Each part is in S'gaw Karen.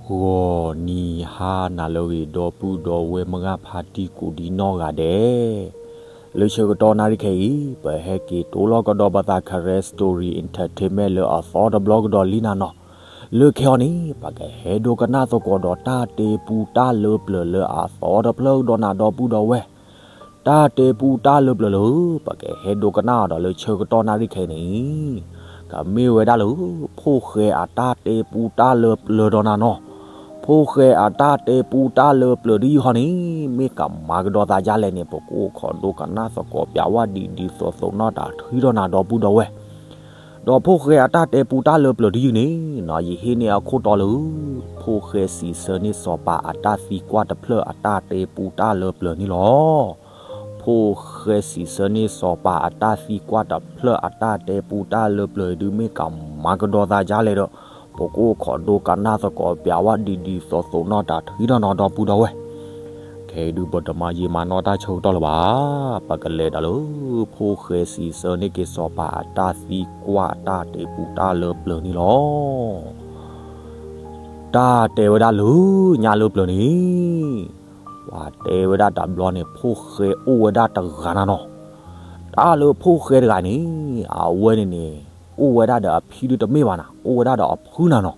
ဂီၤနံၤဟါနၤလၢအဂ့ၤ ဒီပုၢ်ဒီဝဲၢ်မုၢ်ဂၢ်ဖါတံၢ်ကိးဒံနီၢ်ဂၤဒဲး, လၢဆၢကတီၢ်နၣ်ရံၣ်ခဲအံၤ ပဟဲက့ၤတိလီၤကဒီးပသး Karen Story Entertainment လၢအသီတဘျီကဒီးလံနၤနီၤ. လၢခဲအံၤန့ၣ် ပကဟဲဒိကနၣ်သကိးဒီး တၢ်တဲပူတၢ်လၢပျၢၤလၢအသီတဖျၢၣ်ကဒီးနၤ ဒီပုၢ်ဒီဝဲၢ်. တၢ်တဲပူတၢ်လၢပျၢၤလၢ ပကဟဲဒိကနၣ်အီၤဒီးလၢဆၢကတီၢ်နၣ်ရံၣ်ခဲအံၤန့ၣ် ကမ့ၢ်ဝဲဒၣ်လၢ ဖိၣ်ဃဲအတၢ်တဲပူတၢ်လၢပျၢၤဒီးနၤနီၤ. ဖိၣ်ဃဲအတၢ်တဲပူတၢ်လၢပျၢၤဒ်အံၤဟီန့ၣ် မ့ၢ်ကမၤကဒီးသးဒ်လဲၣ်န့ၣ် ပကအိၣ်ခိးဒိကနၣ်သကိး ပျးဝဲဒ်ဒ်သိးသိးနီၢ်တၢ်ထံဒီးနၤ ဒီပုၢ်ဒီဝဲၢ်. ဒီးဖိၣ်ဃဲအတၢ်တဲပူတၢ်လၢပျၢၤဒ်အံၤန့ၣ်နီၤ ယဟ့ၣ်န့ၢ်အခိၣ်တီလၢ ဖိၣ်ဃဲစံးဆၢန့ၢ်စီၤပၤအတၢ်သံကွၢ်တဖျၢၣ်အတၢ်တဲပူတၢ်လၢပျၢၤန့ၣ်လီၤ. ဖိၣ်ဃဲစံးဆၢန့ၢ်စီၤပၤအတၢ်သံကွၢ်တဖျၢၣ်အတၢ်တဲပူတၢ်လၢပျၢၤဒုး မ့ၢ်ကမၤကဒီးသးဒ်လဲၣ်ဒီး ပကအိၣ်ခိးဒိကနၣ်သကိး ပျးဝဲဒ်ဒ်သိးသိးနီၢ်တၢ်ထံဒီးနၤ ဒီပုၢ်ဒီဝဲၢ်. ခဲအံၤဒုး ပတမၤယံာ်မၤနီၢ်တၢ်ဆၢကတီၢ်လၢၤဘၣ်. ပကလဲၤဒီးလၢ ဖိၣ်ဃဲစံးဆၢန့ၢ်က့ၤစီၤပၤအတၢ်သံကွၢ်အတၢ်တဲပူတၢ်လၢပျၢၤန့ၣ်လီၤ. တၢ်တဲဝဲဒၣ်လၢညါလၢပျၢၤန့ၣ် ပှၤတဲဝဲဒၣ်တဘျီန့ၣ် ဖိၣ်ဃဲအိၣ်ဝဲဒၣ်တဂၤနၤနီၤ. တၢ်လၢဖိၣ်ဃဲတဂၤန့ၣ် အဝဲန့ၣ်န့ၣ် အိၣ်ဝဲဒၣ်ဒီးအဖံဒုးတမ့ၢ်ဘၣ်နၤ, အိၣ်ဝဲဒၣ်ဒီးအဖုနၤနီၤ.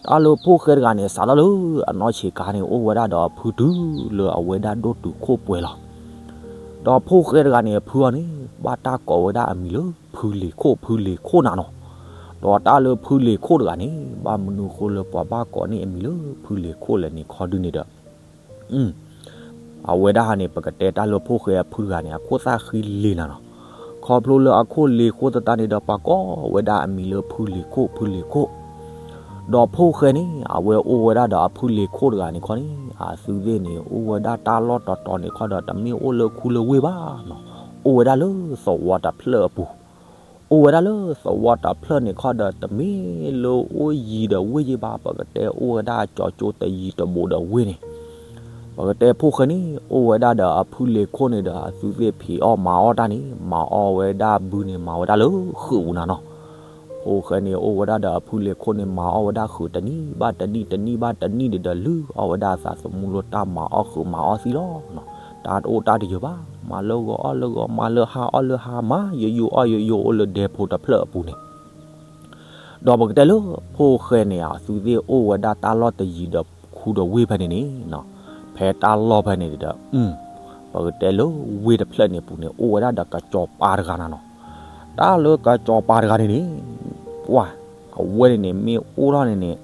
တၢ်လၢဖိၣ်ဃဲတဂၤန့ၣ် စးထီၣ်လၢအနီၢ်ဆံးခါန့ၣ် အိၣ်ဝဲဒၣ်ဒီးအဖုတုၤလၢအဝဲဒၣ်ဒိၣ်တုၤခိၣ်ပှဲၤလီၤ. ဒီးဖိၣ်ဃဲတဂၤန့ၣ် အဖုအီၤန့ၣ် ဘၣ်တၢ်ကိးဝဲဒၣ်အမံၤလၢ ဖုလ့ၤခိၣ် ဖုလ့ၤခိၣ်နၤနီၤ. ဒီးတၢ်လၢဖုလ့ၤခိၣ်တဂၤန့ၣ် ဘၣ်မနုၤဃိလၢပှၤဘၣ်ကိးန့ၢ်အမံၤလၢ ဖုလ့ၤခိၣ်လဲၣ်န့ၣ် ခီဒုန့ၣ်ဒီး အဝဲဒၣ်ဟန့ၣ် ပကတဲတၢ်လၢဖိၣ်ဃဲအဖုတဂၤန့ၣ် အခိၣ်သၣ်ဃံလ့ၤနၤနီၤ. ခီဖျိလၢအခိၣ်လ့ၤဃိသတးန့ၣ်ဒီး ပှၤကိးဝဲဒၣ်အမံၤလၢ ဖုလ့ၤခိၣ် ဖုလ့ၤခိၣ်. ဒီးဖိၣ်ဃဲန့ၣ် အဝဲအိၣ်ဝဲဒၣ်ဒီးအဖုလ့ၤခိၣ်တဂၤန့ၣ်ခီန့ၣ် အသုသ့ၣ်န့ၣ် အိၣ်ဝဲဒၣ်တၢ်လီၢ်တတီၤန့ၣ်ခီဒီး တမ့ၢ်အိၣ်လၢခူလၢဝ့ၢ်ဘၣ်နီၤ. အိၣ်ဝဲဒၣ်လၢသဝီတဖျၢၣ်အပူၤ အိၣ်ဝဲဒၣ်လၢသဝီတဖျၢၣ်န့ၣ်ခီဒီး တမ့ၢ်လၢအိၣ်ယံၤဒီးဝ့ၢ်ယံၤဘၣ်, ပကတဲအိၣ်ဝဲဒၣ်ကၠီကၠိတယံၤတဘူးဒီးဝ့ၢ်န့ၣ်. ပကတဲဖိၣ်ဃဲန့ၣ် အိၣ်ဝဲဒၣ်ဒီးအဖုလ့ၤခိၣ်န့ၣ်ဒီး အသုသ့ၣ်ဖံးအီၣ်မၤအီၣ်တၢ်န့ၣ် မၤအီၣ်ဝဲဒၣ်ဘုန့ၣ် မၤဝဲဒၣ်လၢဃုာ်ပူၤနၤနီၤ. ဖိၣ်ဃဲန့ၣ် အိၣ်ဝဲဒၣ်ဒီးအဖုလ့ၤခိၣ်န့ၣ် မၤအီၣ်ဝဲဒၣ်ဃုာ်တနံၣ်ဘၣ်တနံၣ်ဒီး တနံၣ်ဒီးတနံၣ်ဒီး လုၢ်အီၣ်ဝဲဒၣ်အသးသမူလၢတၢ်မၤအီၣ်ဃုာ်မၤအီၣ်သံလီၤ. တၢ်တအိၣ်တၢ်တယၢၤဘၣ်, မၤလၢဂီၤအီၣ်လၢဂီၤ, မၤလၢဟါအီၣ်လၢဟါ, မၤယိယိအီၣ်ယိယိအိၣ်လၢဒဲဖိတဖျၢၣ်အပူၤန့ၣ်. ဒီးပကတဲလၢဖိၣ်ဃဲန့ၣ် အသုသ့ၣ်အိၣ်ဝဲဒၣ်တၢ်လီၢ်တယံၤဒီးခူဒီးဝ့ၢ်ဖဲန့ၣ်န့ၣ်, ဖဲတၢ်လီၢ်ဖဲန့ၣ်ဒီး ပကတဲလၢဝ့ၢ်တဖျၢၣ်န့ၣ်ပူၤန့ၣ် အိၣ်ဝဲဒၣ်ဒီးကစီၤပၤတဂၤနၤနီၤ. တၢ်လၢကစီၤပၤတဂၤန့ၣ်န့ၣ် ပှၤ အဝဲန့ၣ်န့ၣ် မ့ၢ်အိၣ်ထီၣ်န့ၣ်န့ၣ်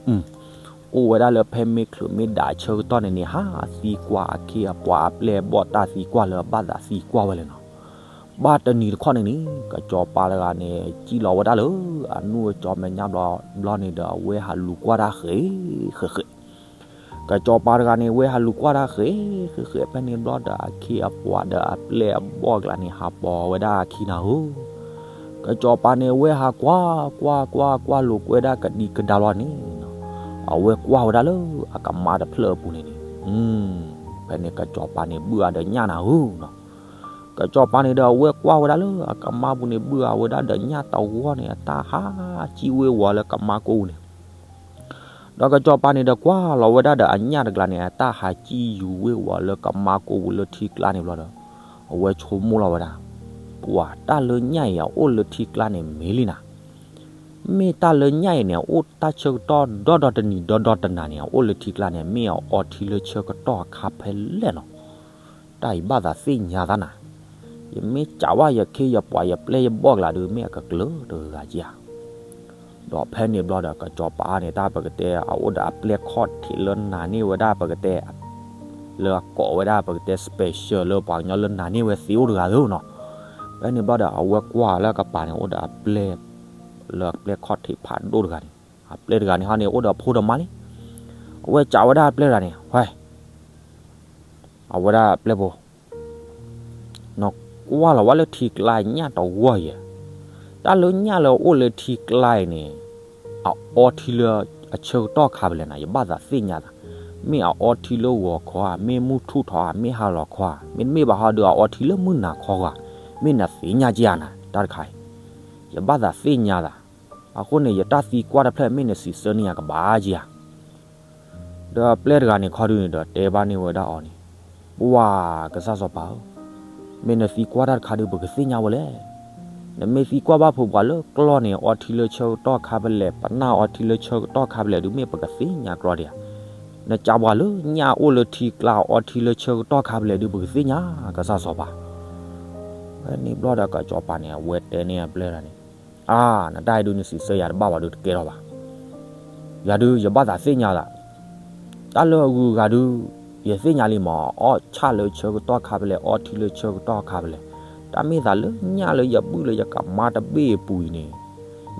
အိၣ်ဝဲဒၣ်လၢဖဲမ့ၢ်ချုးမ့ၢ်ဒးဆၢကတီၢ်န့ၣ်န့ၣ် ဟးသံကွၢ်အခ့အပှၤအပျဲၢ်အဘီၣ်တၢ်သံကွၢ်လၢအဘၣ်သးသံကွၢ်ဝဲလဲၣ်နီၤ. ဘၣ်တနံၤတခီန့ၣ်န့ၣ် ကစီၤပၤတဂၤန့ၣ် စံၣ်လီၤဝဲဒၣ်လၢ အနူၢ်အကၠီမဲာ်ညါဘျီဘျီန့ၣ်ဒီး အဝဲဟးလူၤကွၢ်တၢ်ဃဲးဃဲးဃဲး ကစီၤပၤတဂၤန့ၣ် ဝဲဟးလူၤကွၢ်တၢ်ဃဲးဃဲးဃဲးဖဲန့ၣ်ဘျီဒီး အခ့အပှၤဒီးအပျဲၢ်အဘီၣ်ကျါန့ၣ် ဟးပိာ်ဝဲဒၣ်အခံနၤဧၢ. ကစီၤပၤန့ၣ် ဝဲဟးကွၢ်ကွၢ်ကွၢ်ကွၢ်လိာ်ကွဲဒၣ်ကဒံကဒါလီၤန့ၣ်, အဝဲကွၢ်ဝဲဒၣ်လၢအကမါတဖျၢၣ်အပူၤန့ၣ်န့ၣ်, ဖဲန့ၣ်ကစီၤပၤန့ၣ် ဘုၣ်အါဒီးညၣ်နၤဧၢနီၤ. ကစီၤပၤန့ၣ်ဒီး အဝဲကွၢ်ဝဲဒၣ်လၢအကမါပူၤန့ၣ် ဘုၣ်အါဝဲဒၣ်ဒီးညၣ်တဝီန့ၣ် အတၢ်ဟးစံၣ်ဝ့ၤဝီၤလၢကမါကိးပူၤန့ၣ် ဒီးကစီၤပၤန့ၣ်ဒီး ကွၢ်လီၤဝဲဒၣ်ဒီးအညၣ်တကျါန့ၣ် အတၢ်ဟးစံၣ်ယူၤဝ့ၤဝီၤလၢကမါကိးပူၤလၢထံကျါန့ၣ်ဘျီဒီး အဝဲဆိကမိၣ်လီၤဝဲဒၣ်, ပှၤတၢ်လၢညၣ်အံၤ အအိၣ်လၢထံကျါန့ၣ် မ့ၢ်လံနၤ. မ့ၢ်တၢ်လၢညၣ်အံၤန့ၣ် အအိၣ်တၢ်ဆၢကတီၢ်ဒီဒီတနံၤဒီဒီတနၤန့ၣ် အအိၣ်လၢထံကျါန့ၣ် မ့ၢ်အအီထံလၢဆၢကတီၢ်အခါဖဲလဲၣ်နီၤ. တၢ်အံၤဘၣ်သးသ့ၣ်ညါသးနၤ. ယမ့ၢ်စံးဝဲ ယခ့ယပှၤယပျဲၢ်ယဘီၣ်ကျါဒီး မ့ၢ်အကကျၢၤတဂၤဧါ. ဒီးဖဲန့ၣ်ဘျီဒီး ကစီၤပၤန့ၣ် တၢ်ပကတဲ အအိၣ်ဒီးအပျဲၢ်ခီၣ်ထံးလၢနာ်န့ၢ်ဝဲဒၣ်ပကတဲ လၢအကိးဝဲဒၣ်ပကတဲ special လၢပှၤကညီလၢနာ်န့ၢ်ဝဲသ့အိၣ်တဂၤဧၢနီၤ. ဖဲန့ၣ်ဘျီဒီး အဝဲကွၢ်လၢအကပၤန့ၣ် အိၣ်ဒီးအပျဲၢ် လၢအပျဲၢ်ခီၣ်ထံးဖးဒိၣ်တဂၤန့ၣ်, အပျဲၢ်တဂၤန့ၣ်ဟီန့ၣ် အိၣ်ဒီးဖိဒီးမါလံ. အဝဲစံးဝဲဒၣ်အပျဲၢ်တဂၤန့ၣ် ဝဲ အဝဲဒၣ်အပျဲၢ်ဖိ နကွၢ်လီၤဝဲလၢထံကျါညၣ်တဝီယဲ, တၢ်လၢညၣ်လၢအအိၣ်လၢထံကျါအံၤန့ၣ် အအီထံလၢအဆၢကတီၢ်ခါဖဲလဲၣ်နၤ, ယဘၣ်သးသ့ၣ်ညါသး, မ့ၢ်အအီထံလၢဂီၤခီဧါ, မ့ၢ်မုၢ်ထူၣ်ထီၣ်ဧါ, မ့ၢ်ဟါလီၤခီဧါ, မ့တမ့ၢ်ဘၣ်ဟီဒီး အအီထံလၢမုၢ်နၤခီဧါ, မ့ၢ်နသ့ၣ်ညါက့ၤဧါနၤ, တၢ်တခါအံၤ ယဘၣ်သးသ့ၣ်ညါသး, အဃိန့ၣ် ယတၢ်သံကွၢ်တဖျၢၣ် မ့ၢ်နစံးဆၢန့ၢ်ယၤကဘၣ်က့ၤဧါ. ဒီးအပျဲၢ်တဂၤန့ၣ်ခီဒုန့ၣ်ဒီးတဲဘၣ်န့ၢ်ဝဲဒၣ်အီၤန့ၣ်, ပှၢ်ကစၢ်စီၤပၤဧၢ, မ့ၢ်နသံကွၢ်တၢ်တခါဒုး ပကသ့ၣ်ညါဝဲလဲၣ်. နမ့ၢ်သံကွၢ်ဘၣ်ဖုးပှၤလၢကျီၢ်န့ၣ် အီထံလၢဆၢကတီၢ်ခါဖဲလဲၣ်, ပနၢ်အီထံလၢဆၢကတီၢ်ခါဖဲလဲၣ်ဒုး မ့ၢ်ပကသ့ၣ်ညါကြီဒံးဧါ. နကးပှၤလၢညၣ်အိၣ်လၢထံကျါအီထံလၢဆၢကတီၢ်ခါဖဲလဲၣ်ဒုး ပကသ့ၣ်ညါ, ကစၢ်စီၤပၤ. ဖဲန့ၣ်ဘျီဒီးကစီၤပၤန့ၣ် အဝဲတဲန့ၢ်အပျဲၢ်တဂၤန့ၣ်, အါ, နတၢ်အံၤဒုး နစံးဆၢယၤတဘၣ်ဘၣ်ဒုး တကဲထီၣ်ဘၣ်. ယၤဒုး ယဘၣ်သးသ့ၣ်ညါသး, တၢ်လၢအဂုၤအဂၤဒုး ယသ့ၣ်ညါလံမး, အီၣ်ဆၣ်လၢဆၢကတီၢ်ခါဖဲလဲၣ်, အီထံလၢဆၢကတီၢ်ခါဖဲလဲၣ်, တၢ်မ့ၢ်သးလၢညၣ်လၢယဘုၣ်လၢယကမါတဘ့ၣ်အပူၤအံၤန့ၣ်,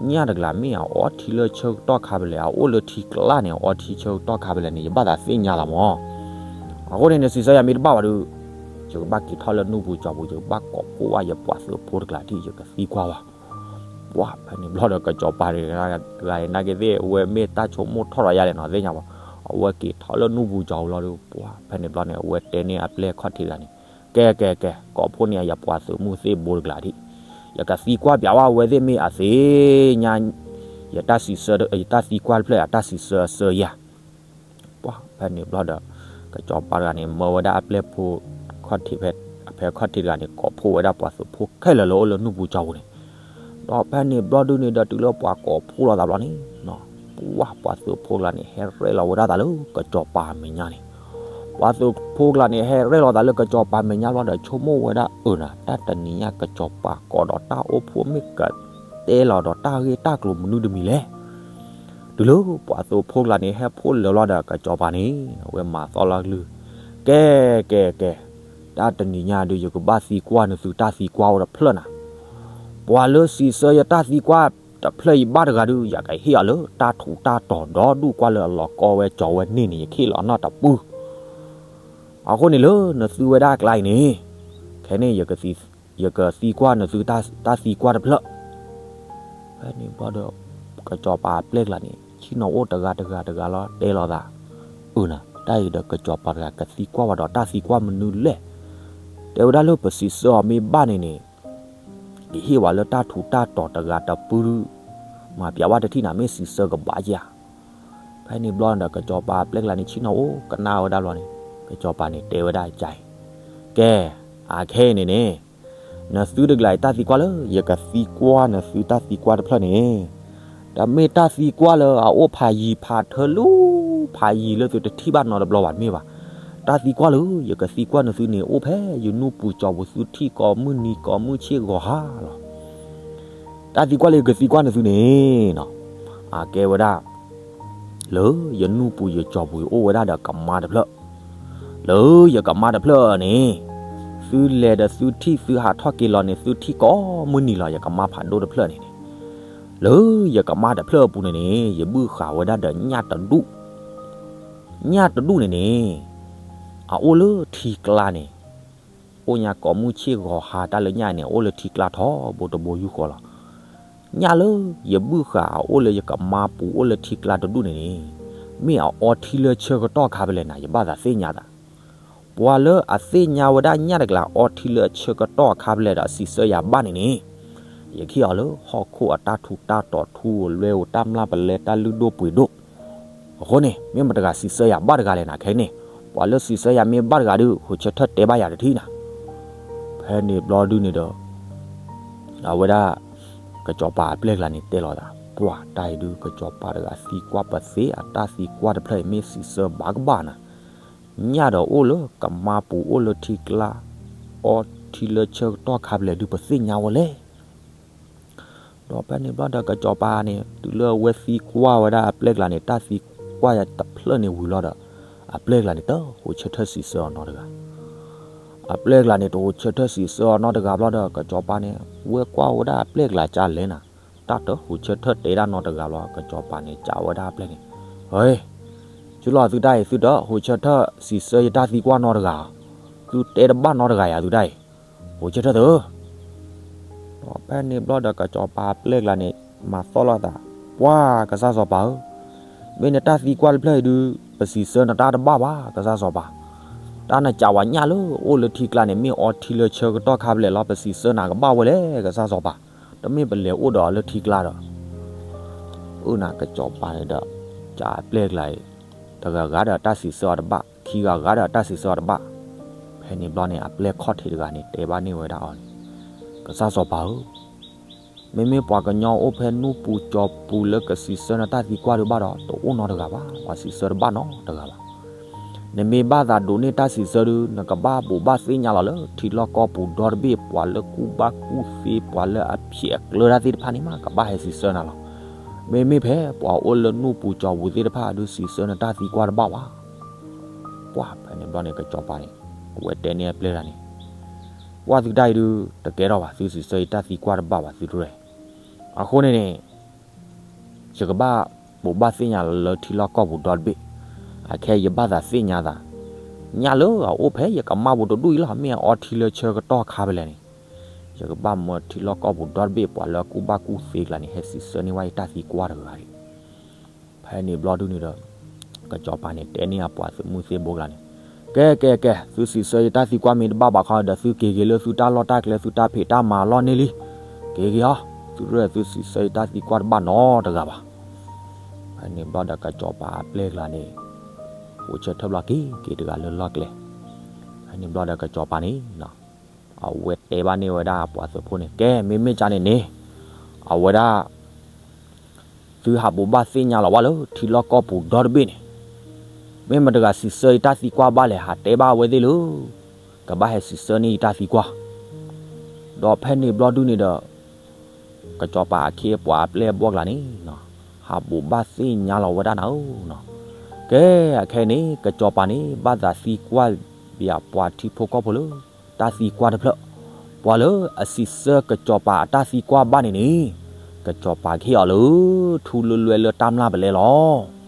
ညၣ်တကလးမ့ၢ်အအီထံလၢဆၢကတီၢ်ခါဖဲလဲၣ်, အအိၣ်လၢထံကျါန့ၣ် အအီထံဆၢကတီၢ်ခါဖဲလဲၣ်န့ၣ် ယဘၣ်သးသ့ၣ်ညါသးမး. အဃိန့ၣ် နစံးဆၢယၤမ့ၢ်တဘၣ်ဘၣ်ဒုး, ယကဘၣ်က့ၤထီၣ်လၢနူၢ်ပူၤကၠီၤပူၤ, ယကဘၣ်ကိးဖှိၣ်ဘၣ်ယပှၤသုးဖိတကျါထံၣ် ယကသံကွၢ်ဘၣ်. ပှၢ်ဖဲန့ၣ်ဘျီဒီး ကစီၤပၤတဂၤအံၤနာ်က့သ့ၣ် အဝဲမ့ၢ်တၢ်ဆိကမိၣ်ထီၣ်ဒီးယါလဲၣ်နီၤ သ့ၣ်ညါဘၣ်, အဝဲက့ၤထီၣ်လၢနူၢ်ပူၤကၠီၤပူၤလီၤဒီး ပှၢ်ဖဲန့ၣ်ဘျီန့ၣ် အဝဲတဲန့ၢ်အပျဲၢ်ခီၣ်ထံးတဂၤန့ၣ်, ကဲကဲကဲ, ကိးဖှိၣ်န့ၢ်ယပှၤသုးမုၢ်သ့ၣ်ဘိတကျါထံၣ်, ယကသံကွၢ်ပျးဝဲအဝဲသ့ၣ်မ့ၢ်အသ့ၣ်ညါ ယတၢ်စံးဆၢ ယတၢ်သံကွၢ်တဖျၢၣ် အတၢ်စံးဆၢအဆၢယၤ. ပှၢ်ဖဲန့ၣ်ဘျီဒီး ကစီၤပၤတဂၤန့ၣ် မၢဝဲဒၣ်အပျဲၢ်ဖိ ခီၣ်ထံးဖဲ အဖဲခီၣ်ထံးတဂၤန့ၣ် ကိးဖှိၣ်ဝဲဒၣ်ပှၤသုးဖိခဲလၢာ်လၢအိၣ်လၢနူၢ်ပူၤကၠီၤပူၤန့ၣ်, ဒီးဖဲန့ၣ်ဘျီဒုန့ၣ်ဒီး တုၤလၢပှၤကိးဖှိၣ်လိာ်သးဘျီန့ၣ်, ပှၢ်ပှၤသုးဖိတကျါန့ၣ် ဟဲရဲၣ်လီၤဝဲဒၣ်သးလၢကစီၤပၤအမဲာ်ညါန့ၣ်, ပှၤသုးဖိတကျါန့ၣ် ဟဲရဲၣ်လီၤသးလၢကစီၤပၤအမဲာ်ညါဘျီဒီး ဆိကမိၣ်ဝဲဒၣ်အၢၣ်နၤ တၢ်တနံၤညါ ကစီၤပၤကိးဒီးတၢ်အိၣ်ဖှိၣ်မ့ၢ်က တဲလီၤဒီးတၢ်ဂ့ၢ်တၢ်ကျိၤမနုၤတမံၤလဲၣ်. တုၤလၢပှၤသုးဖိတကျါန့ၣ် ဟဲဖှိၣ်လၢာ်ဘျီဒီး ကစီၤပၤန့ၣ် အဝဲမၤသီၣ်လီၤကလုၢ်, ကဲကဲကဲ, တၢ်တနံၤညါဒုး ယကဘၣ်သံကွၢ်နသုတၢ်သံကွၢ်အိၣ်တဖျၢၣ်နၤ, ပှၤလၢစံးဆၢယတၢ်သံကွၢ်တဖျၢၣ်အံၤဘၣ်တဂၤဒုး ယကဟ့ၣ်အီၤလၢတၢ်ထူးတၢ်တီၤဒီဒူၣ်ကွၢ်လၢအလီၤကီဝဲကၠီၤဝဲန့ၢ်န့ၣ် ယကဟ့ၣ်လီၤအနီၢ်တပူၤ. အဃိန့ၣ်လၢနသုဝဲဒၣ်အကျါအံၤန့ၣ်, ခဲန့ၣ် ယကသံကွၢ်နသုတၢ်သံကွၢ်တဖျၢၣ်. ဖဲန့ၣ်ဘျီဒီး ကစီၤပၤအပျဲၢ်ကျါန့ၣ် ဆ့ၣ်နီၤအိၣ်တဂၤတဂၤတဂၤလီၤ တဲလိာ်သး, အၢၣ်နၤ တၢ်အံၤဒီးကစီၤပၤတဂၤကသံကွၢ်ဝဲဒီးတၢ်သံကွၢ်မနုၤလဲၣ်. တဲဝဲဒၣ်လၢပစံးဆၢအီၤမ့ၢ်ဘၣ်န့ၣ်န့ၣ် ကဟ့ၣ်ဝဲလၢတၢ်ထူးတၢ်တီၤတဂၤတပူၤဒုး, မၤပျးဝဲတထံၣ်နၤ မ့ၢ်စံးဆၢကဘၣ်ဧါ. ဖဲန့ၣ်ဘျီဒီး ကစီၤပၤအပျဲၢ်ကျါန့ၣ် ဆ့ၣ်နီၤအိၣ်ကနၣ်ဝဲဒၣ်ဘျီန့ၣ် ကစီၤပၤန့ၣ်တဲဝဲဒၣ်အံၤ, ကဲ, အခဲအံၤန့ၣ်န့ၣ်, နသုတကျါအံၤတၢ်သံကွၢ်လၢ ယကသံကွၢ်နသုတၢ်သံကွၢ်တဖျၢၣ်န့ၣ်, တမ့ၢ်တၢ်သံကွၢ်လၢအအိၣ်ဖးယံၤဖးထၢလၢ ဖးယံၤလၢသုတထံၣ်ဘၣ်နီတဘျီဘၣ်တမ့ၢ်ဘၣ်. တၢ်သံကွၢ်လၢ ယကသံကွၢ်နသုန့ၣ် အိၣ်ဖဲယနူၢ်ပူၤကၠီၤပူၤ သုထံၣ်ကိးမုၢ်နံၤကိးမုၢ်ဆ့ၣ်ဂီၤဟါလီၤ. တၢ်သံကွၢ်လၢယကသံကွၢ်နသုန့ၣ်နီၤ, အကဲဝဲဒၣ် လၢယနူၢ်ပူၤယကၠီၤပူၤအိၣ်ဝဲဒၣ်ဒီးကမါတဖျၢၣ်, လၢယကမါတဖျၢၣ်န့ၣ်, သုလဲၤဒီးသုထံၣ်သုဟးထီၣ်က့ၤလီၤန့ၣ် သုထံၣ်ကိးမုၢ်နံၤလီၤ ယကမါဖးဒိၣ်တဖျၢၣ်န့ၣ်န့ၣ်, လၢယကမါတဖျၢၣ်အပူၤန့ၣ်န့ၣ် ယဘုၣ်ဃာ်ဝဲဒၣ်ဒီးညၣ်တဒူၣ်, ညၣ်တဒူၣ်န့ၣ်န့ၣ်, အအိၣ်လၢထံကျါန့ၣ်, အိၣ်ညါကိးမုၢ်ဆ့ၣ်ဂီၤဟါ တၢ်လၢညၣ်န့ၣ် အအိၣ်လၢထံကျါထီဘိတဘိယူၢ်ဃီလီၤ. ညၣ်လၢယဘုၣ်ဃာ်အအိၣ်လၢယကမါပူၤအိၣ်လၢထံကျါတဒူၣ်န့ၣ်န့ၣ်, မ့ၢ်အအီထံလၢဆၢကတီၢ်အခါဖဲလဲၣ်နၤ ယဘၣ်သးသ့ၣ်ညါသး. ပှၤလၢအသ့ၣ်ညါဝဲဒၣ်ညၣ်တကျါအီထံလၢဆၢကတီၢ်အခါဖဲလဲၣ်ဒီးစံးဆၢယၤဘၣ်န့ၣ်န့ၣ်, ယကဟ့ၣ်အီၤလၢဟီၣ်ခိၣ်အတၢ်ထူးတၢ်တီၤထူအလွဲၢ်ဧိၤ တၢ်မျၢ်ပလဲတၢ်လုၢ်ဒိၣ်ပှ့ၤဒိၣ်. အဃိန့ၣ် မ့ၢ်မတဂၤစံးဆၢယၤဘၣ်တဂၤလဲၣ်နၤခဲန့ၣ်, ပှၤလၢစံးဆၢယၤမ့ၢ်ဘၣ်တဂၤဒီး ဟိးဆၢထၢၣ်တဲဘၣ်ယၤတထံၣ်နၤ. ဖဲန့ၣ်ဘျီဒုန့ၣ်ဒီး အဝဲဒၣ် ကစီၤပၤအပျဲၢ်ကျါန့ၣ်တဲလီၤသး, ပှၤတၢ်အံၤဒုး ကစီၤပၤတဂၤသံကွၢ်ပသ့ အတၢ်သံကွၢ်တဖျၢၣ်အံၤမ့ၢ်စံးဆၢဘၣ်ကဘၣ်နၤ, ညၣ်ဒီးအိၣ်လၢကမါပူၤအိၣ်လၢထံကျါ, အီထံလၢဆၢကတီၢ်ခါဖဲလဲၣ်ဒုး ပသ့ၣ်ညါဝဲလဲၣ်. ဒီးဖဲန့ၣ်ဘျီဒီး ကစီၤပၤန့ၣ် တုၤလၢအဝဲသံကွၢ်ဝဲဒၣ်အပျဲၢ်ကျါန့ၣ် တၢ်သံကွၢ်ယၤတဖျၢၣ်န့ၣ်ဝံၤလီၤဒီး အပျဲၢ်ကျါန့ၣ် တဟိးဆၢထၢၣ်စံးဆၢအီၤနီတဂၤ. အပျဲၢ်ကျါန့ၣ် တဟိးဆၢထၢၣ်စံးဆၢအီၤနီတဂၤဘျီဒီး ကစီၤပၤန့ၣ် ဝဲကွၢ်ဝဲဒၣ်အပျဲၢ်ကျါကလဲၣ်နၤ, တၢ်တဟိးဆၢထၢၣ်တဲဒၣ်နီတဂၤဘျီ ကစီၤပၤန့ၣ် စံးဝဲဒၣ်အပျဲၢ်န့ၣ်, ဟဲ, ကၠူလီၤသုတၢ်အံၤ သုတဟိးဆၢထၢၣ်စံးဆၢယတၢ်သံကွၢ်နီတဂၤ, သုတဲတဘၣ်နီတဂၤယၤသုတၢ်အံၤ, ဟိးဆၢထၢၣ်သု ဒီးဖဲန့ၣ်ဘျီဒီး ကစီၤပၤအပျဲၢ်ကျါန့ၣ် မၤသီၣ်လီၤသး, ပှၤကစၢ်စီၤပၤဧၢ, မ့ၢ်နတၢ်သံကွၢ်တဖျၢၣ်အံၤဒုး ပစံးဆၢနတၢ်တဘၣ်ဘၣ် ကစၢ်စီၤပၤ. တၢ်နစံးဝဲညၣ်လၢအိၣ်လၢထံကျါန့ၣ် မ့ၢ်အီထံလၢဆၢကတီၢ်ခါဖဲလဲၣ်လီၤ ပစံးဆၢနၤကဘၣ်ဝဲလဲၣ် ကစၢ်စီၤပၤ, တမ့ၢ်ပလဲၤအိၣ်ဒီးအီၤလၢထံကျါဒီး အၢၣ်နၤ ကစီၤပၤန့ၣ်ဒီး စံးအပျဲၢ်ကျါအံၤ တဂၤဂၤဒီးတၢ်စံးဆၢအီၤတဘၣ်, ခံဂၤဂၤဒီးတၢ်စံးဆၢအီၤတဘၣ်. ဖဲန့ၣ်ဘျီန့ၣ် အပျဲၢ်ခီၣ်ထံးတဂၤန့ၣ် တဲဘၣ်န့ၢ်ဝဲဒၣ်အီၤန့ၣ်, ကစၢ်စီၤပၤဧၢ, မ့မ့ၢ်ပှၤကညီအိၣ်ဖဲနူၢ်ပူၤကၠီၤပူၤလၢကစံးဆၢနတၢ်သံကွၢ်ဒုးဘၣ်ဒီး တအိၣ်နီတဂၤဘၣ်, ပှၤစံးဆၢတဘၣ်နီတဂၤဘၣ်. နမ့ၢ်ဘၣ်သးဒိးန့ၢ်တၢ်စံးဆၢဒုး နကဘၣ်ဘိးဘၣ်သ့ၣ်ညါလီၤလၢထံလီၢ်ကီၢ်ပူၤဒီတဘ့ၣ် ပှၤလၢကူၣ်ဘၣ်ကူၣ်သ့ ပှၤလၢအဖျဲးအကျၢၤတၢ်သ့ၣ်တဖၣ်န့ၣ်မး ကဘၣ်ဟဲစံးဆၢနၤလီၤ. မ့မ့ၢ်ဖဲပှၤအိၣ်လၢနူၢ်ပူၤကၠီၤပူၤသ့ၣ်တဖၣ်ဒုး စံးဆၢနတၢ်သံကွၢ်တဘၣ်ဘၣ်. ပှၢ်ဖဲန့ၣ်ဘျီန့ၣ် ကစီၤပၤန့ၣ် အဝဲတဲန့ၢ်အပျဲၢ်တဂၤန့ၣ်, ပှၢ်သုတၢ်အံၤဒုး တကဲထီၣ်ဘၣ်, သုစံးဆၢယတၢ်သံကွၢ်တဘၣ်ဘၣ်သုတရဲၣ်. အဃိန့ၣ်န့ၣ် ယကဘၣ်ဘိးဘၣ်သ့ၣ်ညါလၢထံလီၢ်ကီၢ်ပူၤဒီတဘ့ၣ်, အခဲယဘၣ်သးသ့ၣ်ညါသး, ညၣ်လၢအအိၣ်ဖဲယကမါပူၤတဒူၣ်အံၤလီၤ, မ့ၢ်အအီထံလၢဆၢကတီၢ်ခါဖဲလဲၣ်န့ၣ်, ယကဘၣ်မၢထံလီၢ်ကီၢ်ပူၤဒီတဘ့ၣ် ပှၤလၢအကူၣ်ဘၣ်ကူၣ်သ့ကျါန့ၣ် ဟဲစံးဆၢန့ၢ်ဝဲယတၢ်သံကွၢ်တဂၤန့ၣ်. ဖဲန့ၣ်ဘျီဒုန့ၣ်ဒီး ကစီၤပၤန့ၣ် တဲန့ၢ်အပှၤသုးမုၢ်သ့ၣ်ဘိကျါန့ၣ်, ကဲကဲကဲ, သုစံးဆၢယတၢ်သံကွၢ်မ့ၢ်တဘၣ်ဘၣ်ခီဒီး သုက့ၤက့ၤလၢသုတၢ်လီၢ်တၢ်ကျဲ သုတၢ်ဖံးတၢ်မၤအလီၢ်န့ၣ်လံ. က့ၤက့ၤအီၤ, သုတရဲၣ်သုစံးဆၢယတၢ်သံကွၢ်တဘၣ်နီတဂၤဘၣ်. ဖဲန့ၣ်ဘျီဒီးကစီၤပၤအပျဲၢ်ကျါန့ၣ် ဃိးဆၢထၢၣ်ဘျီက့ၤက့ၤတဂၤလၢလီၢ်ကျဲ. ဖဲန့ၣ်ဘျီဒီးကစီၤပၤန့ၣ် အဝဲတဲဘၣ်န့ၢ်ဝဲဒၣ်ပှၤသုးဖိန့ၣ်, ကဲ မ့မ့ၢ်ကန့ၣ်န့ၣ်, အဝဲဒၣ် သုဟးဘိးဘၣ်သ့ၣ်ညါလီၤဝဲလၢထံလီၢ်ကီၢ်ပူၤဒီတဘ့ၣ်န့ၣ်, မ့ၢ်မတဂၤစံးဆၢယတၢ်သံကွၢ်ဘၣ်လဲၣ် ဟးတဲဘၣ်အဝဲသ့ၣ်လၢ ကဘၣ်ဟဲစံးဆၢန့ၢ်ယတၢ်သံကွၢ်. ဒီးဖဲန့ၣ်ဘျီဒုန့ၣ်ဒီး ကစီၤပၤအခ့အပှၤအပျဲၢ်အဘီၣ်ကျါန့ၣ် ဟးဘိးဘၣ်သ့ၣ်ညါလီၤဝဲဒၣ်နၤဧၢ. ကဲ အခဲအံၤန့ၣ် ကစီၤပၤန့ၣ် ဘၣ်သးသံကွၢ်ဘၣ်ပှၤထံဖိကီၢ်ဖိလၢ တၢ်သံကွၢ်တဖျၢၣ်, ပှၤလၢအစံးဆၢကစီၤပၤအတၢ်သံကွၢ်ဘၣ်န့ၣ်န့ၣ်, ကစီၤပၤကဟ့ၣ်အီၤလၢ ထူလၢလွဲလၢတၢ်မျၢ်ပလဲလီၤ.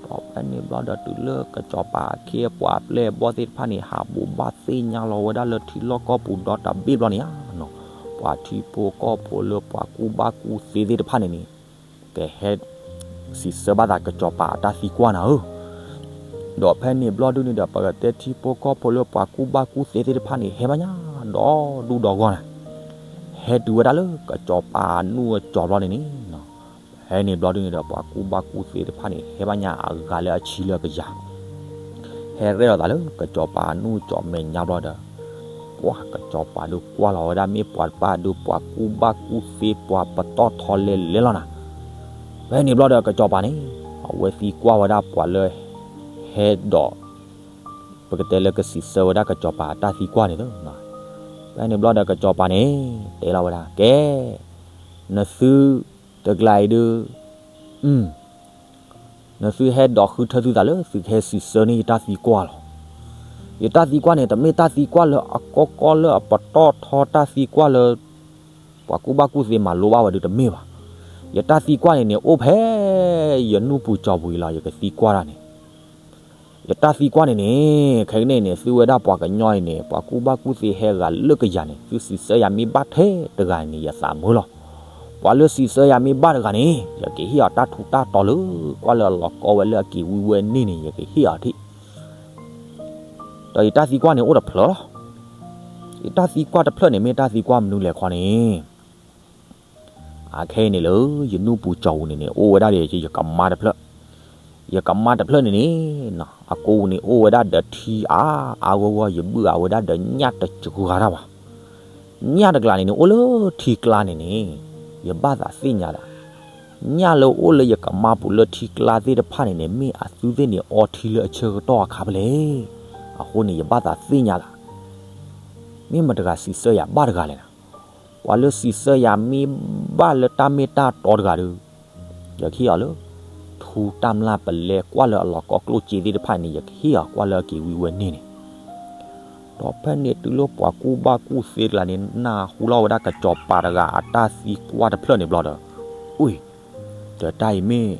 ဒီးဖဲန့ၣ်ဘျီဒီးတုၤလၢကစီၤပၤအခ့အပှၤအပျဲၢ်အဘီၣ်သ့ၣ်တဖၣ်န့ၣ် ဟးဘိးဘၣ်သ့ၣ်ညါလီၤဝဲဒၣ်လၢထံလီၢ်ကီၢ်ပူၤဒီတဘ့ၣ်ဘျီန့ၣ်ဧါ, ပှၤထံဖိကီၢ်ဖိလၢပှၤကူၣ်ဘၣ်ကူၣ်သ့သ့ၣ်တဖၣ်န့ၣ်န့ၣ် ကဟဲစံးဆၢဘၣ်သးကစီၤပၤအတၢ်သံကွၢ်နၤဧၢ. ဒီးဖဲန့ၣ်ဘျီဒုန့ၣ်ဒီး ပကတဲထံဖိကီၢ်ဖိလၢပှၤကူၣ်ဘၣ်ကူၣ်သ့သ့ၣ်တဖၣ်န့ၣ် ဟဲဘၣ်ညါဒီဒူၣ်ဒီဂီၢ်နၤ, ဟဲတုၤဝဲဒၣ်လၢကစီၤပၤအနူၢ်အကၠီၤဘျီန့ၣ်န့ၣ်, ဖဲန့ၣ်ဘျီဒုန့ၣ်ဒီး ပှၤကူၣ်ဘၣ်ကူၣ်သ့တဖၣ်န့ၣ် ဟဲဘၣ်ညါအဂၤလၢအဆံလၢအကယၤ ဟဲရဲၣ်လီၤသးလၢကစီၤပၤအနူၢ်ကၠီၤမဲာ်ညါဘျီဒီး, ပှၤကစီၤပၤဒုးကွၢ်လီၤဝဲဒၣ် မ့ၢ်ပှၤတဖၣ်ဒုး ပှၤကူၣ်ဘၣ်ကူၣ်သ့ ပှၤပတီၢ်ထီလဲၤလဲၤလီၤနၤ. ဖဲန့ၣ်ဘျီဒီးကစီၤပၤန့ၣ် အဝဲသံကွၢ်ဝဲဒၣ်ပှၤလၢ ဟဲဒီး ပကတဲလၢကစံးဆၢဝဲဒၣ်ကစီၤပၤအတၢ်သံကွၢ်န့ၣ်လီၤ. ဖဲန့ၣ်ဘျီဒီးကစီၤပၤန့ၣ် တဲလီၤဝဲဒၣ် ကဲ နသုတကျါအံၤဒုး နသုဟဲဒိးဃုထၢသုသးလၢသုကဟဲစံးဆၢန့ၢ်ယတၢ်သံကွၢ်လီၤ. ယတၢ်သံကွၢ်န့ၣ် တမ့ၢ်တၢ်သံကွၢ်လၢအကီကီလၢအပတီၢ်ထီတၢ်သံကွၢ်လၢ ပှၤကူၣ်ဘၣ်ကူၣ်သ့မၤလိဘၣ်ဝဲဒုးတမ့ၢ်ဘၣ်. ယတၢ်သံကွၢ်န့ၣ်န့ၣ် အိၣ်ဖဲယနူၢ်ပူၤကၠီၤပူၤအံၤလီၤ ယကသံကွၢ်တၢ်န့ၣ် ယတၢ်သံကွၢ်န့ၣ်န့ၣ် ခဲကနံၣ်န့ၣ် သုဝဲဒၣ်ပှၤကညီအံၤန့ၣ် ပှၤကူၣ်ဘၣ်ကူၣ်သ့ဟဲဂၤလၢကယၤန့ၣ် သုစံးဆၢယၤမ့ၢ်ဘၣ်ထဲတဂၤန့ၣ် ယသးမုာ်လီၤ. ပှၤလၢစံးဆၢယၤမ့ၢ်ဘၣ်တဂၤန့ၣ် ယကဟ့ၣ်အီၤတၢ်ထူးတၢ်တီၤလၢ ကွၢ်လၢအလီၤကီဝဲလၢအက့ၤဝံဝဲန့ၣ် ယကဟ့ၣ်အီၤထံၣ်. ဒီးယတၢ်သံကွၢ်န့ၣ်အိၣ်တဖျၢၣ်လီၤ. ယတၢ်သံကွၢ်တဖျၢၣ်န့ၣ် မ့ၢ်တၢ်သံကွၢ်မနုၤလဲၣ်ခီန့ၣ် အခဲအံၤန့ၣ်လၢ ယနူၢ်ပူၤကၠီၤပူၤန့ၣ်န့ၣ် အိၣ်ဝဲဒၣ်ဒီးယကမါတဖျၢၣ်, ယကမါတဖျၢၣ်န့ၣ်န့ၣ် အကိပူၤန့ၣ် အိၣ်ဝဲဒၣ်ဒီးထံအါအါဂီၢ်ဂီၢ် ယဘုၣ်အဝဲဒၣ်ဒီးညၣ်တစှၤတၢ်ဘၣ်. ညၣ်တကျါန့ၣ်န့ၣ် အိၣ်လၢထံကျါန့ၣ်န့ၣ် ယဘၣ်သးသ့ၣ်ညါဒၣ် ညၣ်လၢအိၣ်လၢယကမါပူၤလၢထံကျါသ့ၣ်တဖၣ်န့ၣ်န့ၣ် မ့ၢ်အသုသ့ၣ်န့ၣ်အီထံလၢအဆၢကတီၢ်အခါဖဲလဲၣ်. အဃိန့ၣ် ယဘၣ်သးသ့ၣ်ညါဒၣ် မ့ၢ်မတဂၤစံးဆၢယၤဘၣ်တဂၤလဲၣ်နၤ. ပှၤလၢစံးဆၢယၤမ့ၢ်ဘၣ်လၢတၢ်မ့ၢ်တၢ်တီတဂၤဒီး ယကဟ့ၣ်အီၤလၢ ထူတၢ်မျၢ်ပလဲကွၢ်လၢအလီၤကီကျိၣ်စ့သ့ၣ်တဖၣ်န့ၣ် ယကဟ့ၣ်အီၤကွၢ်လၢအက့ၤဝံဝဲန့ၣ်န့ၣ် ဒီးဖဲန့ၣ်တုၤလၢပှၤကူၣ်ဘၣ်ကူၣ်သ့တကျါန့ၣ် နၢ်ဟူလီၤဝဲဒၣ်ကစီၤပၤတဂၤအတၢ်သံကွၢ်တဖျၢၣ်န့ၣ်ဘျီဒီး, အီ, ဒီးတၢ်အံၤမ့ၢ်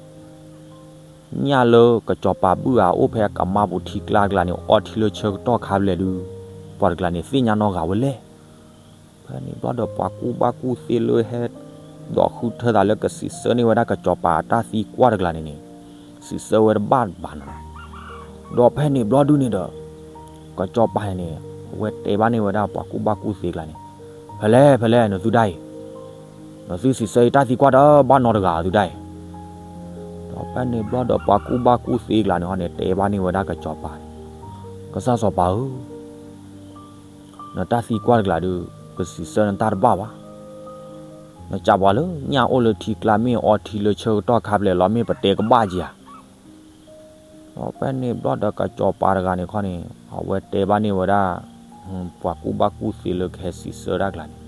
ညၣ်လၢကစီၤပၤဘုၣ်အအိၣ်ဖဲအကမါပူၤထံကျါတကျါန့ၣ် အီထံလၢဆၢကတီၢ်ခါဖဲလဲၣ်ဒုး, ပှၤတကျါန့ၣ်သ့ၣ်ညါနီတဂၤဝဲလဲၣ်. ဖဲန့ၣ်ဘျီဒီးပှၤကူၣ်ဘၣ်ကူၣ်သ့လၢဟဲ ဒီးဃုထၢသးလၢကစံးဆၢန့ၢ်ဝဲဒၣ်ကစီၤပၤအတၢ်သံကွၢ်တကျါန့ၣ်န့ၣ်, စံးဆၢဝဲတဘၣ်ဘၣ်နၤ. ဒီးဖဲန့ၣ်ဘျီဒုန့ၣ်ဒီး ကစီၤပၤန့ၣ် အဝဲတဲဘၣ်န့ၢ်ဝဲဒၣ်ပှၤကူၣ်ဘၣ်ကူၣ်သ့ကျါန့ၣ်, ဖဲလဲၣ်ဖဲလဲၣ် နသုဒၣ်အံၤ, နသုစံးဆၢယတၢ်သံကွၢ်တဘၣ်နီတဂၤသုဒၣ်အံၤ. ဖဲန့ၣ်ဘျီဒီးပှၤကူၣ်ဘၣ်ကူၣ်သ့ကျါန့ၣ်ဟီန့ၣ် တဲဘၣ်န့ၢ်ဝဲဒၣ်ကစီၤပၤန့ၣ်, ကစၢ်စီၤပၤဧၢ, နတၢ်သံကွၢ်တကျါဒုး ကစံးဆၢနတၢ်တဘၣ်ဘၣ်. နစံးပှၤလၢညၣ်အိၣ်လၢထံကျါ မ့ၢ်အီထံလၢဆၢကတီၢ်ခါဖျဲးလီၤ မ့ၢ်ပတဲကဘၣ်က့ၤဧါ. ဒီးဖဲန့ၣ်ဘျီဒီးကစီၤပၤတဂၤန့ၣ်ခီန့ၣ် အဝဲတဲဘၣ်န့ၢ်ဝဲဒၣ် ပှၤကူၣ်ဘၣ်ကူၣ်သ့လၢကဟဲစံးဆၢတၢ်ကျါန့ၣ်,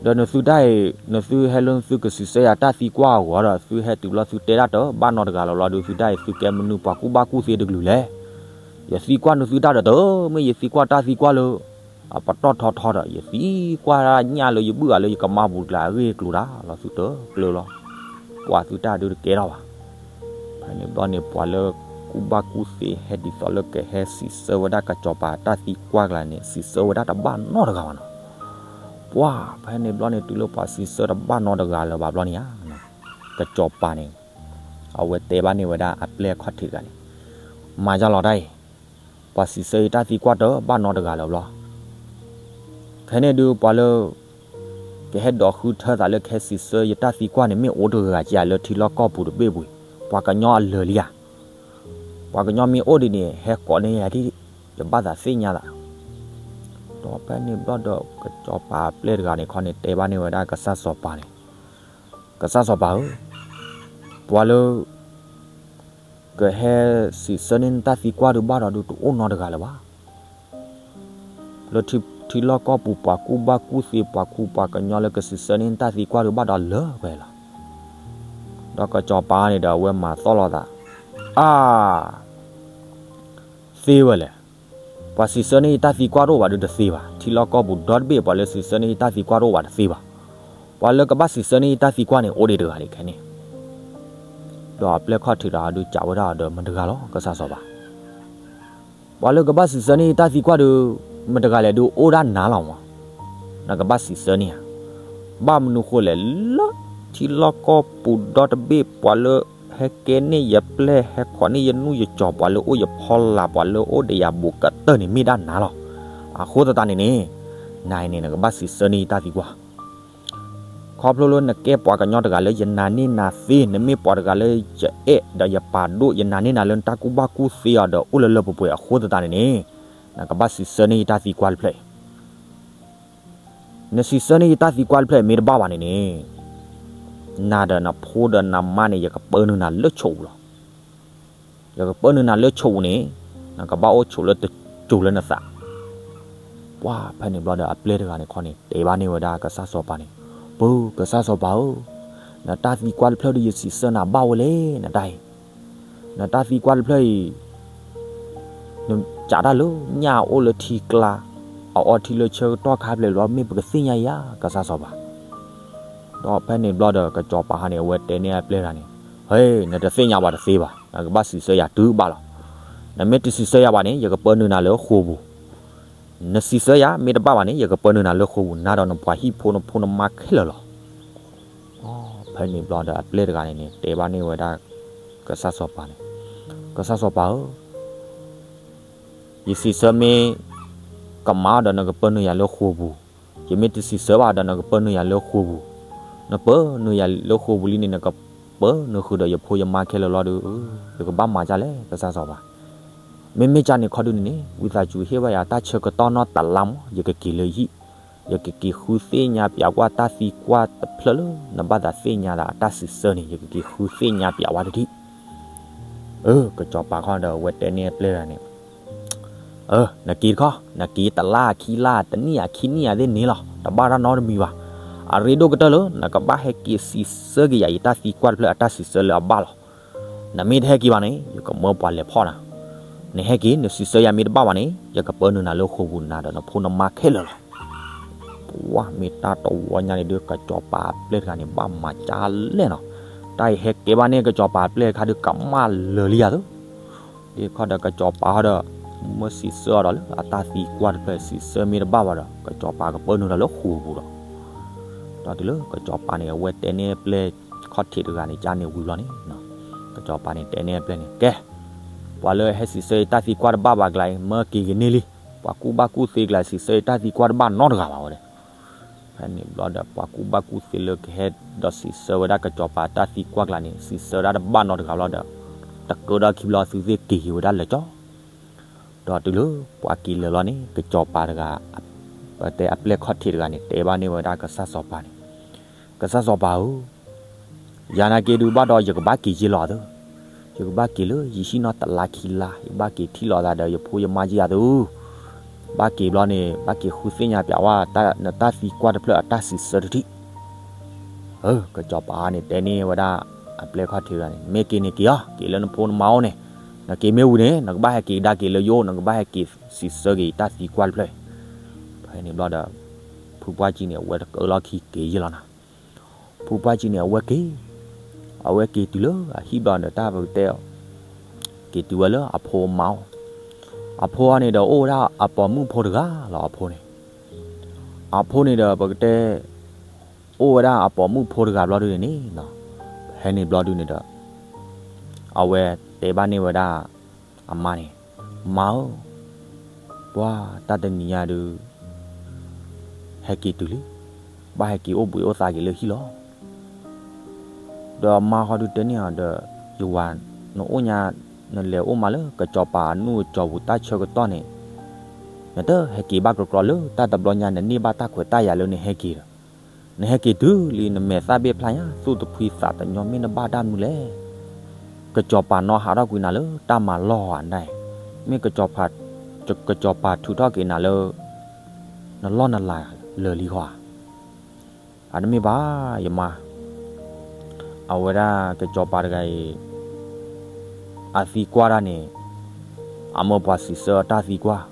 ဒီးနသုတၢ်အံၤ နသုဟဲလၢသုကစံးဆၢယၤတၢ်သံကွၢ်အဂီၢ်ဒီး သုဟဲတုၤလီၤသုတဲတၢ်တဘၣ်နီတဂၤလၢၤဘျီဒီး သုတၢ်အံၤသုကဲမနုၤပှၤကူၣ်ဘၣ်ကူၣ်သ့တကလုာ်လဲၣ်. ယသံကွၢ်နသုတၢ်ဒီးတမ့ၢ်ယသံကွၢ်တၢ်သံကွၢ်လၢ အပတီၢ်ထီထီဒီး ယသံကွၢ်တၢ်ညၣ်လၢယဘုၣ်အီၤလၢယကမၤပူၤတကျါ အဂ့ၢ်အကျိၤတၢ်လီၤသုတကျၢၤလီၤ. ပှၤသုတၢ်ဒုးတကဲထီၣ်ဘၣ်. ဖဲန့ၣ်ဘျီန့ၣ် ပှၤလၢကူၣ်ဘၣ်ကူၣ်သ့ဟဲဒ်သိးလၢကဟဲစံးဆၢဝဲဒၣ်ကစီၤပၤတၢ်သံကွၢ်ကျါန့ၣ် စံးဆၢဝဲဒၣ်တဘၣ်နီတဂၤဘၣ်နီၤ. ပှၤဖဲန့ၣ်ဘျီန့ၣ် တုၤလၢပှၤစံးဆၢတဘၣ်နီတဂၤလၢၤဘၣ်ဘျီန့ၣ်ဧါ, ကစီၤပၤန့ၣ် အဝဲတဲဘၣ်န့ၢ်ဝဲဒၣ်အပျဲၢ်ခီၣ်ထံးတဂၤန့ၣ်, မၤယါလီၤတၢ်အံၤ, ပှၤစံးဆၢယတၢ်သံကွၢ်တဘၣ်နီတဂၤလၢၤဘျီ ခဲန့ၣ်ဒုးပှၤလၢ ကဟဲဒိးဃုထၢသးလၢကဟဲစံးဆၢယတၢ်သံကွၢ်န့ၣ် မ့ၢ်အိၣ်တဂၤက့ၤဧါလၢထံလီၢ်ကီၢ်ပူၤတဘ့ၣ်ပူၤ, ပှၤကညီအလၢာ်လံဧါ. ပှၤကညီမ့ၢ်အိၣ်ဒ်န့ၣ် ဟဲကိးန့ၢ်ယၤဒ် ယဘၣ်သးသ့ၣ်ညါသး. ဒီးဖဲန့ၣ်ဘျီဒီး ကစီၤပၤအပျဲၢ်တဂၤန့ၣ်ခီန့ၣ် တဲဘၣ်န့ၢ်ဝဲဒၣ်ကစၢ်စီၤပၤန့ၣ်, ကစၢ်စီၤပၤဧၢ, ပှၤလၢ ကဟဲစံးဆၢန့ၢ်နတၢ်သံကွၢ်ဒုးဘၣ်ဒီးဒုးတအိၣ်နီတဂၤလၢၤဘၣ်. လၢထံလီၢ်ကီၢ်ပူၤ ပှၤကူၣ်ဘၣ်ကူၣ်သ့ ပှၤကူပှၤကညီလၢကစံးဆၢန့ၢ်နတၢ်သံကွၢ်ဒုးဘၣ်ဒီးလၢာ်ဝဲလီၤ. ဒီးကစီၤပၤန့ၣ်ဒီးအဝဲမၤသီၣ်လီၤသး, အါ သ့ဝဲလဲၣ်. ပှၤစံးဆၢန့ၢ်ယတၢ်သံကွၢ်တအိၣ်ဘၣ်ဒုးတသ့ဘၣ်. ထံလီၢ်ကီၢ်ပူၤဒီတဘ့ၣ် ပှၤလၢစံးဆၢန့ၢ်ယတၢ်သံကွၢ်တအိၣ်ဘၣ်တသ့ဘၣ်. ပှၤလၢကဘၣ်စံးဆၢန့ၢ်ယတၢ်သံကွၢ်န့ၣ် အိၣ်ဒံးတဂၤဒံးခဲန့ၣ်. ဒီးအပျဲၢ်ခီၣ်ထံးတဂၤဒုးစံးဝဲဒၣ်ဒီး မတၤတဂၤလီၤ ကစၢ်စီၤပၤ. ပှၤလၢကဘၣ်စံးဆၢန့ၢ်ယတၢ်သံကွၢ်ဒုး မတၤတဂၤလဲၣ်ဒုးအိၣ်ဒၣ်နၤလီၤမး. နကဘၣ်စံးဆၢန့ၢ်ဧါ. ဘၣ်မနုၤဃိလဲၣ် လၢထံလီၢ်ကီၢ်ပူၤဒီတဘ့ၣ် ပှၤလၢဟဲကဲန့ၢ်ယပျဲၢ် ဟဲခိးန့ၢ်ယနူၢ်ယစီၤ ပှၤလၢအိၣ်ယဖီလာ် ပှၤလၢအိၣ်ဒီးယၤဘူးကတၢၢ်န့ၣ် မ့ၢ်ဒၣ်နၤလီၤ. အဃိသတးန့ၣ်န့ၣ် နၤအံၤန့ၣ် နကဘၣ်စံးဆၢန့ၢ်ယတၢ်သံကွၢ် ခီဖျိလၢနကဲပှၤကညီတဂၤလၢယနာ်န့ၢ်နၤသ့, နမ့ၢ်ပှၤတဂၤလၢယအဲၣ်ဒီးယပာ်ဒိၣ်, ယနာ်န့ၢ်နၤလၢနတၢ်ကူၣ်ဘၣ်ကူၣ်သ့အီၤဒီးအိၣ်လၢလၢပှဲၤပှဲၤအဃိသတးန့ၣ်န့ၣ်, နကဘၣ်စံးဆၢန့ၢ်ယတၢ်သံကွၢ်တဖျၢၣ်အံၤ. နစံးဆၢန့ၢ်ယတၢ်သံကွၢ်တဖျၢၣ်အံၤမ့ၢ်တဘၣ်ဘၣ်န့ၣ်န့ၣ်, နၤဒီးနဖိဒီးနမါန့ၣ် ယကပၢနုာ်နၤလၢဆိးပူၤလီၤ. ယကပၢနုာ်နၤလၢဆိးပူၤန့ၣ်, နကဘၣ်အိၣ်ဆိးလၢတစိၤလၢနသး. ပှၤဖဲန့ၣ်ဘျီဒီးအပျဲၢ်တဂၤန့ၣ်ခီန့ၣ် တဲဘၣ်န့ၢ်ဝဲဒၣ်ကစၢ်စီၤပၤန့ၣ်, ပၢ်ကစၢ်စီၤပၤဧၢ, နတၢ်သံကွၢ်တဖျၢၣ်ဒုးယစံးဆၢနၤဘၣ်ဝဲလဲၣ် နတၢ်အံၤ. နတၢ်သံကွၢ်တဖျၢၣ်အံၤ, နစံးတၢ်လၢညၣ်အိၣ်လၢထံကျါ, အအီထံလၢဆၢကတီၢ်ခါဖျဲးလီၤ မ့ၢ်ပကသ့ၣ်ညါဧါ ကစၢ်စီၤပၤ. ဒီးဖဲန့ၣ်ဘျီဒီးကစီၤပၤဟီန့ၣ် အဝဲတဲန့ၢ်အပျဲၢ်တဂၤန့ၣ်, ဟဲ, နတသ့ၣ်ညါဘၣ်တသ့ဘၣ်, နကဘၣ်စံးဆၢယၤတုၤဘၣ်လီၤ. နမ့ၢ်တစံးဆၢယၤဘၣ်န့ၣ် ယကပၢနုာ်နၤလၢဃိာ်ပူၤ. နစံးဆၢယၤမ့ၢ်တဘၣ်ဘၣ်န့ၣ် ယကပၢနုာ်နၤလၢဃိာ်ပူၤ နၤဒီးနပှၤဟံၣ်ဖိနဖိနမါခဲလၢာ်လီၤ. ဖဲန့ၣ်ဘျီဒီးအပျဲၢ်တဂၤန့ၣ်န့ၣ် တဲဘၣ်န့ၢ်ဝဲဒၣ်ကစၢ်စီၤပၤန့ၣ်, ကစၢ်စီၤပၤဧၢ, ယစံးဆၢမ့ၢ်ကမၣ်ဒီးနကပၢနုာ်ယၤလၢဃိာ်ပူၤ, ယမ့ၢ်တစံးဆၢဘၣ်ဒီးနကပၢနုာ်ယၤလၢဃိာ်ပူၤ, နပၢနုာ်ယၤလၢဃိာ်ပူၤလံန့ၣ် နကပၢနုာ်ဃုာ်ဒီးယဖိယမါခဲလၢာ်လီၤဒီး, ယကဘၣ်မၤဒ်လဲၣ် ကစၢ်စီၤပၤ. မ့မ့ၢ်ကန့ၣ်ခီဒုန့ၣ်န့ၣ် ဝံသးစူၤဟ့ၣ်ဘၣ်ယၤတၢ်ဆၢကတီၢ်နီၢ်တလါမး ယကက့ၤလၢဟံၣ်, ယကက့ၤဃုသ့ၣ်ညါပၠးကွၢ်တၢ်သံကွၢ်တဖျၢၣ်လၢ နဘၣ်သးသ့ၣ်ညါဒီးအတၢ်စံးဆၢန့ၣ် ယကက့ၤဃုသ့ၣ်ညါပၠးဝဲတထံၣ်. အၢ ကစီၤပၤခီဒီးအဝဲတဲန့ၢ်အပျဲၢ်တဂၤန့ၣ်, အၢ နက့ၤတခီ, နက့ၤတလါခံလါ တနံၣ်အခံနံၣ်အသ့ၣ်န့ၣ်လီၤ, တဘၣ်တၢ်နီတမံၤဘၣ်. အရ့ဒိၣ်ကတၢၢ်လၢ နကဘၣ်ဟဲက့ၤစံးဆၢက့ၤယၤ ယတၢ်သံကွၢ်တဖျၢၣ်အတၢ်စံးဆၢလၢအဘၣ်လီၤ. နမ့ၢ်တဟဲက့ၤဘၣ်န့ၣ် ယကမၢပှၤလဲၤဖီၣ်နၤ. နဟဲက့ၤ နစံးဆၢယၤမ့ၢ်တဘၣ်ဘၣ်န့ၣ် ယကပၢနုာ်နၤလၢဃိာ်ပူၤ နၤဒီးနဖိနမါခဲလၢာ်လီၤ. ပှၤမ့ၢ်တၢ်တဝီညါန့ၣ်ဒုး ကစီၤပၤအပျဲၢ်တဂၤန့ၣ် ဘၣ်မၤဒ်လဲၣ်နီၤ. တၢ်အံၤဟဲကဲဘၣ်န့ၢ်ကစီၤပၤအပျဲၢ်တခါဒုး ကမၣ်လၢာ်လံယၤသု. ဒ်ခီဒီးကစီၤပၤဟီဒီး မၢစံးဆၢအီၤဒီးလၢအတၢ်သံကွၢ်တဖျၢၣ် စံးဆၢမ့ၢ်တဘၣ်ဘၣ်ဒီး ကစီၤပၤကပၢနုာ်ဒီးလၢဃိာ်ပူၤဒီး ဒီးတုၤလၢကစီၤပၤန့ၣ် အဝဲတဲန့ၢ်အပျဲၢ်ခီၣ်ထံးတဂၤန့ၣ် ကန့ၣ်ဝံၤဘျီန့ၣ်, ကစီၤပၤန့ၣ်တဲန့ၢ်အပျဲၢ်န့ၣ် ကဲ, ပှၤလၢဟဲစံးဆၢယတၢ်သံကွၢ်တဘၣ်ဘၣ်ကျါအံၤ မၢက့ၤကန့ၢ်လံ. ပှၤကူၣ်ဘၣ်ကူၣ်သ့ကျါ စံးဆၢယတၢ်သံကွၢ်တဘၣ်နီတဂၤဘၣ်ဝဲဒီး ဖဲန့ၣ်ဘျီဒီး ပှၤကူၣ်ဘၣ်ကူၣ်သ့လၢကဟဲဒီးစံးဆၢဝဲဒၣ်ကစီၤပၤတၢ်သံကွၢ်ကျါန့ၣ် စံးဆၢဝဲဒၣ်တဘၣ်နီတဂၤဘျီဒီး တကၢဒီခံဘျီသုသ့ၣ်က့ၤက့ၤဝဲဒၣ်လၢာ်ကၠီ ဒီးတုၤလၢပှၤက့ၤလၢာ်လီၤန့ၣ် ကစီၤပၤတဂၤ ပတဲအပျဲၢ်ခီၣ်ထံးတဂၤန့ၣ် တဲဘၣ်န့ၢ်ဝဲဒၣ်ကစၢ်စီၤပၤန့ၣ်, ကစၢ်စီၤပၤဧၢ, ယၤနာ်က့ဒုးဘၣ်ဒီးယကဘၣ်က့ၤယ့ၢ်လီၤသု, ယကဘၣ်က့ၤလၢယဟံၣ်နီၢ်တလါခံလါ ယဘၣ်က့ၤထံၣ်လိာ်သးဒီးယဖိယမါယဲၢ်သု, ဘၣ်က့ၤဘျီန့ၣ် ဘၣ်က့ၤဃုသ့ၣ်ညါပျးဝဲ နတၢ်သံကွၢ်တဖျၢၣ်အတၢ်စံးဆၢတထံၣ် ကစီၤပၤန့ၣ်တဲန့ၢ်ဝဲဒၣ် အပျဲၢ်ခီၣ်ထံးတဂၤန့ၣ် မ့ၢ်က့ၤန့ၣ်က့ၤအီၤ က့ၤလၢနဖိနမါအိၣ်န့ၣ်, နက့ၤမ့ၢ်ဝံၤန့ၣ် နကဘၣ်ဟဲက့ၤကဒါက့ၤလၢယအိၣ် နကဘၣ်ဟဲက့ၤစံးဆၢက့ၤယတၢ်သံကွၢ်တဖျၢၣ်, ဖဲန့ၣ်ဘျီဒီး ဖုပှၢ်ကံန့ၣ် အဝဲတကၢလီၢ်ခံက့ၤယ့ၢ်လီၤနၤ, ဖုပှၢ်ကံန့ၣ် အဝဲက့ၤ, အဝဲက့ၤတုၤလၢအဟံၣ်ဘျီဒီးတၢ်ပကတဲ က့ၤတုၤဝဲလၢအဖိအမါအိၣ်, အဖိအန့ၣ်ဒီးအိၣ်ဝဲဒၣ်အပိာ်မုၣ်ဖိတဂၤလီၤအဖိန့ၣ် အဖိန့ၣ်ဒီးပကတဲ အိၣ်ဝဲဒၣ်အပိာ်မုၣ်ဖိတဂၤဘျီဒုန့ၣ်န့ၣ်, ဖဲန့ၣ်ဘျီဒုန့ၣ်ဒီး အဝဲတဲဘၣ်န့ၢ်ဝဲဒၣ် အမါန့ၣ်, မါဧၢ, ပှၤတၢ်တနံၤညါဒုး ဟဲက့ၤတုၤလံ, ဘၣ်ဟဲက့ၤအိၣ်ဘှံးအိၣ်သါက့ၤလၢဟံၣ်လီၤ. ဒီးအမါဃီဒုးတဲန့ၢ်အီၤဒီး, ယဝၤ, နအိၣ်ညါ, နလဲၤအိၣ်မးလၢကစီၤပၤအနူၢ်ကစီၤပူၤတၢ်ဆၢကတီၢ်န့ၣ်, နတဟဲက့ၤဘၣ်ကြီကြီလၢတၢ်တဘျီညါ နန့ၢ်ဘၣ်တၢ်ခွဲးတၢ်ယာ်လၢနဟဲက့ၤဒီး, နဟဲက့ၤတုၤလံနမဲာ်သၣ်ဘ့ၣ်ဖျါညါ သူၣ်တဖှံသးတညီ မ့ၢ်နဘၣ်တၢ်မနုၤလဲၣ်. ကစီၤပၤနီၣ်ဟးထီၣ်ကွံာ်နၤလၢတၢ်မၤလီၢ်ဧါဒၣ်, မ့ၢ်ကစီၤပၤထုးထီၣ်က့ၤနၤလၢ နလီၢ်နလၤလၢာ်လံဃီဧါ. အတမ့ၢ်ဘၣ် ယမါ, အဝဲဒၣ်ကစီၤပၤတဂၤအံၤ အသံကွၢ်တၢ်န့ၣ်, အမၢပှၤစံးဆၢအတၢ်သံကွၢ်,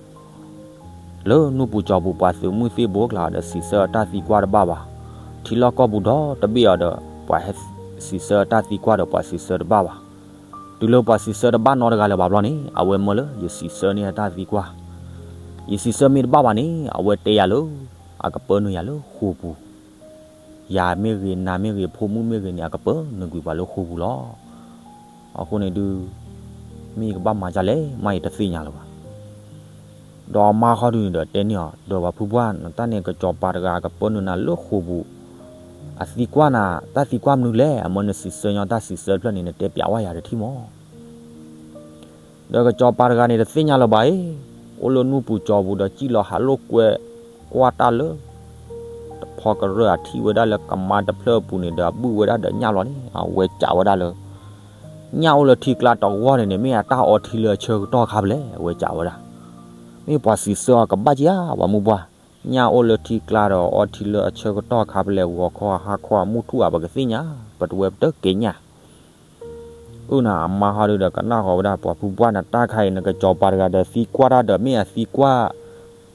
လၢနူၢ်ပူၤကၠီၤပူၤ ပှၤသုးမုၢ်သံၣ်ဘိအကျါဒီး စံးဆၢအတၢ်သံကွၢ်တဘၣ်ဘၣ်. ထံလီၢ်ကီၢ်ပူၤဒီတဘ့ၣ်အံၤဒီး ပှၤဟဲစံးဆၢအတၢ်သံကွၢ်ဒီး ပှၤစံးဆၢတဘၣ်ဘၣ်. တုၤလၢပှၤစံးဆၢတဘၣ်နီတဂၤလၢၤဘၣ်ဘျီန့ၣ် အဝဲမၢလၢယစံးဆၢန့ၢ်အတၢ်သံကွၢ်, ယစံးဆၢမ့ၢ်တဘၣ်ဘၣ်န့ၣ် အဝဲတဲယၤလၢ အကပၢနုာ်ယၤလၢဃိာ်ပူၤ ယၤမ့ၢ်ဂ့ၤ နၤမ့ၢ်ဂ့ၤ ဖိမုၣ်မ့ၢ်ဂ့ၤန့ၣ် အကပၢနုာ်ကွံာ်ပှၤလၢဃိာ်ပူၤလီၤ. အဃိန့ၣ်ဒုး မ့ၢ်ယကဘၣ်မၤဒ်လဲၣ် မ့ၢ်ယတသ့ၣ်ညါလၢၤဘၣ်. ဒီးအမါဃီဒုးန့ၣ်ဒီးတဲန့ၢ်အီၤ, ဒီးပှၤဖုပှၢ် နတၢ်န့ၣ် ကစီၤပၤတဂၤကပၢနုာ်နၤလၢဃိာ်ပူၤ, အသံကွၢ်နၤ တၢ်သံကွၢ်မနုၤလဲၣ်, အမၢနစံးဆၢညီတၢ်စံးဆၢတဖျၢၣ်န့ၣ် နတဲပျးဝဲယၤတထံၣ်မး. ဒီးကစီၤပၤတဂၤန့ၣ်တသ့ၣ်ညါလၢၤဘၣ်အံၤ, အိၣ်လၢနူၢ်ပူၤကၠီၤပူၤဒီး စံၣ်လီၤဟးလိာ်ကွဲကွၢ်တၢ်လၢ တဖီကရၢၢ် အထံၣ်ဝဲဒၣ်လၢကမါတဖျၢၣ်အပူၤန့ၣ်ဒီး အဘုၣ်ဝဲဒၣ်ဒီးညၣ်လီၤန့ၣ် အဝဲစံးဝဲဒၣ်လၢ ညၣ်အိၣ်လၢထံကျါတဝီန့ၣ်န့ၣ် မ့ၢ်အတၢ်အီထံလၢအဆၢကတီၢ်ခါဖဲလဲၣ် အဝဲစံးဝဲဒၣ်. မ့ၢ်ပှၤစံးဆၢအီၤကဘၣ်က့ၤဧါ ပှၤမုၢ်ပှၢ်, ညၣ်အိၣ်လၢထံကျါဒီးအီထံလၢအဆၢကတီၢ်ခါဖဲလဲၣ် ဂီၤခီအဟါခီအမုၢ်ထူၣ်ဧါ ပကသ့ၣ်ညါ, ပတဝဲပတက့ညၣ် အုၣ်နၤ အမါဃီဒုးဒီးကနၣ်ဃီၤဝဲဒၣ် ပှၤဖုပှၢ်နတၢ်ခါအံၤ နကစီၤပၤတဂၤဒီးသံကွၢ်တၢ်ဒီး မ့ၢ်အသံကွၢ်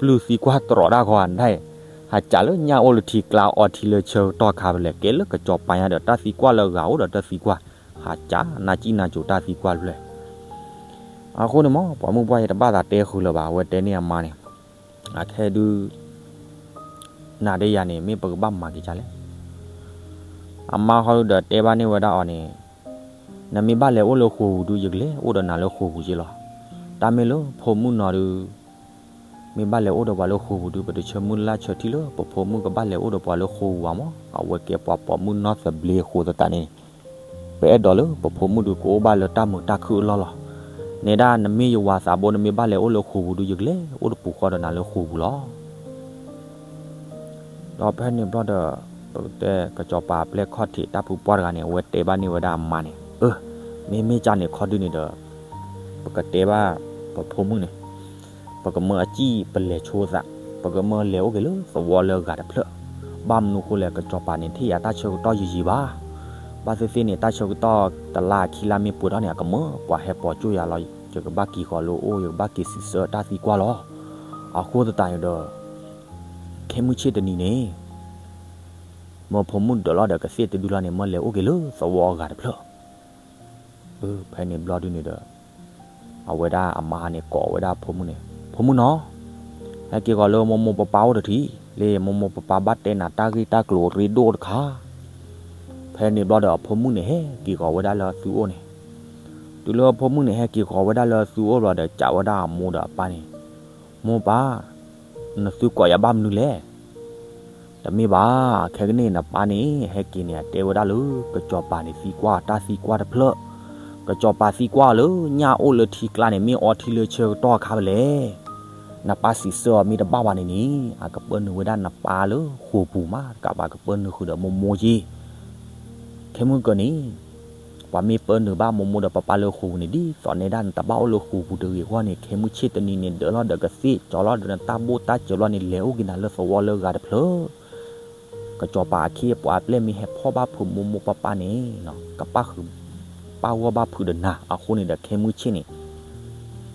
ပျုၢ်သံကွၢ်တြီၤတၢ်ဃီဧါဒၣ်, ဟးစံးလၢညၣ်အိၣ်လၢထံကျါအီထံလၢဆၢကတီၢ်ခါဖဲလဲၣ် ကဲလၢကစီၤပၤညါဒီး တၢ်သံကွၢ်လၢအဂၤအိၣ်ဒီးတၢ်သံကွၢ် ဟးစံးနၤကံၣ်နၤစိၤတၢ်သံကွၢ်တဖျၢၣ်. အဃိန့ၣ်မ့ၢ် ပှၤမုၢ်ပှၢ်ယတဘၣ်သးတဲဃုာ်လၢၤဘၣ် အဝဲတဲန့ၢ်အမါန့ၣ်, အခဲဒုး နၤဒီးယၤန့ၣ် မ့ၢ်ပကဘၣ်မၤက့ၤဒ်လဲၣ်. အမါဃီဒုးဒီးတဲဘၣ်န့ၢ်ဝဲဒၣ်အီၤန့ၣ်, နမ့ၢ်ဘၣ်လဲၤအိၣ်လၢဃိာ်ပူၤဒုး ယကလဲၤအိၣ်ဒီးနၤလၢဃိာ်ပူၤက့လီၤ. တၢ်မ့ၢ်လၢဖိမုၣ်နီၤဒုး မ့ၢ်ဘၣ်လဲၤအိၣ်ဒီးပှၤလၢဃိာ်ပူၤဒုး ပတဆၢမုၢ်လၢ်ဆၢထံၣ်လၢ ပဖိမုၣ်ကဘၣ်လဲၤအိၣ်ဒီးပှၤလၢဃိာ်ပူၤဘၣ်မး, အဝဲကဲပှၤပိာ်မုၣ်နီၢ်သဘျ့အဃိသတးန့ၣ်, ပအဲၣ်ဒိးလၢပဖိမုၣ်ဒုးကအိၣ်ဘၣ်လၢတၢ်မုာ်တၢ်ခုၣ်အလီၢ်လီၤ. နဲဒၣ်နမ့ၢ်ယဝၤသးဘိ နမ့ၢ်ဘၣ်လဲၤအိၣ်လၢဃိာ်ပူၤဒုး ယကလဲၤအိၣ်တပူၤဃီဒီးနၤလၢဃိာ်ပူၤလီၤ. ဒီးဖဲန့ၣ်ဘျီဒီး ပကတဲကစီၤပၤအပျဲၢ်ခီၣ်ထံးတၢ်ဖုပှၢ်တဂၤန့ၣ် အဝဲတဲဘၣ်န့ၢ်ဝဲဒၣ်အမါန့ၣ်, အၢ, မ့မ့ၢ်ကၢ်န့ၣ်ခီဒုန့ၣ်ဒီး ပကတဲဘၣ်ပဖိမုၣ်န့ၣ်, ပကမၢအစံၣ်ပလဲၤဆိသး, ပကမၢလဲၤအိၣ်က့ၤလၢသဝီလၢအဂၤတဖျၢၣ်, ဘၣ်မနုၤဃိလဲၣ် ကစီၤပၤန့ၣ် ထံၣ်ယၤတၢ်ဆၢကတီၢ်ယံာ်ယံာ်ဘၣ်, ဘၣ်သ့ၣ်သ့ၣ်န့ၣ် တၢ်ဆၢကတီၢ်တလါခံလါမ့ၢ်ပှဲၤထီၣ်န့ၣ် အကမၢပှၤဟဲပိာ်ကၠိၣ်ယၤလီၤ, ယကဘၣ်က့ၤဃီၤလၢအိၣ် ယကဘၣ်က့ၤစံးဆၢတၢ်သံကွၢ်လီၤ. အဃိသတးန့ၣ်ဒီး ခဲမုၢ်ဆ့ၣ်တနံၤန့ၣ် မၢဖိမုၣ်ဒၢးလီၤဒီးကသ့ၣ်တဒုလီၤန့ၣ် မၢလဲၤအိၣ်က့ၤလၢသဝီအဂၤတဖျၢၣ်. ဖဲန့ၣ်ဘျီဒုန့ၣ်ဒီး အဝဲဒၣ်အမါန့ၣ်ကိးဝဲဒၣ်အဖိမုၣ်န့ၣ်, ဖိမုၣ်နီၤ, ဟဲက့ၤဃီၤလၢမိၢ်မိၢ်ပၢ်ပၢ်အိၣ်တထံၣ်, လၢမိၢ်မိၢ်ပၢ်ပၢ်ဘၣ်တဲနၤတၢ်ဂ့ၢ်တၢ်ကျိၤရ့ဒိၣ်တခါ. ဖဲန့ၣ်ဘျီဒီးအဖိမုၣ်န့ၣ် ဟဲက့ၤဃီၤဝဲဒၣ်လၢအသုအိၣ်န့ၣ်, တုၤလၢအဖိမုၣ်န့ၣ် ဟဲက့ၤဃီၤဝဲဒၣ်လၢအသုအိၣ်ဘျီဒီး စံးဝဲဒၣ်အမိၢ်ဒီးအပၢ်န့ၣ်, မိၢ်ပၢ်, နသုကိးယၤဘၣ်မနုၤလဲၣ်. တမ့ၢ်ဘၣ်, ခဲကနံၣ်နပၢ်န့ၣ် ဟဲက့ၤန့ၣ် အတဲဝဲဒၣ်လၢ ကစီၤပၤန့ၣ်သံကွၢ်တၢ်သံကွၢ်တဖျၢၣ်, ကစီၤပၤသံကွၢ်လၢ ညၣ်အိၣ်လၢထံကျါန့ၣ် မ့ၢ်အီထံလၢဆၢကတီၢ်အခါဖဲလဲၣ်. နပၢ်စံးဆၢအီၤမ့ၢ်တဘၣ်ဘၣ်န့ၣ်န့ၣ် အကပၢနုာ်ဝဲဒၣ်နပၢ်လၢဃိာ်ပူၤမး တကးဘၣ်ကပၢနုာ်ဃုာ်ဒီးမိၢ်မိၢ်က့ ခဲမုၢ်ကၢၤန့ၣ် ပှၤမ့ၢ်ပၢနုာ်ဘၣ်မိၢ်မိၢ်ဒီးပၢ်ပၢ်လၢဃိာ်ပူၤန့ၣ် ဒ်သိးနဲဒၣ်နတဘၣ်အိၣ်လၢဃိာ်ပူၤတဂ့ၤအဂီၢ်န့ၣ် ခဲမုၢ်ဆ့ၣ်တနံၤန့ၣ် ဒၢးလီၤဒီးကသ့ၣ် ကၠီၤလီၤဒီးနတၢ်ဘိၣ်တၢ်စၢၤဘျီန့ၣ် လဲၤအိၣ်က့ၤနၤလၢသဝီလၢအဂၤတဖျၢၣ်. ကစီၤပၤအခ့အပှၤအပျဲၢ်မ့ၢ်ဟဲဖီၣ်ဘၣ်ဖုးမိၢ်မိၢ်ပၢ်ပၢ်န့ၣ် ကပၣ်ဃုာ် ပၣ်ဂီၢ်ဘၣ်ဖုးဒီးနၤ အဃိန့ၣ်ဒီးခဲမုၢ်ဆ့ၣ်န့ၣ်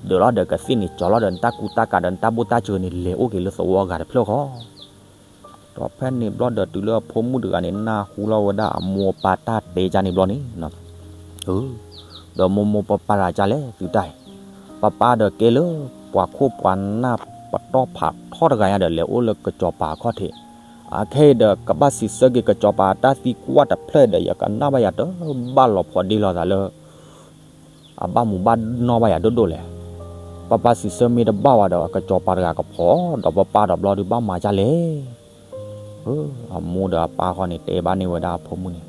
ဒၢးလီၤဒီးကသ့ၣ်န့ၣ် ကၠီၤလီၤဒီးနတၢ်ကူတၢ်ကၤဒီးနတၢ်ဘိၣ်တၢ်စၢၤန့ၣ် လဲၤအိၣ်က့ၤလၢသဝီအဂၤတဖျၢၣ်ဃီ ဒီးဖဲန့ၣ်ဘျီဒီးတုၤလၢအဖိမုၣ်တဂၤန့ၣ် နၢ်ဟူလီၤဝဲဒၣ်အမိၢ်အပၢ်တၢ်တဲကၢ်န့ၣ်ဘျီန့ၣ် ဒီးမိၢ်မိၢ်ပၢ်ပၢ်တဂၤကၢ်လဲၣ်သုတၢ်အံၤ, ပၢ်ပၢ်ဒီးကဲလၢ ပှၤခိၣ်ပှၤနၢ်ပတီၢ်ဖးထီတဂၤညါဒီးလဲၤအိၣ်လၢကစီၤပၤအခီၣ်ထံး, အခဲအံၤဒီးကဘၣ်စံးဆၢက့ၤကစီၤပၤအတၢ်သံကွၢ်တဖျၢၣ်ဒီး ယကနၣ်ဘၣ်ယၤတဘၣ်လီၤဖီဒ့လီၤသးလၢ အဘၣ်မူဘၣ်နီၢ်ဘၣ်ယၤဒိၣ်ဒိၣ်လဲၣ်. ပၢ်ပၢ်စံးဆၢမ့ၢ်တဘၣ်ဘၣ်ဒီး ကစီၤပၤတဂၤကဖီၣ်ဒီးပၢ်ပၢ်ဒီးဘျီဒုးဘၣ်မၤကၢ်လဲၣ်. အမိၢ်ဒီးအပၢ်ဃီန့ၣ် တဲဘၣ်န့ၢ်ဝဲဒၣ်အဖိမုၣ်န့ၣ်,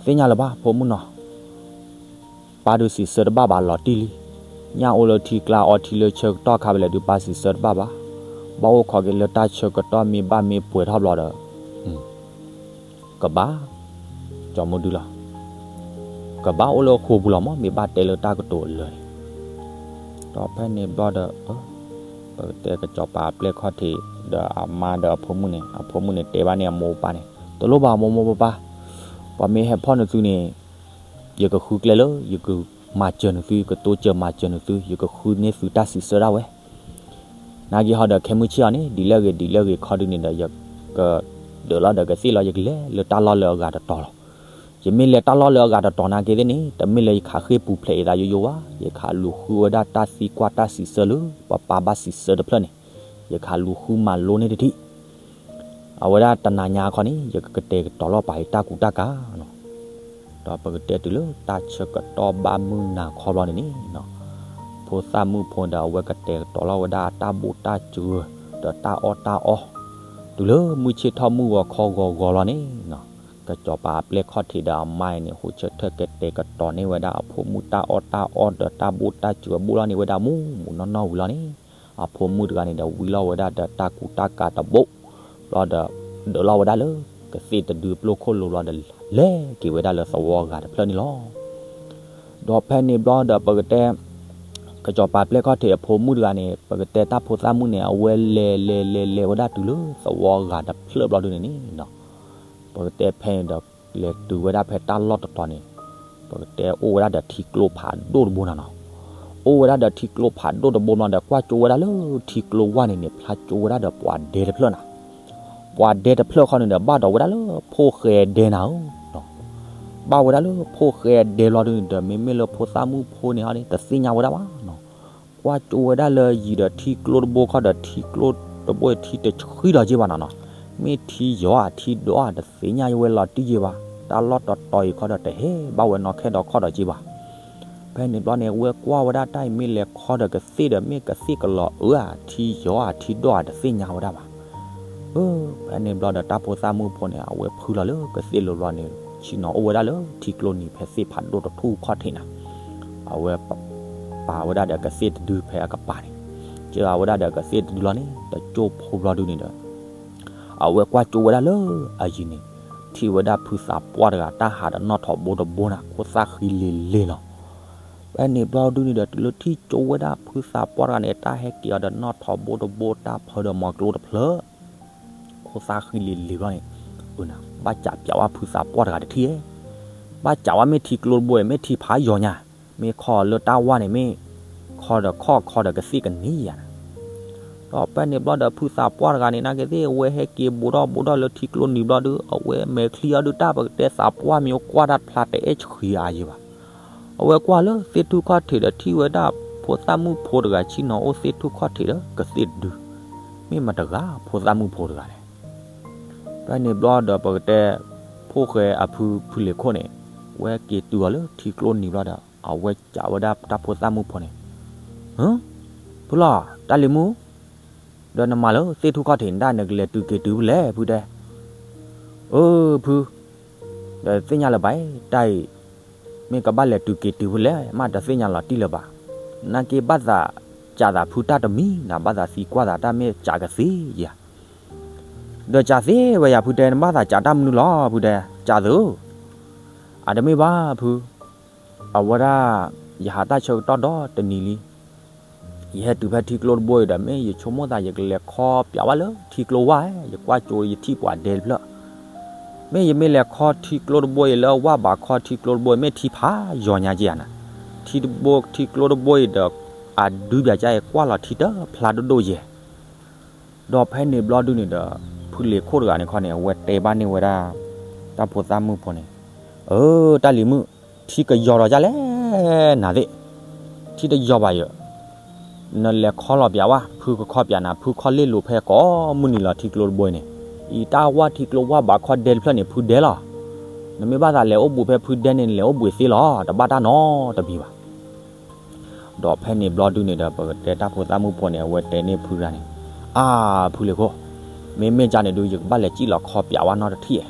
သ့ၣ်ညါလၢၤဘၣ်ဖိမုၣ်နီၤ, ပၢ်ဒုးစံးဆၢတဘၣ်ဘၣ်လီၤတံၢ်လံ. ညၣ်အိၣ်လၢထံကျါအီထံလၢဆၢကတီၢ်ခါဖဲလဲၣ်ဒုးပၢ်စံးဆၢတဘၣ်ဘၣ်. ဘၣ်အိၣ်ခိးက့ၤလၢတၢ်ဆၢကတီၢ်မ့ၢ်ဘၣ်မ့ၢ်ပှဲၤထီၣ်ဘျီဒီး ကဘၣ် ကၠီမူဒုလီၤ, ကဘၣ်အိၣ်လၢဃိာ်ပူၤလီၤမး မ့ၢ်ဘၣ်တဲလၢတၢ်ကတိၤအလၢာ်န့ၣ်, ဒီးဖဲန့ၣ်ဘျီဒီး ပကတဲကစီၤပၤအပျဲၢ်ခီၣ်ထံး ဒီးအမါဒီးအဖိမုၣ်န့ၣ် အဖိမုၣ်န့ၣ်တဲဘၣ်န့ၢ်အမိၢ်ပၢ်န့ၣ် တလိၣ်ဘၣ်မိၢ်မိၢ်ပၢ်ပၢ်, ပှၤမ့ၢ်ဟဲဖီၣ်နသုန့ၣ် ယကဃုကျဲလၢ ယကမၤစၢၤနသု ယကတိစၢၤမၤစၢၤနသု ယကဃုန့ၢ်သုတၢ်စံးဆၢဒၣ်ဝဲ နာ်က့ဟီဒီးခဲမုၢ်ဆ့ၣ်အီၤန့ၣ် ဒ်လဲၣ်ဂ့ၤဒ်လဲၣ်ဂ့ၤခီဒုန့ၣ်ဒီး ယကဒၢးလီၤဒီးကသ့ၣ်လီၤ ယကလဲၤလၢတၢ်လီၢ်လၢအဂၤတတီၤလီၤ. ယမ့ၢ်လဲၤတၢ်လီၢ်လၢအဂၤတတီၤနာ်က့သ့ၣ်န့ၣ် တမ့ၢ်လၢယခးဃ့ၢ်ပူၤဖျဲးအသးယိယိဘၣ်, ယခးလူၤဃုဝဲဒၣ်တၢ်သံကွၢ်တၢ်စံးဆၢလၢ ပပၢ်ဘၣ်စံးဆၢတဖျၢၣ်န့ၣ်, ယခးလူၤဃုမၤလိန့ၢ်တထံၣ် အဝဲဒၣ်တနၤညါခီန့ၣ် ယကကတဲာ်ကတီၤလီၤပာ်အံၤတၢ်ကူတၢ်ကၤ ဒီးပကတဲတုၤလၢတၢ်ဆၢကတီၢ်ဘၣ်မုၢ်နၤခီဘျီန့ၣ်န့ၣ်, ဖိသၣ်မုၣ်ဖိဒီးအဝဲကတဲာ်ကတီၤလီၤဝဲဒၣ်အတၢ်ဘိၣ်တၢ်စၢၤ ဒီးတၢ်အီၣ်တၢ်အီ, တုၤလၢမုၢ်ဆ့ၣ်ထီၣ်မုၢ်ဂီၤခီဂီၤဂီၤလီၤန့ၣ်, ကစီၤပၤအပျဲၢ်ခီၣ်ထံးဒီးအမါအံၤန့ၣ် ဟူးဆၢထၢၣ်ကတဲာ်ကတီၤန့ၢ်ဝဲဒၣ်အဖိမုၣ်တၢ်အီၣ်တၢ်အီဒီးတၢ်ဘိၣ်တၢ်စၢၤဘိၣ်လီၤန့ၢ်ဝဲဒၣ်မူးမူးနီၢ်နီၢ်ဝံၤလီၤန့ၣ်, အဖိမုၣ်တဂၤန့ၣ်ဒီးဝံလီၤဝဲဒၣ်ဒီးတၢ်ကူတၢ်ကၤတဘိၣ်, ဘျီဒီးဒၢးလီၤဝဲဒၣ်လၢ ကသ့ၣ်တဒုပျိၢ်ခိၣ်လိၤဘျီဒီး လဲၤက့ၤဝဲဒၣ်လၢသဝီအဂၤတဖျၢၣ်န့ၣ်လီၤ. ဒီးဖဲန့ၣ်ဘျီဒီးပကတဲ ကစီၤပၤပျဲၢ်ခီၣ်ထံးအဖိမုၣ်တဂၤန့ၣ် ပကတဲတၢ်ဖိသၣ်မုၣ်န့ၣ် အဝဲလဲၤလဲၤလဲၤလဲၤဝဲဒၣ်တုၤလၢသဝီအဂၤတဖျၢၣ်ဘျီဒုန့ၣ်န့ၣ်, ပကတဲဖဲန့ၣ်ဒီး လဲၤတုၤဝဲဒၣ်ဖဲတၢ်လီၢ်တတီၤန့ၣ်, ပကတဲအိၣ်ဝဲဒၣ်ဒီးထံကျိဖးဒိၣ်တဘိနၤနီၤ, အိၣ်ဝဲဒၣ်ဒီးထံကျိဖးဒိၣ်တဘိဘျီဒီး ကွၢ်ကၠိဝဲဒၣ်လၢထံကျိဝၢ်န့ၣ်န့ၣ် ဖျါကၠိဝဲဒၣ်ဒီးပှၤဒဲတဖျၢၣ်နၤ, ပှၤဒဲတဖျၢၣ်ခီန့ၣ်ဒီး ဘၣ်ဒီးဝဲဒၣ်လၢဖိၣ်ဃဲဒဲနၤဧၢ ဘၣ်ဝဲဒၣ်လၢဖိၣ်ဃဲဒဲဘျီဒုန့ၣ်ဒီး မ့မ့ၢ်လၢဖိသၣ်မုၣ်ဖိန့ၣ်ဟီန့ၣ် တသ့ၣ်ညါဝဲဒၣ်ဘၣ်နီၤ, ကွၢ်ကၠိဝဲဒၣ်လၢယံၤဒီးထံကျိတဘိခီဒီး ထံကျိတဘိထံတဆှံဒီးက့ဘၣ်နီၤနီၤ, မ့ၢ်ထံယီၤဧါထံဒိၣ်ဧါ တသ့ၣ်ညါဝဲလီၤတံၢ်က့ဘၣ်, တၢ်လီၢ်တတီၤအံၤခီဒီးတဟဲဘၣ်ဝဲနီၢ်ခဲဒီးခီဒီးက့ဘၣ် ဖဲန့ၣ်ဘျီန့ၣ် ဝဲကွၢ်ဝဲဒၣ်တၢ်အံၤ မ့ၢ်လဲၤခီဒီးကသ့ၣ်ဒီး မ့ၢ်ကသ့ၣ်ကလီၤအၢဧါ ထံယီၤဧါထံဒိၣ်ဧါ တသ့ၣ်ညါဝဲဒၣ်ဘၣ်. ဖဲန့ၣ်ဘျီဒီးတၢ်ဖိသၣ်မုၣ်ဖိန့ၣ် အဝဲဖုလီၤလၢကသ့ၣ်လိၤဘျီန့ၣ် ဆ့ၣ်နီၤအိၣ်ဝဲဒၣ်လၢထံကျိနံၤဖဲသ့ၣ်ဖးဒိၣ်တထူၣ်ခီၣ်ထံးနၤ, အဝဲပာ်ဝဲဒၣ်ဒီးကသ့ၣ်တဒုဖဲအကပၤန့ၣ်, ကၢအဝဲဒၣ်ဒီးကသ့ၣ်တဒုလီၤန့ၣ် တကၠိၢ်ဖိဘျီဒုန့ၣ်ဒီး အဝဲကွၢ်ကၠိဝဲဒၣ်လၢအယံၤန့ၣ် ထံၣ်ဝဲဒၣ်ဖုသးပှၢ်တဂၤ တၢ်ဟးဒီးနီၣ်ထိးဘိတဘိနၤ ခိၣ်သၣ်ဃံလ့ၤလ့ၤလီၤ. ဖဲန့ၣ်ဘျီဒုန့ၣ်ဒီး တုၤလၢထံၣ်ကၠိဝဲဒၣ်ဖုသးပှၢ်တဂၤန့ၣ် တၢ်ဟဲက့ၤအီၤဒီးနီၣ်ထိးဘိတဘိ တၢ်ဖၢဒီးမီၤကျိတဖျၢၣ် ခိၣ်သၣ်ဃံလ့ၤလ့ၤဘျီန့ၣ်, ဘၣ်စးပၠးဝဲဖုသးပှၢ်တဂၤတထံၣ်ဧဲ, ဘၣ်စးဝဲမ့ၢ်ထံကျိတဘိ မ့ၢ်ထံဖးယီၤညါ, မ့ၢ်ခီလၢတၢ်ဝၢ်န့ၣ် မ့ၢ်ခီဒီးခီၣ်ခီဒီးကသ့ၣ်ကနံၤယၤနၤ. ဒီးဖဲန့ၣ်ဘျီဒီးဖုသးပှၢ်တဂၤန့ၣ် နာ်က့သ့ၣ် အဝဲဟဲက့ၤဘိးထီၣ်ဘိးထီၣ်လၢထံကျိနံၤဘျီဒီး အဝဲမဲာ်ချံအီၤဒုး တၢ်ပကတဲသးပှၢ်မ့ၢ်အိၣ်ကွၢ်တၢ်တဖျါတအဲၣ်ဆှံအါယံၤဘၣ်. အဝဲကွၢ်လၢသ့ၣ်ထူၣ်ခီၣ်ထံးဒီးထံၣ်ဝဲဒၣ် ဖိသၣ်မုၣ်ဖိတဂၤဆ့ၣ်နီၤအိၣ်သ့ၣ်ထူၣ်ခီၣ်ထံးဒီးကသ့ၣ်တဒု, မ့ၢ်မတၤတဂၤဖိသၣ်မုၣ်ဖိတဂၤလဲၣ်. ဖဲန့ၣ်ဘျီဒီးပကတဲ ဖိၣ်ဃဲအဖုဖုလ့ၤခိၣ်န့ၣ် ဝဲက့ၤတုၤအီၤလၢထံကျိနံၤဘျီဒီး အဝဲစံးဝဲဒၣ်တၢ်ဖိသၣ်မုၣ်ဖိန့ၣ်, ဟၢ, ဖုလီၤ, တၢ်လံၤမုၣ်, ဒီးနမၤလၢသ့ၣ်ထူၣ်ခီၣ်ထံးန့ၣ်ဒၣ် နကလဲၤတုၤက့ၤတုၤဖဲလဲၣ် ဖုတဲ အၢ ဖု, ဒီးသ့ၣ်ညါလၢၤဘၣ်, တၢ်အံၤ မ့ၢ်ကဘၣ်လဲၤတုၤက့ၤတုၤဖဲလဲၣ် မ့ၢ်တသ့ၣ်ညါလီၤတံၢ်လၢၤဘၣ်. နာ်က့ဘၣ်သးကးသးဖုတၢ်တမံၤနၤ ဘၣ်သးသံကွၢ်သးတၢ်မ့ၢ်ကးကသ့ဧါ. ဒီးကးသ့ဝဲယၤ ဖုတဲ နဘၣ်သးကးတၢ်မနုၤလီၤ ဖုတဲ ကးသ့ဧၢ. အတမ့ၢ်ဘၣ်ဖု, အဝဲဒၣ် ယဟးတၢ်ဆၢကတီၢ်ဒီတနံၤလံ ယဟဲတုၤဖဲထံကျိတဘိအံၤဒီး မ့ၢ်ယဆိကမိၣ်သး ယကလဲၤခီပၠးဝဲလၢထံကျိဝၢ်, ယကွၢ်ကၠိယထံၣ်ပှၤဒဲတဖျၢၣ်, မ့ၢ်ယမ့ၢ်လဲၤခီထံကျိတဘိအံၤ လၢဝၢ်ဘးခီထံကျိတဘိအံၤ မ့ၢ်ထံဖးယိာ်ညါက့ဧါနၤ, ထံတဘိ ထံကျိတဘိအံၤဒီး အဒုးဘၣ်ကၠါအံၤကွၢ်လီၤထံတဖျါဒိၣ်ဒိၣ်ယဲၢ်. ဒီးဖဲန့ၣ်ဘျီဒုန့ၣ်ဒီး ဖုလံၤခိၣ်တဂၤန့ၣ်ခီန့ၣ် အဝဲတဲဘၣ်န့ၢ်ဝဲဒၣ် တၢ်ဖိသၣ်မုၣ်ဖိန့ၣ်, အၢ တၢ်လံၤမုၣ်, ထံကယီၤဒီးကၢ်လဲၣ်နၤသ့ၣ်, ထံတယီၤဘၣ်ယဲၢ်, နလဲၤခီလီၤပၠးဝဲ ဖုကခီပၠးနၤ ဖုခီလ့လိာ်ဖဲကိးမုၢ်နံၤလီၤထံကျိတဘိအံၤန့ၣ်, အံၤတၢ်ဝၢ်ထံကျိဝၢ်ဘးခီဒဲတဖျၢၣ်န့ၣ် ဖုဒဲလီၤ. နမ့ၢ်ဘၣ်သးလဲၤအိၣ်ဘှံးဖဲဖုဒဲန့ၣ် နလဲၤအိၣ်ဘှံးသ့လီၤ တဘၣ်တၢ်နီတမံၤဘၣ်. ဒီးဖဲန့ၣ်ဘျီဒုန့ၣ်ဒီး ပကတဲတၢ်ဖိသၣ်မုၣ်ဖိန့ၣ် အဝဲတဲန့ၢ်ဖုတဂၤန့ၣ်, အါ ဖုလံၤခိၣ်, မ့မ့ၢ်ကၢ်န့ၣ်ဒုး ယကဘၣ်လဲၤစံၣ်လီၤခီပၠးဝဲနီတထံၣ်.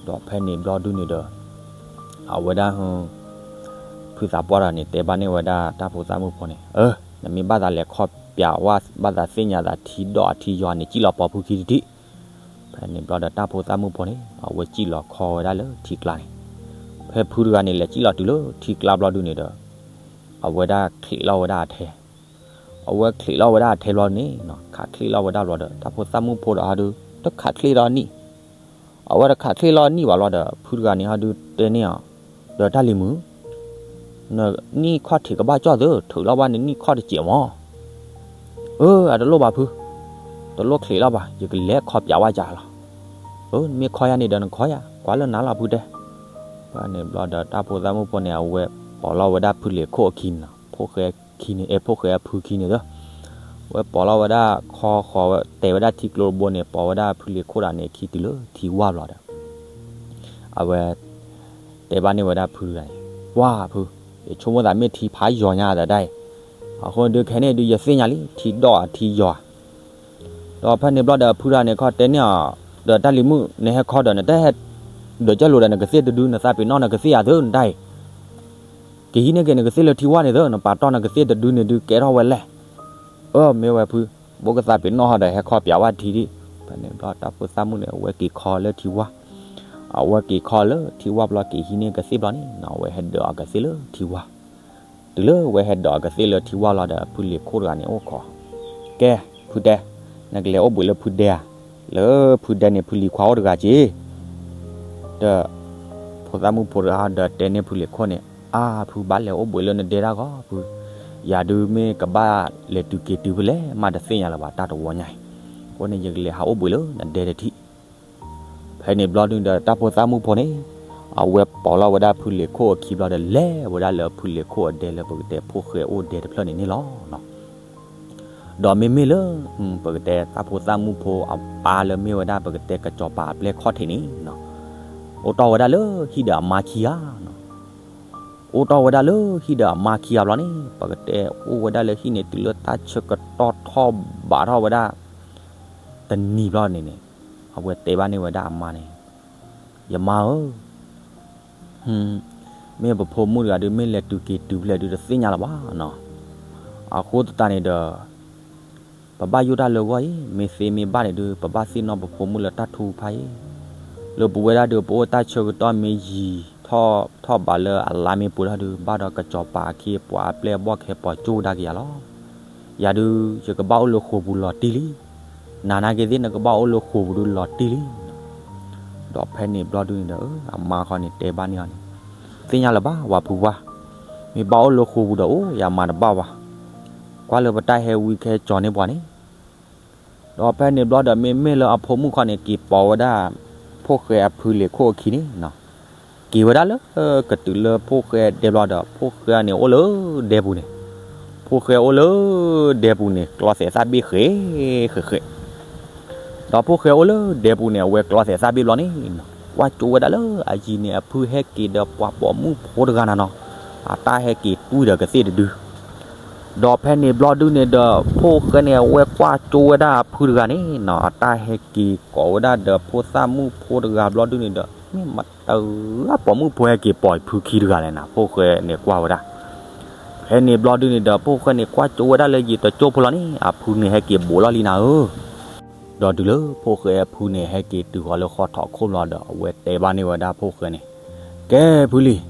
ဒီးဖဲန့ၣ်ဘျီဒုန့ၣ်ဒီး အဝဲဒၣ် ဖုသးပှၢ်တဂၤန့ၣ် တဲဘၣ်န့ၢ်ဝဲဒၣ်တၢ်ဖိသၣ်မုၣ်ဖိန့ၣ်, အၢ နမ့ၢ်ဘၣ်သးလဲၤခီပၠးဝဲ ဘၣ်သးသ့ၣ်ညါသးထံဒီးအထံယီၤန့ၣ် စံၣ်လီၤပိာ်ဖုခံတထံၣ်. ဖဲန့ၣ်ဘျီဒီးတၢ်ဖိသၣ်မုၣ်ဖိန့ၣ် အဝဲစံၣ်လီၤခီဝဲဒၣ်လၢထံကျါန့ၣ်, ဖဲဖုတဂၤန့ၣ် လဲၤစံၣ်လီၤတုၤလၢထံကျါဘျီဒုန့ၣ်ဒီး အဝဲဒၣ်ချံးလီၤဝဲဒၣ်အထဲ, အဝဲချံးလီၤဝဲဒၣ်အထဲဘျီန့ၣ် ခးချံးလီၤဝဲဒၣ်ဘျီဒီး တၢ်ဖိသၣ်မုၣ်ဖိဒီးဟီဒုး တခးချံးလီၤနံၣ်, အဝဲတခးချံးလီၤနံၣ်ဘၣ်ဘျီဒီး ဖုတဂၤန့ၣ်ဟီဒုးတဲန့ၢ်အီၤ, ဒီးတၢ်လံၤမုၣ် နနံၣ်ခီၣ်ထံးကဘၣ်ကၠီၣ်သု ထုးလီၤဘၣ်နနံၣ်ခီၣ်တစဲးမၢ်. အၢ အတလိၣ်ဘၣ်ဖု, တလိၣ်ချံးလီၤဘၣ် ယကလဲၤခီပၠးဝဲကၢ်လီၤ. အၢ နမ့ၢ်ခီယၤန့ၣ်ဒီးနခီယၤ ကွၢ်လၢနၤလီၤဖုတဲ. ဖဲန့ၣ်ဘျီဒီးတၢ်ဖိသၣ်မုၣ်ဖိန့ၣ် အဝဲပိာ်လီၤဝဲဒၣ်ဖုလံၤခိၣ်အခံန့ၣ်လီၤ, ဖိၣ်ဃဲခံန့ၣ် အဲ ဖိၣ်ဃဲအဖုခံန့ၣ်ဒီး ဝဲပိာ်လီၤဝဲဒၣ်ခီဃီၤဝဲ တဲာ်ဝဲဒၣ်ထံကျိတဘိန့ၣ် ပိာ်ဝဲဒၣ်ဖုလံၤခိၣ်တဂၤန့ၣ်အခံတုၤလၢထံဝၢ်ဘျီဒီး အဝဲ တဲဘၣ်န့ၢ်ဝဲဒၣ်ဖုတဂၤန့ၣ်, ပှၢ်ဖု, ယဆိကမိၣ်သးမ့ၢ်ထံဖးယိာ်ညါဒီးဒၣ်အံၤ, အဃိဒုးခဲန့ၣ်ဒုးယသ့ၣ်ညါလံ ထံဒီးအထံယီၤဧါ. ဒီးဖဲန့ၣ်ဘျီဒီးဖုတဂၤန့ၣ်ခီတဲန့ၢ်အီၤ, ဒီးတၢ်လံၤမုၣ် နဟဲခီဒီးနတဟဲ ဒီးကၢ်လိာ်ဒီးနကသ့ၣ်တဒု နသးပ့ၤနီၣ်နကသ့ၣ်ယၤသုနတၢ်အံၤ, ကဟံးန့ၢ်က့ၤနကသ့ၣ်လၢထံဝၢ်န့ၣ်သု နပာ်တီၢ်နကသ့ၣ်တဒုန့ၣ်ဒုးကဲထီၣ်ဝဲလဲၣ်. အၢ မ့ၢ်ဝဲဖု, ဘိကသးပ့ၤနီၣ်ဟီဒီးဟဲခီပၠးဝဲထံဒံး. ဖဲန့ၣ်ဘျီတၢ်ဖိသၣ်မုၣ်န့ၣ် အဝဲက့ၤခီလၢထံဝၢ်, အဝဲက့ၤခီလၢထံဝၢ်ဘျီက့ၤဟံးန့ၢ်ကသ့ၣ်ဘျီန့ၣ် အဝဲဟဲဒၢးအီၤကသ့ၣ်လၢထံဝၢ်, တုၤလၢအဝဲဟဲဒၢးအီၤကသ့ၣ်လၢထံဝၢ်လီၤဒီး ဖုလံၤခိၣ်တဂၤန့ၣ်အိၣ်ခိး, ကဲ, ဖုတဲ, နကလဲၤအိၣ်ဘှံးလၢဖုဒဲဧါ, လၢဖုဒဲန့ၣ် ဖုလံၤခွါအိၣ်တဂၤက့ၤ ဒီး ဖိသၣ်မုၣ်ဖိတဂၤဒီးတဲန့ၢ်ဖုလံၤခိၣ်န့ၣ်, အါဖု ဘၣ်လဲၤအိၣ်ဘှံးလၢနဒဲတၢ်ဂီၤဖု, ယၤဒုးမ့ၢ်ကဘၣ်လဲၤတုၤက့ၤတုၤဖဲလဲၣ် မးတသ့ၣ်ညါလၢၤဘၣ် တၢ်တဝီညါအံၤ, အဃိန့ၣ် ယကလဲၤဟးအိၣ်ဘှံးလၢနဒဲတထံၣ်. ဖဲန့ၣ်ဘျီဒုဒီး တၢ်ဖိသၣ်မုၣ်ဖိန့ၣ် အဝဲပိာ်လီၤဝဲဒၣ်ဖုလံၤခိၣ်အခံဘျီဒီး လဲၤဝဲဒၣ်လၢဖုလံၤခိၣ်အဒဲလၢပကတဲဖိၣ်ဃဲအိၣ်ဒဲတဖျၢၣ်န့ၣ်န့ၣ်လီၤ. ဒီးမ့မ့ၢ်လၢ ပကတဲတၢ်ဖိသၣ်မုၣ်ဖိအပၢ်လၢမ့ၢ်ဝဲဒၣ်ပကတဲကစီၤပၤအပျဲၢ်ခီၣ်ထံးန့ၣ် အိၣ်တီၢ်ဝဲဒၣ်လၢဟံၣ်ဒီးအမါခံဂၤ, အိၣ်တီၢ်ဝဲဒၣ်လၢဟံၣ်ဒီးအမါခံဂၤဘျီန့ၣ် ပကတဲအိၣ်ဝဲဒၣ်လၢဟံၣ်န့ၣ် တုၤလၢတၢ်ဆၢကတီၢ်ထီၣ်ဘးထီၣ်ဝဲဒၣ် တနံၤဘျီန့ၣ်န့ၣ် အဝဲတဲဘၣ်န့ၢ်ဝဲဒၣ်အမါန့ၣ်, ယမါဧၢ မ့ၢ်ပဖိမုၣ်တဂၤဒုး မ့ၢ်လဲၤတုၤက့ၤတုၤဖဲလဲၣ်ဒုး တသ့ၣ်ညါလၢၤဘၣ်နီၤ. အဃိသတးန့ၣ်ဒီး ပဘၣ်ယိၣ်တၢ်လၢဂီၢ်အံၤ, မ့ၢ်သ့မ့ၢ်ဘၣ်န့ၣ်ဒုး ပဘၣ်သ့ၣ်နီၣ်ပဖိမုၣ်လၢတၢ်ထုကဖၣ်အံၤ, လၢပဝဲဒၣ်ဒုး ပအိၣ်တၢ်ဆၢကတီၢ်မ့ၢ်ယံာ်ထီၣ်ထီၣ်ဘးလၢအလါမ့ၢ်ပှဲၤထီၣ်ဒုး ဘၣ်ဒီးကစီၤပၤအခ့အပှၤအပျဲၢ်အဘီၣ်ခဲပှၤကၠိကဒါက့ၤယၤလီၤ. ယၤဒုး ယကဘၣ်အိၣ်လၢဃိာ်ပူၤလီၤတံၢ်လံ. နၤနာ်က့သ့ၣ် နကဘၣ်အိၣ်လၢဃိာ်ပူၤဒုးလီၤတံၢ်လံ. ဒီးဖဲန့ၣ်ဘျီဒုးန့ၣ်ဒီး အမါခီန့ၣ်တဲဘၣ်န့ၢ်အီၤန့ၣ်, သ့ၣ်ညါလၢၤဘၣ် ဝၤဖုဝါ, မ့ၢ်ဘၣ်အိၣ်လၢဃိာ်ပူၤဒီး အိၣ်ယၤမၤတဘၣ်ဝဲ, ကွၢ်လၢပတၢ်ဟဲဝံခဲကၠီၤန့ၢ်ပှၤန့ၣ် ဒီးဖဲန့ၣ်ဘျီဒီး မ့မ့ၢ်လၢအဖိမုၣ်ခီန့ၣ် က့ၤပိာ်ဝဲဒၣ် ဖိၣ်ဃဲအဖုလံၤခိၣ်အခံန့ၣ်, က့ၤဝဲဒၣ်လၢ ကတုၤလၢဖိၣ်ဃဲဒဲဘျီဒီး ဖိၣ်ဃဲန့ၣ်အိၣ်လၢဒဲပူၤန့ၣ်, ဖိၣ်ဃဲအိၣ်လၢဒဲပူၤန့ၣ် ကျီသဲးသၣ်ဘ့ၣ်ဃဲးဃဲးဃဲး ဒီးဖိၣ်ဃဲအိၣ်လၢဒဲပူၤန့ၣ် အဝဲကျီသဲးသၣ်ဘ့ၣ်ဘျီန့ၣ်, ကွၢ်ကၠိဝဲဒၣ်လၢအယံၤန့ၣ် အဖုဟဲက့ၤဒီးပှၤပိာ်မုၣ်ဖိတဂၤနၤနီၤ, အတၢ်ဟဲက့ၤတွံၢ်ဒီးကသ့ၣ်တဒု ဒီးဖဲန့ၣ်ဘျီဒုန့ၣ်ဒီး ဖိၣ်ဃဲန့ၣ် အဝဲကွၢ်ကၠိဝဲဒၣ်အဖုတဂၤန့ၣ်နီၤ, အတၢ်ဟဲက့ၤကိးဝဲဒၣ်ဒီးဖိသၣ်မုၣ်ဖိတဂၤဘျီဒုန့ၣ်ဒီး မ့ၢ်မတၤပိာ်မုၣ်ဖိဟဲက့ၤပိာ်အဖုခံတဂၤလဲၣ်နၤ, ဖိၣ်ဃဲန့ၣ်ကွၢ်ဝဲဒၣ်. ဖဲန့ၣ်ဘျီဒုန့ၣ်ဒီး ဖိၣ်ဃဲန့ၣ်ကွၢ်ကၠိဝဲဒၣ်လၢယံၤတကၠိဖိလီၤန့ၣ် အဖုန့ၣ်ဟဲက့ၤဘူးလီၤလံနၤဧၢ. ဒီးတုၤလၢဖိၣ်ဃဲအဖုန့ၣ် ဟဲက့ၤတုၤဃီၤလၢဃီထီၣ်ခိၣ်လီၤဒီး အဝဲတဲဘၣ်န့ၢ်ဝဲဒၣ်ဖိၣ်ဃဲန့ၣ်, ကဲဖုလံၤ,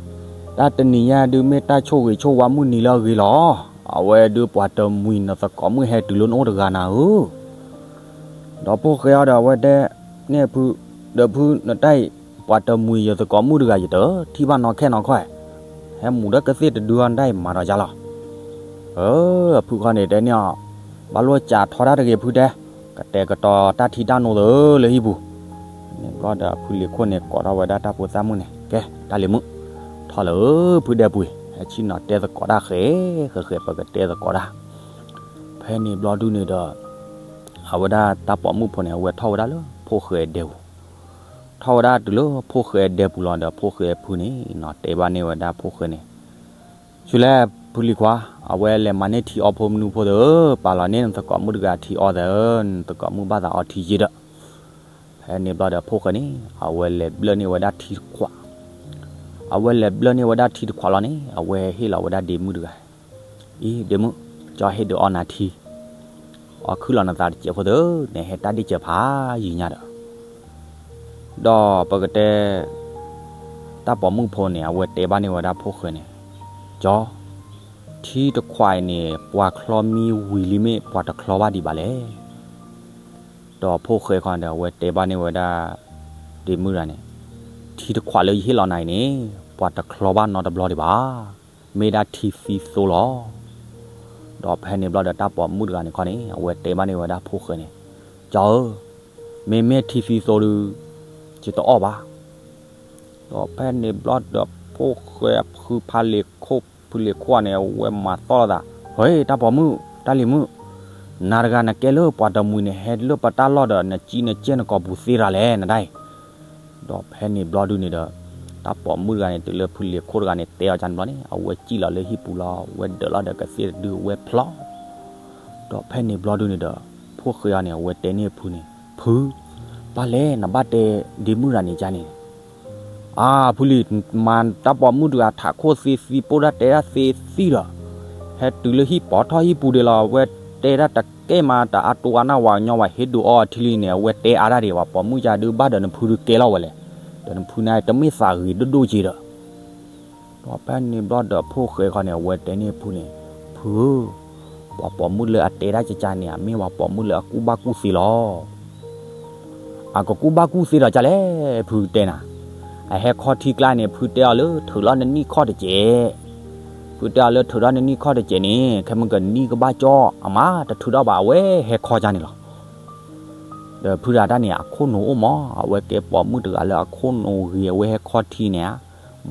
တၢ်တနံၤညါဒုးမ့ၢ်တၢ်ဆိၣ်ဂ့ၤဆိၣ်ဝါမုၢ်နံၤလၢအဂ့ၤလီၤ. အဝဲဒုးပှၤတမှံၤနသကိးမုၣ်ဟဲတုၤလၢနအိၣ်တဂၤနၤဧၢ. ဒီးဖိၣ်ဃဲအံၤဒီးအဝဲတဲန့ၢ်ဖု, ဒီးဖုနတၢ်အံၤ ပှၤတမှံၤယသကိးမုၣ်တဂၤ ယတထံၣ်ဘၣ်နီၢ်ခဲနီၢ်ခီ, ဟဲမူဒါကသ့ၣ်တဒုအီၤနတၢ်အံၤမၤဒီးယၤလီၤ. အဖုခီန့ၣ်တဲန့ၢ်အီၤ, ဘၣ်လိာ်စးထီဒါတဂ့ၤဖုတဲ, ကတဲာ်ကတီၤတၢ်ထံတၢ်နိသၢလၢဟံၣ်ပူၤ. န့ၣ်ဘျီဒီးအဖုလံၤခိၣ်န့ၣ် ကိးထီၣ်ဝဲဒၣ်တၢ်ဖိသၣ်မုၣ်န့ၣ်, ကဲတၢ်လံၤမုၣ်, ထီၣ်လၢဖုဒဲပူၤ, ဟဲဆ့ၣ်နီၤတဲသကိးတၢ်ဃဲ, ဃဲဃဲ ပကတဲသကိးတၢ်. ဖဲန့ၣ်ဘျီဒုန့ၣ်ဒီး အဝဲဒၣ်တၢ်ပိာ်မုၣ်ဖိန့ၣ် အဝဲထီၣ်ဝဲဒၣ်လၢဖိၣ်ဃဲဒဲပူၤ, ထီၣ်ဝဲဒၣ်တုၤလၢဖိၣ်ဃဲဒဲပူၤလီၤဒီး ဖိၣ်ဃဲအဖုန့ၣ်နီၤ တဲဘၣ်န့ၢ်ဝဲဒၣ်ဖိၣ်ဃဲန့ၣ်, ဆူလဲၣ်ဖုလံၤခွါ, အဝဲလဲၤမၤန့ၢ်ထံအီဖိမနုၤဖိသၢ, ပာ်လီၤန့ၢ်နသကိးမုၣ်တဂၤထံအီသၢ, နသကိးမုၣ်ဘၣ်သးအီထံယ့ဒီး. ဖဲန့ၣ်ဘျီဒီးဖိၣ်ဃဲန့ၣ် အဝဲလဲၤဘျၢၣ်န့ၢ်ဝဲဒၣ်ထံတခွး, အဝဲလဲၤဘျၢၣ်န့ၢ်ဝဲဒၣ်ထံတခွးလီၤန့ၣ် အဝဲဟ့ၣ်လီၤဝဲဒၣ်ဒ့မုၣ်တဂၤ, အံၤဒ့မုၣ်, ကၠီဟ့ၣ်ဒုးအီနၤထံ, အီခုၣ်လီၤနသးတစဲးဖိသၢ, နဟဲတၢ်ဒ့ၣ်စၢၤဖးယံၤညါဒီး ဒီးပကတဲ တၢ်ပိာ်မုၣ်ဖိန့ၣ် အဝဲတဲဘၣ်န့ၢ်ဝဲဒၣ်ဖိၣ်ဃဲန့ၣ်, ကၠီ, ထံတခွးအံၤန့ၣ် ပှၤချီမံဝံၤလံမ့ၢ်ပှၤတချီဘၣ်ဒံးဘၣ်လဲၣ်. ဒီးဖိၣ်ဃဲခီဒီး အဝဲတဲဘၣ်န့ၢ်ဝဲဒၣ် ဒ့မုၣ်တဂၤန့ၣ်, ထံတခွးလၢယဟ့ၣ်လီၤနၤအံၤန့ၣ် ပှၤတချီဘၣ်နီတဘျီဒံးဘၣ်, မ့ၢ်ဒၣ်ထံသံသိလီၤ. ဒီးဖဲန့ၣ်ဘျီဒီးတၢ်ပိာ်မုၣ်တဂၤန့ၣ်ခီန့ၣ် အဝဲတဲဘၣ်န့ၢ်ဝဲဒၣ်ဖိၣ်ဃဲန့ၣ်, ကၠီဧၢ, မ့မ့ၢ်ထံသံသိဒီး ယတအီၣ်ဘၣ်. ဒီးဖဲန့ၣ်ဘျီဒီးဖိၣ်ဃဲအဖုဖါလ့ၤခိၣ် ဖုလ့ၤခိၣ်န့ၣ် အဝဲမၤသီၣ်လိာ်သး, ဟဲ တၢ်ပိာ်မုၣ် တၢ်လံၤမုၣ်, နၤတဂၤနကဲလၢပှၤတမှံၤန့ၣ် ဟဲလၢပတၢ်လီၢ်ဒီး နကံနကဲနကိာ်ပူၤသ့တၢ်လဲၣ် နတၢ်အံၤ. ဒီးဖဲန့ၣ်ဘျီဒုန့ၣ်ဒီး တၢ်ပိာ်မုၣ်တဂၤန့ၣ် တုၤလၢဖုလ့ၤခိၣ်တဂၤန့ၣ် တဲအီၤကန့ၣ်ဘျီန့ၣ် အဝဲစံၣ်လီၤလၢဟံၣ်ပူၤလီၤ, အဝဲဒၢးလီၤဒီးကသ့ၣ်တဒုအဝဲဖျီ ဒီးဖဲန့ၣ်ဘျီဒုန့ၣ်ဒီး ဖိၣ်ဃဲအံၤန့ၣ် အဝဲတဲန့ၢ်ဖုန့ၣ်, ဖု, ဘၣ်လဲၣ် နဘၣ်တဲဒ့မုၣ်တဂၤန့ၣ်ကန့ၣ်, အါ ဖုလံၤ, မၤတၢ်ပိာ်မုၣ်တဂၤထးခိၣ်သ့သံ ပိၢ်တၢ်တဲဒၣ်သ့သံဒီး, ဟဲတုၤလၢဟံၣ်ပီၤထီၣ်ဟံၣ်ပူၤဒံးလီၤ, အဝဲတဲဒၣ်တကဲမး တအါတိအါနၢ်ဝၤကညီဝဲ ဟ့ၣ်ဒုးအီအထံလံန့ၣ် အဝဲတဲအါတၢ်ဒံးဘၣ်, ပိာ်မုၣ်ကဒုးဘၣ်ဒီးနဖုဒုးကဲလီၤဝဲလဲၣ်, ဒီးနဖုန့ၣ်တမ့ၢ်သးဂ့ၤဒိၣ်ဒိၣ်က့ဒီး ဒီးဖဲန့ၣ်ဘျီဒီးဖိၣ်ဃဲခီန့ၣ် အဝဲတဲန့ၢ်ဖုန့ၣ်, ဖုဧၢ, ပှၤပိာ်မုၣ်လၢအတဲဒၣ်ကကန့ၣ် အမ့ၢ်ပှၤပိာ်မုၣ်လၢအကူၣ်ဘၣ်ကူၣ်သ့လီၤ. အကကူၣ်ဘၣ်ကူၣ်သ့ဒီးကလဲၣ် ဖုတဲနၤ, အဟဲခီထံကျါန့ၣ် ဖုတဲအီၤလၢထုးထီၣ်နနံၣ်ခီၣ်တစဲး, ဖုတဲအီၤလၢထုးထီၣ်နနံၣ်ခီၣ်တစဲးန့ၣ် ခဲမုၢ်ကနံၣ်ကဘၣ်ကၠီ အမါတထုးထီၣ်ဘၣ် အဝဲဟဲခီကန့ၣ်လီၤ. ဒီးဖုတဂၤတၢ်န့ၣ် အခိၣ်နူာ်အိၣ်မး, အဝဲကဲပိာ်မုၣ်တဂၤလၢအခိၣ်နူာ်ဂ့ၤ အဝဲဟဲခီထံန့ၣ်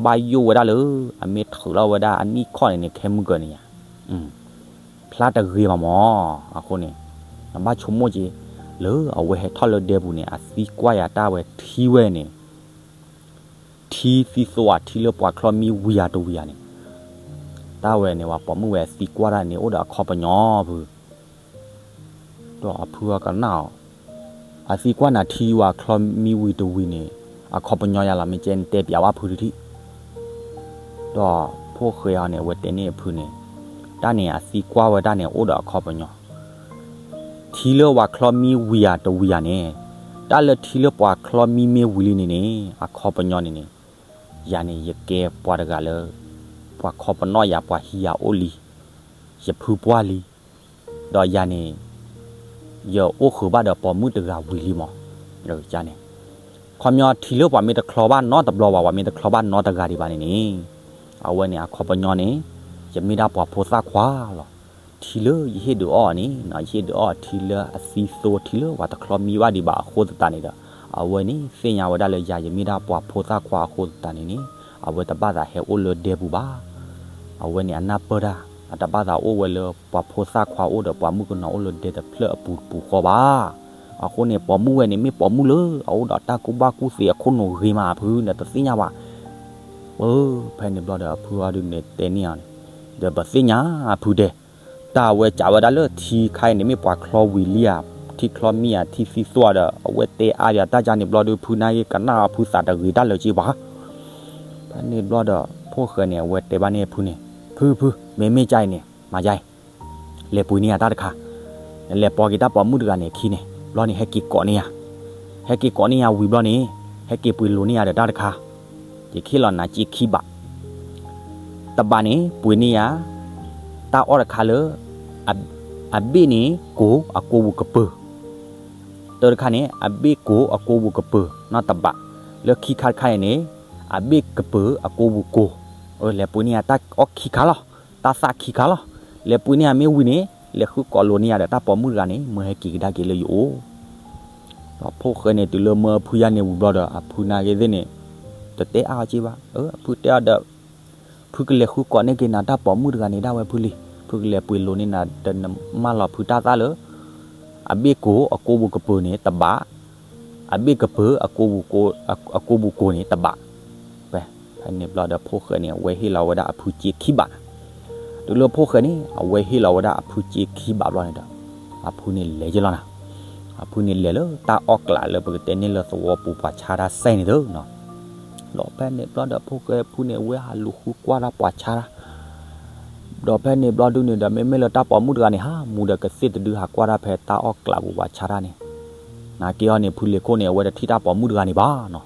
ဧါ, ဘၣ်ယိၣ်ဝဲဒၣ်လၢ အမ့ၢ်ထုးထီၣ်ဝဲဒၣ်အနံၣ်ခီၣ်န့ၣ်န့ၣ် ခဲမုၢ်ကန့ၣ်ဧါ, ဖျါတဂ့ၤဘၣ်မး, အဃိန့ၣ် နဘၣ်ဆိကမိၣ်က့ၤ လၢအဝဲဟဲထီၣ်လၢဒဲပူၤန့ၣ် အသံကွၢ်ယၤတၢ်ဝဲထံဝဲန့ၣ် ထံသံသိဧါ ထံလၢပှၤချီမံဝံၤယၤတဝံၤယၤန့ၣ်, တၢ်ဝဲန့ၣ် ပှၤပိာ်မုၣ်ဝဲအသံကွၢ်တၢ်န့ၣ် အိၣ်ဒီးအခီပညီဖု ဒီးအဖုအကနၣ်အီၤ, အသံကွၢ်နၤထံဝဲချီမံဝံၤတဝံၤန့ၣ် အခီပညီယၤလီၤ မ့ၢ်ကဲနတဲပျးဘၣ်ဖုတထံၣ်. ဒီးဖိၣ်ဃဲအံၤန့ၣ် အဝဲတဲန့ၢ်အဖုန့ၣ်, တၢ်န့ၣ်အသံကွၢ်ဝဲတၢ်န့ၣ် အိၣ်ဒီးအခီပညီ ထံလၢပှၤချီမံဝံၤယၤတဝံၤယၤန့ၣ်, တၢ်လၢထံလၢပှၤချီမံမ့ၢ်ဝံၤလံန့ၣ်န့ၣ် အခီပညီန့ၣ်န့ၣ်, ယၤန့ၣ် ယကဲပှၤတဂၤလၢ ပှၤခီပနီၣ်ယၤ ပှၤဟံးယၤအိၣ်လံ, ယဖုပှၢ်လံ, ဒီးယၤန့ၣ် ယအိၣ်ဃုာ်ဘၣ်ဒီးပိာ်မုၣ်တဂၤဝံၤလံမး, န့ၣ်, ခီပညီထံလၢပှၤမ့ၢ်တချီဘၣ်နီတဘျီဘၣ် ပှၤမ့ၢ်တချီဘၣ်နီတဂၤဒံးဘၣ်န့ၣ်န့ၣ်, အဝဲန့ၣ်အခီပညီန့ၣ် ယမ့ၢ်ဒၣ်ပှၤဖိသၣ်ခွါလီၤ. ထံလၢယဟ့ၣ်ဒုးအီၣ်န့ၣ် ယဟ့ၣ်ဒုးအီၣ်ထံလၢအသံသိ ထံလၢပှၤတချီမံဘၣ်ဒံးဘၣ်အဃိသတးန့ၣ်ဒီး အဝဲန့ၣ်သ့ၣ်ညါဝဲဒၣ်လၢယၤ ယမ့ၢ်ဒၣ်ပှၤဖိသၣ်ခွါအဃိသတးန့ၣ်န့ၣ် အဝဲတဘၣ်သးဟဲအိၣ်လၢဒဲပူၤဘၣ်. အဝဲန့ၣ်အနၢ်ပၢၢ်တၢ် အတဘၣ်သးအိၣ်ဝဲလၢပှၤဖိသၣ်ခွါအိၣ်ဒီးပှၤမုၣ်ကနီၤအိၣ်လၢဒဲတဖျၢၣ်အပူၤတပူၤဃီဘၣ်. အဃိန့ၣ် ပိာ်မုၣ်ဝဲန့ၣ် မ့ၢ်ပိာ်မုၣ်လၢအအိၣ်ဒီးတၢ်ကူၣ်ဘၣ်ကူၣ်သ့ အခိၣ်နူာ်ဂ့ၤမး ဖု နတသ့ၣ်ညါဘၣ်. အၢ ဖဲန့ၣ်ဘျီဒီးအဖုအီၤဒုန့ၣ်တဲန့ၢ်အီၤန့ၣ်, ဒီးပသ့ၣ်ညါ ဖုတဲ, တၢ်အဝဲကးဝဲဒၣ်လၢထံခါအံၤန့ၣ် မ့ၢ်ပှၤချီဝံၤလံဧါ, ထံချီမံဧါ, ထံသံသွၣ်ဒီး အဝဲတဲအါယၤတၢ်ကါန့ၣ်ဘျီဒီး ဖုနာ်က့ၤကနၣ်အီၤ ဖုသးတဂ့ၤတၢ်လၢၤက့ၤဘၣ်. ဖဲန့ၣ်ဘျီဒီး ဖိၣ်ဃဲန့ၣ် အဝဲတဲဘၣ်န့ၢ်ဖုန့ၣ်, ဖု ဖု မ့မ့ၢ်ကါအံၤန့ၣ် မၤယါအံၤ, လဲၤပှ့ၤန့ၢ်ယၤတၢ်တခါ, နလဲၤပိာ်က့ၤတၢ်ပိာ်မုၣ်တဂၤန့ၣ်အခံန့ၣ် ဘျီန့ၣ် ဟဲက့ၤကိးန့ၢ်ယၤ, ဟဲက့ၤကိးန့ၢ်ယၤဝံၤဘျီန့ၣ် ဟဲက့ၤပှ့ၤလိာ်န့ၢ်ယၤဒီးတၢ်တခါ, ယကဟ့ၣ်လီၤနၤစ့ခံဘး တဘးန့ၣ် ပှ့ၤန့ၢ်ယၤ တၢ်အီၣ်တခါလၢ အဘ့ၣ်န့ၣ်ကိၢ်အကိပူၤကပၢၤ, တၢတခါန့ၣ် အဘ့ၣ်ကိၢ်အကိပူၤကပၢၤနီၢ်တဘး, လၢခံခါတခါအံၤန့ၣ် အဘ့ၣ်ကပၢၤအကိပူၤကိၢ်, လဲၤပှ့ၤန့ၢ်ယၤတၢ်အီၣ်ခံခါလီၤ, တၢ်သၣ်ခံခါလီၤ, လဲၤပှ့ၤန့ၢ်ယၤမ့ၢ်ဝံၤန့ၣ် လဲၤဃုကိးလိာ်န့ၢ်ယၤဒီးတၢ်ပိာ်မုၣ်တဂၤန့ၣ် မၢဟဲက့ၤကဒါက့ၤလၢယအိၣ် ဒီးဖိၣ်ဃဲန့ၣ် တုၤလၢမၢအဖုယါန့ၣ်ဝံၤဘျီဒီး အဖုနာ်က့ၤသ့ၣ်န့ၣ် တတဲအါအီၤက့ၤဘၣ်, အဖုတဲအီၤဒီး ဖုကလဲၤဃုကိးန့ၢ်က့ၤနၤတၢ်ပိာ်မုၣ်တဂၤန့ၣ်ဒၣ်ဝဲဖုလံ, ဖုကလဲၤပှ့ၤလိာ်န့ၢ်နၤဒီးနမၢလီၤဖုတၢ်သၣ်လၢ အဘ့ၣ်ကိၢ်အကိပူၤကပၢၤန့ၣ်တဘး, အဘ့ၣ်ကပၢၤ အကိပူၤကိၢ်န့ၣ်တဘး, ဖဲန့ၣ်ဘျီဒီးဖိၣ်ဃဲန့ၣ် အဝဲဟ့ၣ်လီၤဝဲဒၣ်အဖုစ့ခံဘးနၤ, တုၤလၢဖိၣ်ဃဲန့ၣ် အဝဲဟ့ၣ်လီၤဝဲဒၣ်အဖုစ့ခံဘးဘျီန့ၣ်ဒီး အဖုန့ၣ်လဲၤယ့လီၤနၤ, အဖုန့ၣ်လဲၤလၢတၢ်အီၣ်ကျးလၢပကတဲန့ၢ်လၢသဝီပူၤပှၤဆါတၢ်စဲန့ၣ်ဒီး ဒီးဖဲန့ၣ်ဘျီဒီးဖိၣ်ဃဲဖုန့ၣ် အဝဲဟးလူၤဃုကွၢ်တၢ်ပှၤဆါတၢ်, ဒီးဖဲန့ၣ်ဘျီဒုန့ၣ်ဒီး မ့မ့ၢ်လၢတၢ်ပိာ်မုၣ်တဂၤန့ၣ် ဟးမူဒီးကသ့ၣ်တဒုဟးကွၢ်တၢ်ဖဲတၢ်အီၣ်ကျးပူၤပှၤဆါတၢ်န့ၣ်, နာ်က့ၤအီၤန့ၣ် ဖုလ့ၤခိၣ်န့ၣ် အဝဲတထံၣ်တၢ်ပိာ်မုၣ်တဂၤန့ၣ်ဘၣ်နီၤ,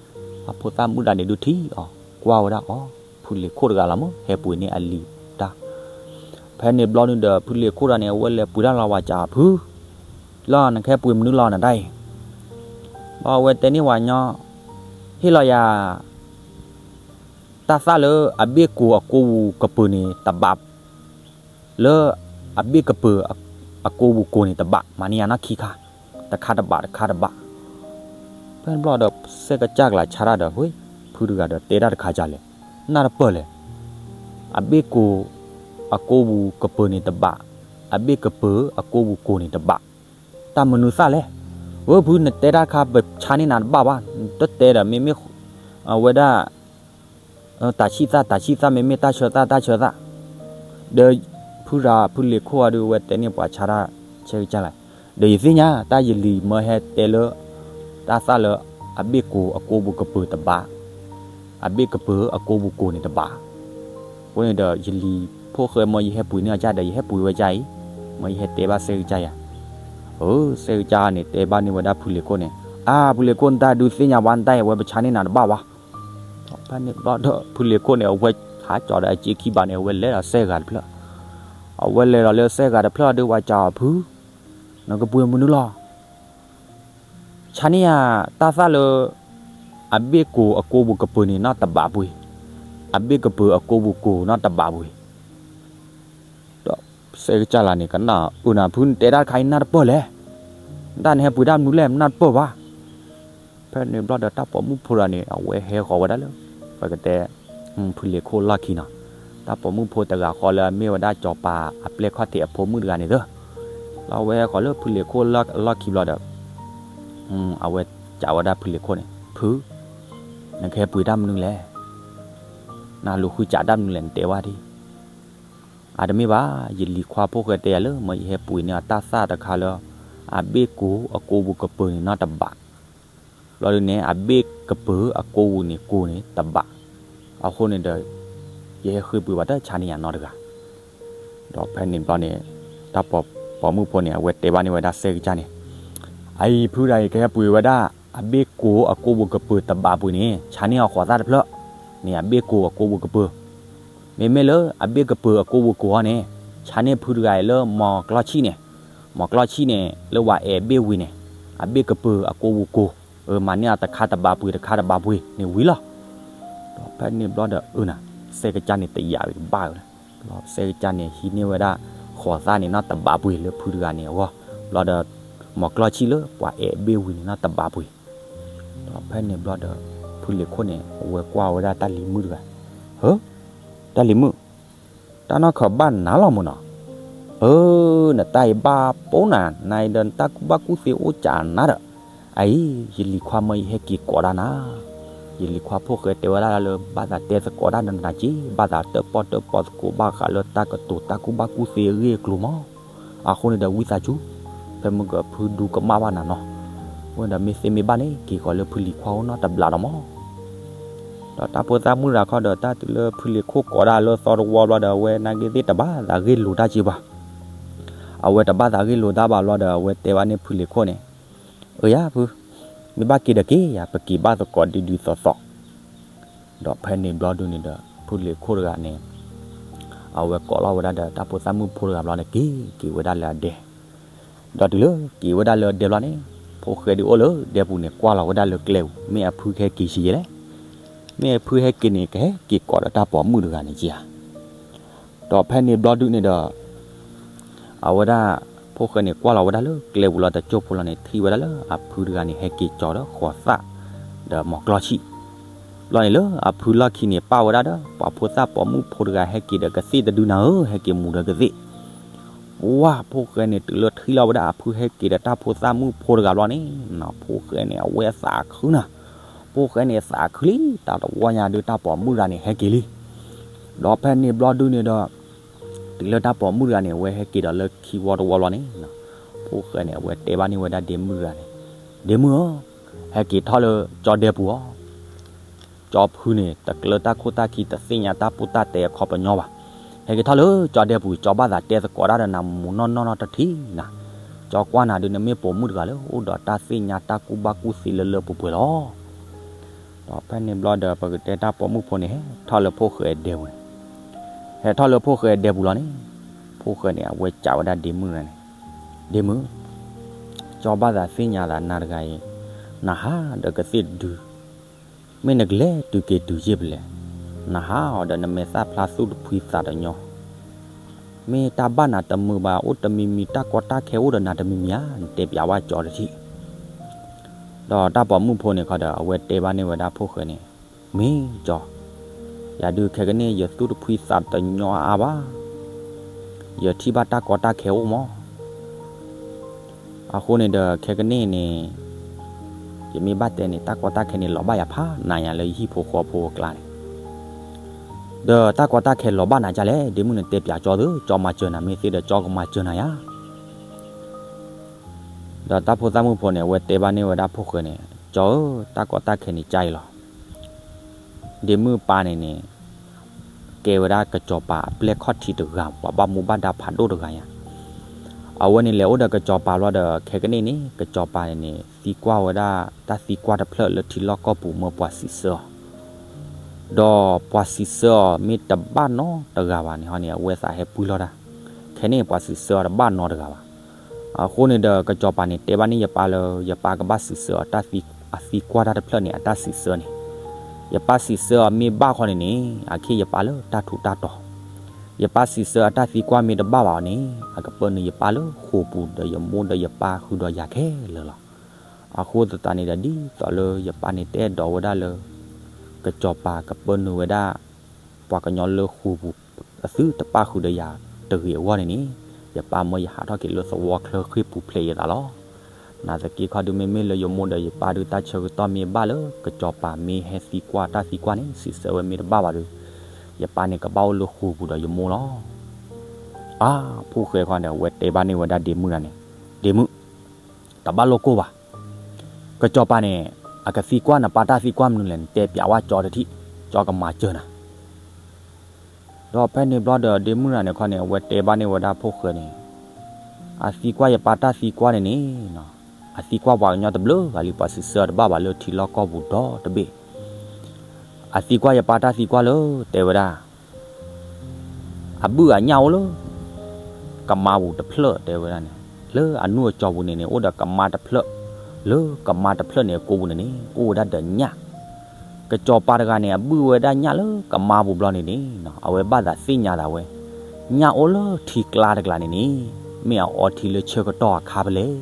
အဖိသၣ်မုၣ်တဂၤန့ၣ်ဒုးထံၣ်အီၤ ကွၢ်ဝဲဒၣ်အီၤ, ဖုလ့ၤခိၣ်တဂၤလီၤမၢ် ဟဲပှ့ၤန့ၢ်အလံၤတၢ်, ဖဲန့ၣ်ဘျီဒုဒီး ဖုလ့ၤခိၣ်တဂၤန့ၣ် အဝဲလဲၤပှ့ၤတၢ်လီၤဝၤစးဖု လီၤ နကဟဲပှ့ၤမနုၤလီၤနတၢ်အံၤ, ဘၣ်အဝဲတဲန့ၢ်ဝဲညီ, ဟ့ၣ်လီၤယၤ တၢ်သၣ်လၢအဘ့ၣ်ကိၢ်အကိပူၤကပၢၤန့ၣ်တဘး, လၢအဘ့ၣ်ကပၢၤအကိပူၤကိၢ်န့ၣ်တဘး, မၤန့ၢ်ယၤနီၢ်ခံခါ, တခါတဘး တခါတဘး, ဖဲန့ၣ်ဘျီဒီး စဲကစၢ်ကလၤဆါတၢ်ဒီး ဟ့ၣ် ဖုတဂၤဒီးတဲတၢ်တခါကလဲၣ်, နၢ်တပၢၢ်လဲၣ်, အဘ့ၣ်ကိၢ်အကိပူၤကပၢၤန့ၣ်တဘး, အဘ့ၣ်ကပၢၤအကိပူၤကိၢ်န့ၣ်တဘး, တၢ်မနုၤသၣ်လဲၣ်, အၢ ဖုနတဲတၢ်တခါ ပဆါန့ၢ်နၤတဘၣ်ဘၣ်, တတဲဒီး မ့မ့ၢ်အဝဲဒၣ် တၢ်ဆံၣ်သၣ် တၢ်ဆံၣ်သၣ် မ့မ့ၢ်တၢ်ဆၢသၣ် တၢ်ဆၢသၣ်, ဒီး ဖုရၤ ဖုလ့ၤခိၣ်အဒုး အဝဲတဲန့ၢ်ပှၤဆါတၢ် ဆဲကစၢ်လဲၣ်, ဒီးယသ့ၣ်ညါ တၢ်ယလံၤမၢဟဲတဲလၢ တၢ်သၣ်လၢ အဘ့ၣ်ကိၢ်အကိပူၤကပၢၤတဘး, အဘ့ၣ်ကပၢၤအကိပူၤကိၢ်န့ၣ်တဘး, အဃိန့ၣ်ဒီး ယလံၤဖိၣ်ဃဲမၢယဟဲပှ့ၤန့ၢ်အီၤကၢ်ဒီး ယဟဲပှ့ၤဝဲကၢ်အံၤ, မၢယဟဲတဲဘၣ်စဲကစၢ်ယၤ, အၢ စဲကစၢ်န့ၣ် တဲဘၣ်န့ၢ်ဝဲဒၣ်ဖုလ့ၤခိၣ်န့ၣ်, အါ ဖုလ့ၤခိၣ် နတၢ်ဒုးသ့ၣ်ညါဝဲ နတၢ်အံၤ အဝဲပဆါန့ၢ်နၤတဘၣ်ဘၣ် ဖဲန့ၣ်ဘျီဒီး ဖုလ့ၤခိၣ်န့ၣ် အဝဲဟးကၠီၤဒီးအစ့ခံဘးန့ၣ် အဝဲလဲၤဒီးစဲဂၤတဖျၢၣ်, အဝဲလဲၤဒီးလၢစဲဂၤတဖျၢၣ်ဒီး ပှၤစံးအီၤဖု, နကပှ့ၤမနုၤလီၤ, ဆါန့ၢ်ယၤ တၢ်သၣ်လၢ အဘ့ၣ်ကိၢ်အကိပူၤကပၢၤန့ၣ်နီတဘးပှ့ၤ, အဘ့ၣ်ကပၢၤအကိပူၤကိၢ်နီတဘးပှ့ၤ ဒီးစဲကစၢ်လၢန့ၣ် ကနၣ်အၢနၤ ဖုနတဲတၢ်တခါအံၤနၢ်တပၢၢ်လဲၣ်, နတၢ်နဟဲပှ့ၤတၢ်မနုၤလဲၣ် နၢ်တပၢၢ်ဘၣ်. ဖဲန့ၣ်ဘျီဒီးတၢ်ပိာ်မုၣ်ဖိတဂၤန့ၣ် အဝဲဟဲဃီၤဝဲဒၣ်လၢ ပကတဲ ဖုလ့ၤခိၣ်လီၢ်ခံနီၤ, တၢ်ပိာ်မုၣ်ဖိတဂၤဃီလၢအမ့ၢ်ဝဲဒၣ်စီၤပၤအပျဲၢ်ခီၣ်ထံးအဖိမုၣ်တဂၤန့ၣ်သၢ, လၢအဝဲဟဲဃီၤလၢဖုလ့ၤခိၣ်လီၢ်ခံဘျီဒီး အဝဲစံးဝဲဒၣ်ဖုလ့ၤခိၣ်န့ၣ် ဖု, နကဟဲပှ့ၤတၢ်မနုၤလဲၣ် နလူၤဃုစးတၢ်မနုၤလဲၣ် နတဲဝဲဒၣ်, အတမ့ၢ်ဘၣ် ယလံၤခွါဖိၣ်ဃဲတဲယၤလၢ မ့ၢ်ယဟဲပှ့ၤန့ၢ်အီၤတၢ်သၣ်တခါလၢ အဘ့ၣ်ကိၢ်အကိပူၤကပၢၤန့ၣ်နီတဘး, ဘျီဒုန့ၣ် အဘ့ၣ်ကပၢၤအကိပူၤန့ၣ်ကိၢ်န့ၣ်တဘး, အဃိန့ၣ်ဒီး ယဟဲဃ့ပှ့ၤဘၣ်တၢ်ဆါန့ၢ်ယၤနီတဂၤ ဒီးဖဲန့ၣ်ဘျီန့ၣ် တၢ်ပိာ်မုၣ်ဖိန့ၣ် အဝဲတဲဘၣ်န့ၢ်ဝဲဒၣ်စဲကစၢ်န့ၣ်, အအံၤဖုဒၣ်အံၤ ကဟဲပှ့ၤဝဲဒၣ် အဘ့ၣ်ကိၢ်အကိပူၤကပၢၤတဘးပှ့ၤန့ၣ် ဆါန့ၢ်အီၤဃိးသၣ်တဖျၢၣ်, န့ၣ် အဘ့ၣ်ကိၢ်အကိပူၤကပၢၤ, မ့မ့ၢ်လၢအဘ့ၣ်ကပၢၤအကိပူၤကိၢ်အီၤန့ၣ် ဆါန့ၢ်ဖုတဂၤအံၤလၢမီၤကျီၢ်ဆံၣ်န့ၣ်, မီၤကျီၢ်ဆံၣ်န့ၣ် လၢဝၤအဲၣ်ဘ့ၣ်ဝံၤန့ၣ် အဘ့ၣ်ကပၢၤအကိပူၤကိၢ်, မၤန့ၢ်အီၤတခါတဘးပှ့ၤ တခါတဘးပှ့ၤန့ၣ်ဝံၤလီၤ. ဒီးဖဲန့ၣ်ဘျီဒီး အၢနၤ စဲကစၢ်န့ၣ်တယာ်ဝံၤတဘၣ်ဝဲ, ဒီးစဲကစၢ်န့ၣ် ဟံးန့ၢ်ဝဲဒၣ် ဃိးသၣ်န့ၣ်နီတဘးပှ့ၤလၢဖုတဂၤန့ၣ်အဂီၢ်, ဘျီဒီး မီၤကျီၢ်ဆံၣ်လၢပှၤအဲၣ်ဘ့ၣ်ဝံၤန့ၣ်နီတဘးပှ့ၤ, ဒီးဖဲန့ၣ်ဘျီဒီး ဖုလ့ၤခိၣ်န့ၣ် အဝဲကွၢ်ဝဲဒၣ်တၢ်လံၤမုၣ်တဂၤ, ဟၢ, တၢ်လံၤမုၣ်, တၢ်နီၢ်ခီဘၣ်နၤလီၤမၢ်နီၤ, အၢ, နတၢ်အံၤဘၣ်ပိနၤ နအံၤဒီးနတၢ်ကူၣ်ဘၣ်ကူၣ်သ့အိၣ်ကးနၤဒီး, အအံၤ ယလံၤခွါမၢယဟဲက့ၤကိးဒၣ်နၤ, ယလံၤခွါဖိၣ်ဃဲတဲဝဲဒၣ်လၢ ဘၣ်သးတဲသကိးဒၣ်နၤက့ၤ ဘၣ်သးတၢၣ်ပီၣ်တၢၣ်ပီသကိးဘၣ်ဃးလၢတၢ်ကတိၤတၢ်ကူၣ်ဘၣ်ကူၣ်သ့အဂ့ၢ်အကျိၤမၢ် အဃိန့ၣ်ဒီးဝံသးစူၤ, ဖဲမုၢ်ကဖုဒူကမၣ်ဘၣ်နၤနီၤ, အဃိန့ၣ်ဒီးမ့ၢ်သ့မ့ၢ်ဘၣ်န့ၣ် က့ၤဃီၤလၢဖုလံၤခွါအိၣ်နီတဘျီဒီးမး. ဒီးတၢ်ဖိသၣ်မုၣ်တဂၤခီဒီး တၢ်တုၤလၢဖုလံၤခိၣ်ကိးဒၣ်လၢသီတဝီဘျီဒီး အဝဲနာ်က့သ့ၣ်တဘၣ်သးဂ့ၢ်လိာ်တၢ်က့ဘၣ်. အဝဲတဘၣ်သးဂ့ၢ်လိာ်တၢ်ဘၣ်ဘျီဒီး အဝဲတဲဘၣ်န့ၣ်ဖုလံၤခိၣ်န့ၣ်, အၢယၤဖု, မ့ၢ်ဘၣ်က့ၤဒီးက့ၤယၤ, ပက့ၤဘၣ်သကိးဒ်ဒ်သိးသိး. ဒီးဖဲန့ၣ်ဘျီဒုန့ၣ်ဒီး ဖုလံၤခိၣ်တဂၤန့ၣ် အဝဲကိးလီၤဝဲဒၣ်ဒီးတၢ်ဖိသၣ်မုၣ်ဖိတဂၤဘျီန့ၣ် က့ၤက့ၤဝဲဒၣ်လၢအဒဲ. ဒီးတုၤလၢက့ၤဝဲဒၣ်လၢအဒဲဘျီန့ၣ်, ဖိၣ်ဃဲဒုးအိၣ်လၢဒဲပူၤန့ၣ် ကွၢ်လီၤဝဲဒၣ်လၢကျဲပူၤ, မ့ၢ်အဖုကဟဲက့ၤဆံးယဲလဲၣ်. မ့ၢ်အဖုဟဲက့ၤန့ၣ် ကဟဲက့ၤကိးဒီးတၢ်ပိာ်မုၣ်တဂၤန့ၣ်က့ဧါ. ဒီးဖဲန့ၣ်ဘျီဒုန့ၣ်ဒီး အဝဲဒၣ် ဖိၣ်ဃဲန့ၣ် ကွၢ်လီၤဝဲဒၣ်လၢကျဲပူၤလီၤ တစိၢ်ဖိလီၤန့ၣ် ထံၣ်ဝဲဒၣ်လၢအဖုတဂၤန့ၣ် ဟဲက့ၤကၠီၤဒီးဃိးသၣ် ဒီးမီၤကျီဆံၣ်. ဘျီန့ၣ်လၢအဖုလီၢ်ခံန့ၣ် ပၣ်ဝဲဒၣ်ဒီး ပှၤဖိသၣ်ပိာ်မုၣ်ဖိတဂၤ ဟဲက့ၤဒီးကသ့ၣ်တဒုနၤဧၢ, ဟဲက့ၤမူၤဒီးကသ့ၣ်. ဝါ ဖိၣ်ဃဲန့ၣ် တုၤလၢထံၣ်လီၤဝဲဒၣ်အဖုဟဲက့ၤဒီးတၢ်ဖိသၣ်မုၣ်ဖိတဂၤဘျီန့ၣ်, ဖိၣ်ဃဲန့ၣ် အဝဲသးခုနၤ. ဖိၣ်ဃဲန့ၣ်သးခုလံ, တၢ်တဝီညါဒုး တၢ်ပိာ်မုၣ်တဂၤန့ၣ်ဟဲက့ၤလံ. ဒီးဖဲန့ၣ်ဘျီဒုန့ၣ်ဒီး တုၤလၢတၢ်ပိာ်မုၣ်တဂၤန့ၣ် အဝဲဟဲက့ၤဒီးလၢခံဝီတဝီဘျီန့ၣ်, ဖိၣ်ဃဲန့ၣ် အဝဲတဲဘၣ်န့ၢ်ဝဲဒၣ်ဒ့မုၣ်တဂၤန့ၣ်, ဒ့မုၣ်ဧၢ, ဟဲက့ၤထီၣ်လၢကၠီဒဲပူၤအီၤ. ကၠီဖုန့ၣ် တကျၢၤတၢ်ခိၣ်တၢ်ခံ တသ့ၣ်ညါတၢ်ပူတၢ်တဲအခီပညီဘၣ်. ဟဲက့ၤထီၣ်လၢကၠီဒဲပူၤ ကၠီဘၣ်သးတဲသကိးတၢ်ဒီးနၤမူနီၢ်နီၢ်နီၢ်တထံၣ်နၤ. ကၠီကွၢ်နၤဒုး နမ့ၢ်ပိာ်မုၣ်တဂၤလၢ အိၣ်ဒီးတၢ်သ့ၣ်ညါတၢ်ကူၣ်ဘၣ်ကူၣ်သ့လၢလၢပှဲၤပှဲၤလီၤ. ဒီးဖဲန့ၣ်ဘျီဒီး ပကတဲတၢ်ပိာ်မုၣ်ဖိန့ၣ် ဟဲထီၣ်လၢဖိၣ်ဃဲဒဲပူၤန့ၣ်, ဟဲထီၣ်လၢဖိၣ်ဃဲဒဲပူၤလီၤန့ၣ်, ဖိၣ်ဃဲန့ၣ် အဝဲစံးဝဲဒၣ်ဒ့မုၣ်န့ၣ်, ဒ့မုၣ်, ကၠီဘၣ်သးသ့ၣ်ညါသးနၤတဂၤအံၤ, နဟးဒီးကသ့ၣ်တဒု, မ့ၢ်နကလဲၤတုၤက့ၤတုၤယ့ၢ်ဖဲလဲၣ်, နဟးအီၤဒီးနမဲာ်သၣ်ဖျါသူၣ်တဖှံသးတညီ, မ့ၢ်တၢ်ဘၣ်နၤတမုာ်ဘၣ် အိၣ်တမံၤမံၤ တၢ်ကီတၢ်ခဲအိၣ်ဒီးနၤတမံၤမံၤဧါ, နတဲပျးဝဲကၠီတထံၣ်. ဒီးတၢ်ပိာ်မုၣ်ဖိန့ၣ်ခီဒီး အဝဲတဲဘၣ်န့ၢ်ဝဲဒၣ်ဖိၣ်ဃဲန့ၣ်, မ့ၢ်ကၠီ, ယၤဒုးခဲကနံၣ် ယသူၣ်တဖှံသးတညီအါအါဘၣ်, ယထံၣ်ဘၣ်တၢ်ကီတၢ်ခဲအိၣ်မး. အဃိန့ၣ်ဒီး ခဲကနံၣ်န့ၣ် ယမ့ၢ်ဘၣ်တဲန့ၣ် တၢ်ကီတၢ်ခဲန့ၣ် လီၤဘၣ်ယၤဖးနးယၤလၢယဟံၣ်ဖိဃီဖိအကျါန့ၣ်, ဒီးတၢ်ကီတၢ်ခဲလီၤဘၣ်နၤဒ်လဲၣ်, ဒ့မုၣ်နတဲပျးကၠီသု, ကၠီမၤစၢၤနၤ မ့ၢ်သ့ဒီးကၠီကမၤစၢၤနၤယၤ. ဒီးတၢ်ဖိသၣ်မုၣ်ဖိန့ၣ် အဝဲတဲဘၣ်န့ၢ်ဝဲဒၣ်ဖိၣ်ဃဲန့ၣ်, ကၠီဧၢ, တၢ်ကီတၢ်ခဲန့ၣ်ကအံၤလီၤ. ဒ့မုၣ်ပၢ်န့ၣ်န့ၣ် ကဲဝဲဒၣ်ကစီၤပၤအပျဲၢ်ခီၣ်ထံးတဂၤ, ပှၤဘၣ်မူဘၣ်ဒါဖးဒိၣ်တဂၤညါ. အဝဲန့ၣ်လဲၤအိၣ်ဒီးကစီၤပၤဘျီဒီး ခဲကနံၣ်န့ၣ် ကစီၤပၤန့ၣ်န့ၣ် သံကွၢ်ဝဲဒၣ် တၢ်သံကွၢ်တဖျၢၣ်လၢထံလီၢ်ကီၢ်ပူၤ မၢပှၤစံးဆၢအီၤ, ဒီးပှၤစံးဆၢအီၤမ့ၢ်တဘၣ်နီတဂၤဘၣ်န့ၣ်ဟီန့ၣ် အဝဲသးဟဲပှံၢ်လီၤတၢ်. ခဲန့ၣ်ပှၤစံးဆၢအီၤတဘၣ်နီတဂၤဘၣ်. အဃိန့ၣ်ဒီး ကစီၤပၤန့ၣ် တဲဘၣ်န့ၢ်ယပၢ်လၢ ယပၢ်ကဘၣ်စံးဆၢအီၤ တၢ်သံကွၢ်တၢ်တဖျၢၣ်န့ၣ် အတၢ်စံးဆၢန့ၣ်, ယပၢ်စံးဆၢအီၤမ့ၢ်ဘၣ်ဃီန့ၣ်န့ၣ် အခ့ယပၢ်လၢတၢ်ထူးတၢ်တီၤ, ယပၢ်စံးဆၢအတၢ်သံကွၢ်မ့ၢ်တဘၣ်ဘၣ်အီၤန့ၣ် အကပၢနုာ်ယပၢ်လၢဃိာ်ပူၤ ဒီးယမိၢ်ဒီးယပၢ်ဃုာ်ဒီးယၤခဲလၢာ်လီၤ. အဃိသတးန့ၣ်ဒီး ဒ်သိးလၢယပၢ်န့ၣ် တအဲၣ်ဒိးဝဲဒၣ်လၢ ကစီၤပၤကပၢနုာ်ဝဲဒၣ် ပှၤကညီလၢဃိာ်ပူၤ အသုတပၣ်ဃုာ်ဒီးယၤတဂ့ၤအဂီၢ်န့ၣ်န့ၣ်, ယပၢ်မၢယဟးထီၣ်က့ၤလၢသဝီချၢဃ့ၢ်ပူၤဖျဲးယသးလီၤ. နာ်သက့ခီဒုး မ့မ့ၢ်လၢယမိၢ်ဒီးယပၢ်ဒုး တၢ်ဆၢကတီၢ်မ့ၢ်ဘၣ်လၢ ကစီၤပၤမ့ၢ်ဟဲသံကွၢ်တၢ်သံကွၢ်န့ၣ် စံးဆၢဝဲမ့ၢ်တဘၣ်ဘၣ်ဒီး ယပၢ်န့ၣ်ကဘၣ်အိၣ်လၢဃိာ်ပူၤဒီးယမိၢ်လီၤ. အါ, ဖိၣ်ဃဲခီန့ၣ် အဝဲတဲဘၣ်န့ၢ်ဝဲဒၣ်ဒ့မုၣ်ဒၣ်န့ၣ်, ဒ့မုၣ်, တဘၣ်လိၣ်ကိၢ်ဘၣ်. ကစီၤပၤန့ၣ် အကသံကွၢ်နပၢ်တၢ်သံကွၢ်မနုၤလဲၣ်န့ၣ် တဲပျးဝဲကၠီတထံၣ်, ကၠီကမၤစၢၤနၤ. ဒီးဖဲန့ၣ်ဘျီဒီး ဒ့မုၣ်တဂၤန့ၣ်ခီန့ၣ် အဝဲတဲဘၣ်န့ၢ်ဝဲဒၣ်ဖိၣ်ဃဲန့ၣ်, အသံကွၢ်ယပၢ်တၢ်သံကွၢ်န့ၣ်န့ၣ်, အသံကွၢ်ပှၤကညီတဘျုးဂၤလံ, ပှၤစံးဆၢတဘၣ်ဘၣ်လၢထံလီၢ်ကီၢ်ပူၤဒီတဘ့ၣ်. အသံကွၢ်ယပၢ်တၢ်သံကွၢ်လၢ တဲဝဲဒၣ် အဘုၣ်အညၣ်အိၣ်လၢ ကမါပူၤတဖျၢၣ် တဲဝဲဒၣ်န့ၣ်, လၢအနူၢ်အစီၤပူၤန့ၣ်န့ၣ် အိၣ်ဒီးကမါတဖျၢၣ်, လၢကမါတဖျၢၣ်န့ၣ်အကိပူၤန့ၣ်န့ၣ် အိၣ်ဝဲဒၣ်ဒီးညၣ်. ကစီၤပၤတဂၤန့ၣ် အဘုၣ်ဝဲဒၣ်ညၣ်လၢကမါပူၤဘျီန့ၣ်န့ၣ် အဝဲဘၣ်သးသ့ၣ်ညါသးဝဲ, ညၣ်အိၣ်လၢထံကျါတကျါန့ၣ်န့ၣ် မ့ၢ်အအီထံလၢဆၢကတီၢ်အခါဖဲလဲၣ်.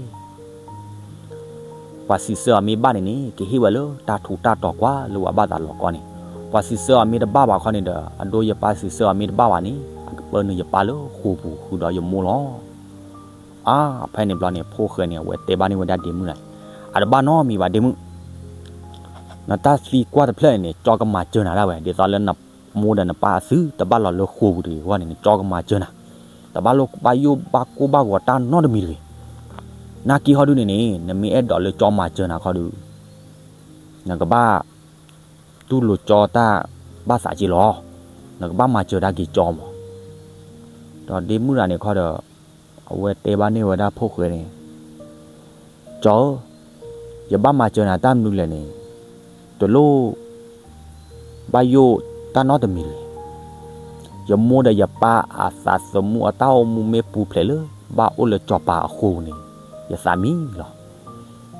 ပှၤစံးဆၢအီၤမ့ၢ်ဘၣ်န့ၣ်န့ၣ် ကဟ့ၣ်ဝဲလၢတၢ်ထူးတၢ်တီၤကွၢ်လၢပှၤဘၣ်သးလီၤကီန့ၣ်, ပှၤစံးဆၢအီၤမ့ၢ်တဘၣ်ဘၣ်ခီန့ၣ်ဒီး အဒိယပၢ်စံးဆၢအီၤမ့ၢ်တဘၣ်ဘၣ်န့ၣ် အကပၢနုာ်ယပၢ်လၢဃိာ်ပူၤဃုာ်ဒီးယမိၢ်လီၤ. အါ, ဖဲန့ၣ်ဘျီန့ၣ် ဖိၣ်ဃဲန့ၣ် အဝဲတဲဘၣ်န့ၢ်ဝဲဒၣ်ဒ့မုၣ်န့ၣ်, အတဘၣ်နီတမံၤဘၣ်ဒ့မုၣ်, နတၢ်သံကွၢ်တဖျၢၣ်န့ၣ်န့ၣ် ကၠီကမၤစၢၤနၤဒၣ်ဝဲ, ဒ်သိးလၢနမိၢ်ဒီးနပၢ်အသုတဘၣ်လီၤလၢဃိာ်ပူၤတဂ့ၤအဂီၢ်န့ၣ်န့ၣ် ကၠီကမၤစၢၤနၤ. တဘၣ်လိၣ်ဘၣ်ယိၣ်ဘၣ်ကိၢ်ဘၣ်ဂီၤတၢ်နီတမံၤတဂ့ၤ. နာ်က့ဟီဒုန့ၣ်န့ၣ် နမ့ၢ်အဲၣ်ဒိးလၢကၠီမၤစၢၤနၤခီဒု နကဘၣ် တူၢ်လိာ်ကၠီတၢ်ဘၣ်သးက့လီၤ. နကဘၣ်မၤစၢၤတၢ်က့ၤကၠီမး. ဒီးဒ့မုၣ်တဂၤန့ၣ်ခီဒီး အဝဲတဲဘၣ်န့ၢ်ဝဲဒၣ်ဖိၣ်ဃဲန့ၣ်, ကၠီဧၢ, ယဘၣ်မၤစၢၤနၤတၢ်မနုၤလဲၣ်န့ၣ်, တလိၣ် ဘၣ်ယိၣ်တၢ်နီတမံၤတဂ့ၤ. ယမိၢ်ဒီးယပၢ်အသးသမူအတၢ်အိၣ်မူမ့ၢ်ပူၤဖျဲးလၢ ဘၣ်အိၣ်လၢကၠီၤပၤအဃိန့ၣ် ယသးမံလီၤ.